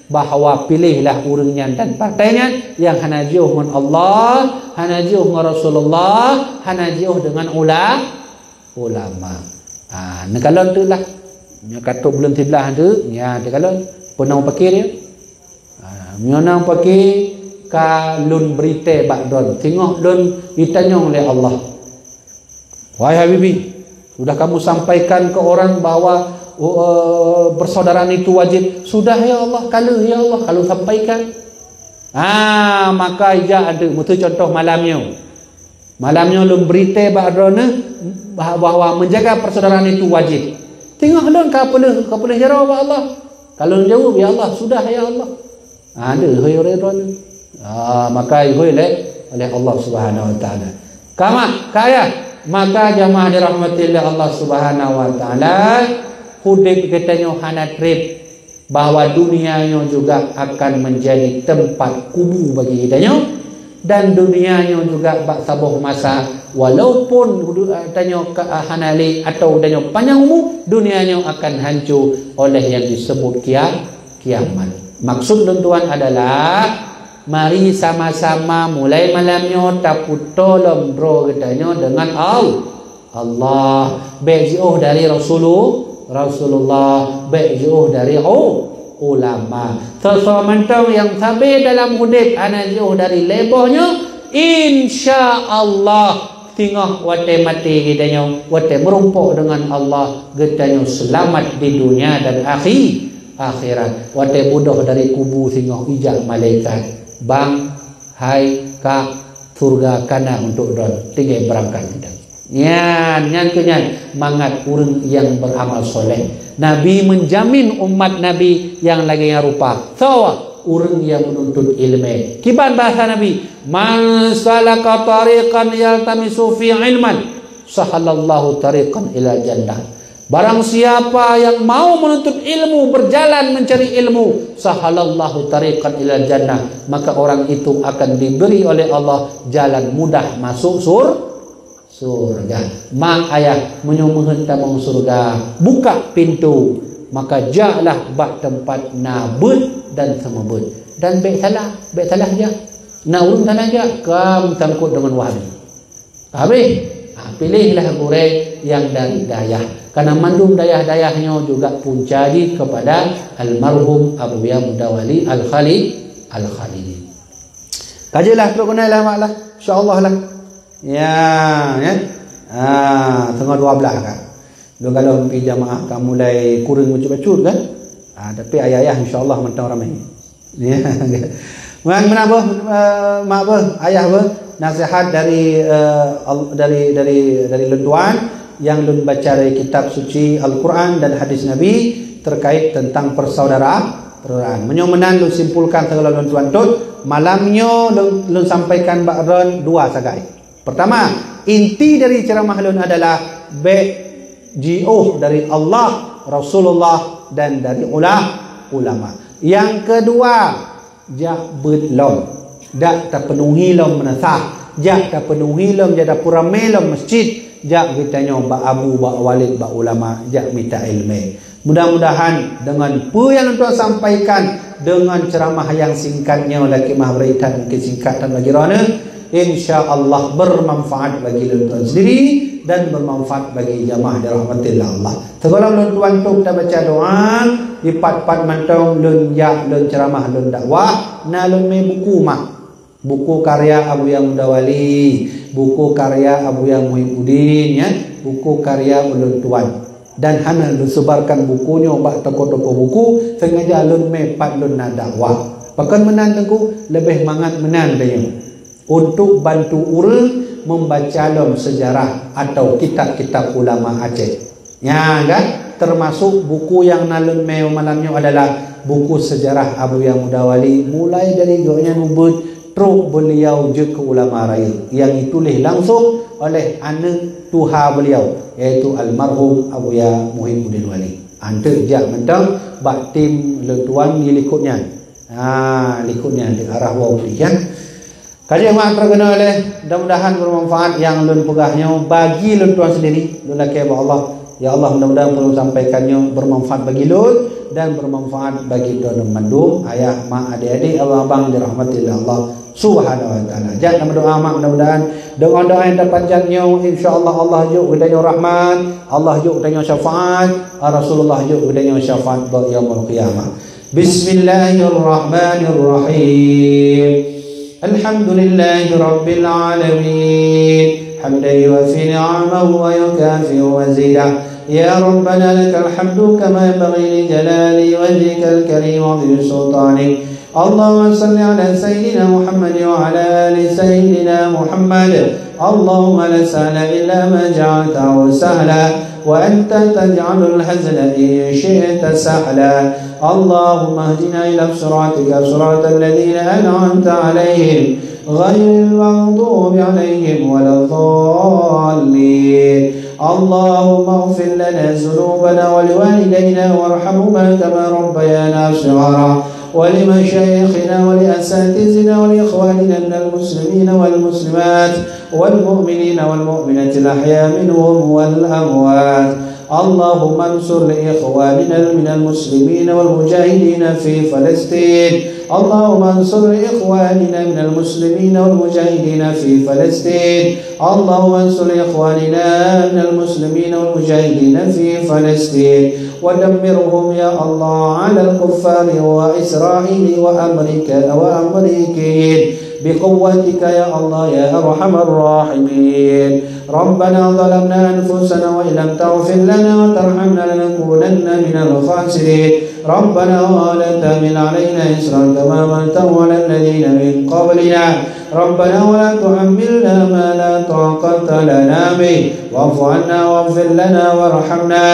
bahwa piléhlah ureuëng nyan dan partai nyan nyang hana jiôh ngon Allah, hana jiôh ngon Rasulullah, hana jiôh deungon ula-, ulama. Ha, neukalon teuk lah. Nyoe ka trok buleuen siblaih teuk, nya teukalon. Peue na mupakè dia? Ha, nyoe na mupakè ka lôn bri tée bak droen. Singoh lôn itanyong lé Allah. Wahai habibi, sudah kamu sampaikan ke orang bahwa, eh, persaudaraan itu wajib? Sudah, ya Allah, ka lheueh, ya Allah, ka lôn sampaikan. Ah, maka ijak anteuk, meuteue contoh malam nyoe. Malam nyoe lôn bri tée bak droeneuh bah-, bahwa menjaga persaudaraan itu wajib. Teungoh lôn ka peuleueh, ka peuleueh jaroe bak Allah. Ka lôn jaweueb, "Ya Allah, sudah ya Allah." Ha, lheueh hôi ureuëng droeneuh. Ha, maka ihôi lé oleh Allah Subhanahu Wa Taala. Kama, kaya, maka jamaah dirahmati oleh Allah Subhanahu Wa Taala, udeb geutanyoe hana treb. Bahwa dunia nyoe juga akan menjadi tempat kubu bagi geutanyoe, dan dunia nyoe juga bak saboh masa, walaupun tanyoe ka hana lé atau tanyoe panyang umu, dunia nyoe akan hanco oleh yang disebut kia-, kiamat. Maksud lôn tuan adalah, mari sama-sama mulai malam nyoe tapeutoe lom droe geutanyoe dengan Allah. Allah, bék jiôh dari Rasulu-, Rasulullah, bék jiôh dari u-, ulama. Soe-soe mantong nyang sabe dalam udeb hana jiôh dari lhée boh nyoe, insya Allah, singoh watée maté geutanyoe, watée meurumpok deungon Allah, geutanyoe seulamat di dunia dan akhi-, akhirat. Watée beudôh dari kubu singoh ijak malaikat, "Bang, hai, kak, syeuruga ka na untuk droen, tinggai beurangkat." Nyan, nyan keuh nyan mangat ureuëng nyang beuramal soleh. Nabi menjamin umat Nabi nyang lagée nyan rupa. Soe? Ureuëng nyang meununtut iéleumé. Kiban bahasa Nabi, "Man salaka tariqan yaltamisu fi ilman, sahalallahu tariqan ilal jannah." Barang siapa yang mau menuntut ilmu, berjalan mencari ilmu, sahalallahu tariqan ilal jannah, maka orang itu akan diberi oleh Allah jalan mudah masuk sur-, surga. Mak ayah, meunyoe meuheuet tamong surga, buka pintu, maka jaklah bak teumpat na beuet dan seumeubeuet. Dan bék salah, bék salah jak. Na ureuëng salah jak, ka meusangkot deungon Wahabi. Habéh, ha, pilihlah gurée nyang dari dayah. Karena mandum dayah-dayah nyoe juga punca jih kepada almarhum Abuya Mudawali Al-Khali-, Al-Khalili. Ka jeuet lah, trok keunoe lah, Mak, lah. Insya Allah lah. Ya, ya. Ah, teungoh dua belas kan. Dua galom pi jamaah ka mulai kureueng bacut-bacut kan. Ah, tapi ayah-ayah insya Allah mantong ramai. Ya. Wan, meunan beuh, eh, mak beuh, ayah beuh, nasihat dari, eh, al-, dari, dari, dari lôn tuan yang lôn baca dari kitab suci Al-Quran dan hadis Nabi terkait tentang persaudaraan. Meunyoe meunan lôn simpulkan sigohlom lôn tuan tôb, malam nyoe lôn, lôn sampaikan bak droen dua sagai. Pertama, inti dari ceramah lôn adalah bék jiôh dari Allah, Rasulullah dan dari ula-, ulama. Yang kedua, jak beuet lom. Jak tapeunuhi lom meunasah. Jak tapeunuhi lom, jak tapeuramé lom masjid. Jak geutanyoe bak abu, bak walid, bak ulama, jak mita iéleumé. Mudah-mudahan deungon peue nyang lôn tuan sampaikan, deungon ceuramah nyang singkat nyoe, lakée mah bri that mungken singkat that bagi droeneuh, insya Allah bermanfaat bagi lôn tuan sendiri dan bermanfaat bagi jamaah dirahmatillah Allah. Sigohlom lôn tuan tôb tabaca doa, di pat-pat mantong lôn jak lôn ceuramah lôn dakwah, na lôn mé buku mak. Buku karya Abuya Mudawali, buku karya Abuya Muhibuddin, ya, buku karya ulôn tuan. Dan hana lôn sebarkan buku nyoe bak toko-toko buku, sengaja lôn mé pat lôn na dakwah. Pakon meunan Teungku, leubeh mangat meunan tanyoe. Untuk bantu ureuëng membaca lom sejarah atau kitab-kitab ulama Aceh. Nyan kan, termasuk buku nyang na lôn mé malam nyoe adalah buku sejarah Abuya Mudawali, mulai dari gobnyan ubit trok beliau jeuet keu ulama rayeuk, nyang dituléh langsung oleh aneuëk tuha beliau, yaitu almarhum Abuya Muhibuddin Wali. Anteuk jak mantong bak tim lôn tuan di likot nyan. Ha, likot nyan di arah Wau Putih, ya. Ka jeuet mak, trok keunoe lé, mudah-mudahan bermanfaat nyang lôn peugah nyoe bagi lôn tuan sendiri, lôn lakée bak Allah. Ya Allah, mudah-mudahan peue lôn sampaikan nyoe bermanfaat bagi lôn dan bermanfaat bagi droeneuh mandum, ayah, mak, adik-adik, abang-abang dirahmati lé Allah Subhanahu wa Taala. Jak tameudoa mak, mudah-mudahan deungon doa nyang tapanjat nyoe, insya Allah, Allah jok geutanyoe rahmat, Allah jok geutanyoe syafaat, Rasulullah jok geutanyoe syafaat bak yaumul qiyamah. Bismillahirrahmanirrahim. Alhamdulillahi rabbil alamin. Hamdan yuwafi ni'amahu wa yukafi'u mazidah. Ya Rabbana lakal hamdu kama yanbaghi li jalali wajhikal karim wa 'azimi sultanik. Allahumma salli ala Sayyidina Muhammad wa ala ali Sayyidina Muhammad. اللهم لا سهل إلا ما جعلته سهلا، وأنت تجعل الحزن إن شئت سهلا. اللهم اهدنا إلى صراطك صراط الذين أنعمت عليهم غير المغضوب عليهم ولا الضالين. اللهم اغفر لنا ذنوبنا ولوالدينا وارحمهما كما ربيانا صغارا، ولمشايخنا ولأساتذتنا ولإخواننا من المسلمين والمسلمات والمؤمنين والمؤمنات الأحياء منهم والأموات. اللهم انصر لإخواننا من المسلمين والمجاهدين في فلسطين. اللهم انصر إخواننا من المسلمين والمجاهدين في فلسطين. اللهم انصر إخواننا من المسلمين والمجاهدين في فلسطين، ودمرهم يا الله على الكفار وإسرائيل وأمريكا وأمريكيين بقوتك يا الله يا أرحم الراحمين. ربنا ظلمنا أنفسنا وإن لم تغفر لنا وترحمنا لنكونن من الخاسرين. ربنا ولا تحمل علينا إصرا كما حملته على الذين من قبلنا. ربنا ولا تحملنا ما لا طاقة لنا به. واعف عنا واغفر لنا وارحمنا.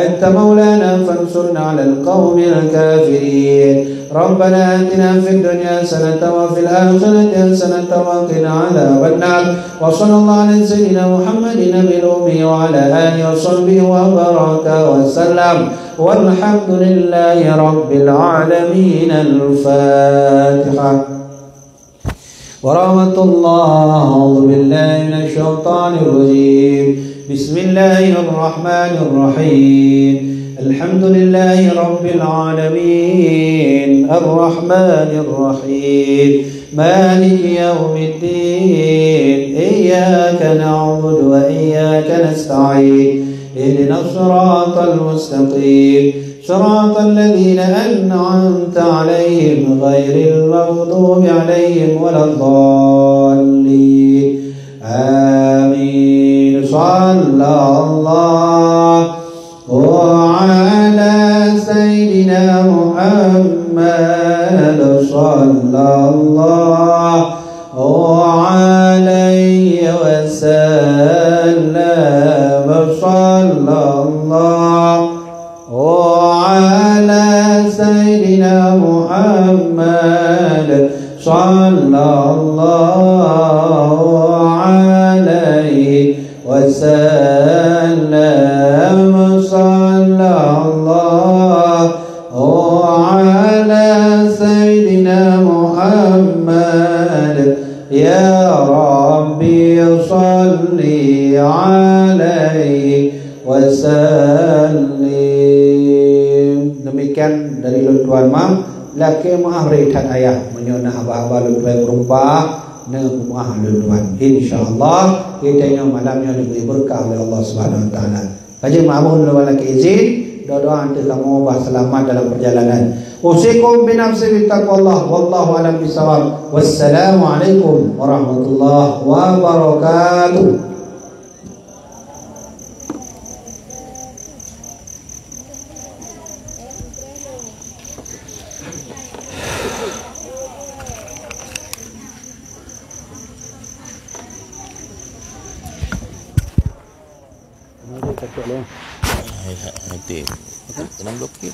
أنت مولانا فانصرنا على القوم الكافرين. ربنا آتنا في الدنيا حسنة وفي الآخرة حسنة وقنا عذاب النار. وصلى الله على سيدنا محمد النبي الأمي وعلى آله وصحبه وبارك وسلم. والحمد لله رب العالمين. الفاتحة. ورحمة الله. أعوذ بالله من الشيطان الرجيم. بسم الله الرحمن الرحيم. الحمد لله رب العالمين. الرحمن الرحيم. مالك يوم الدين. إياك نعبد وإياك نستعين. اهدنا الصراط المستقيم. صراط الذين أنعمت عليهم غير المغضوب عليهم ولا الضالين. آمين. صلى الله على سيدنا محمد. صلى الله عليه وسلم. صلى الله وعلى سيدنا محمد صلى الله عليه وسلم. صلى الله على سيدنا محمد. يا ربي صل عليه وسلم. Demikian dari lôn tuan ma, lakée meu'ah rhot that ayah. Meunyoe na haba-haba lôn tuan meurumpah, neupeumeu'ah lôn tuan. Insya Allah, kita nyoe malam nyoe diberi berkah oleh Allah Subhanahu Wa Taala. Laju meu'ah lôn tuan lakée izin, doa-doa untuk kamu bah selamat dalam perjalanan. Usikum binafsi bitaqwallah. Wallahu a'lam bishawab. Wassalamualaikum warahmatullahi wabarakatuh. Nanti. Apa? Dalam blokir.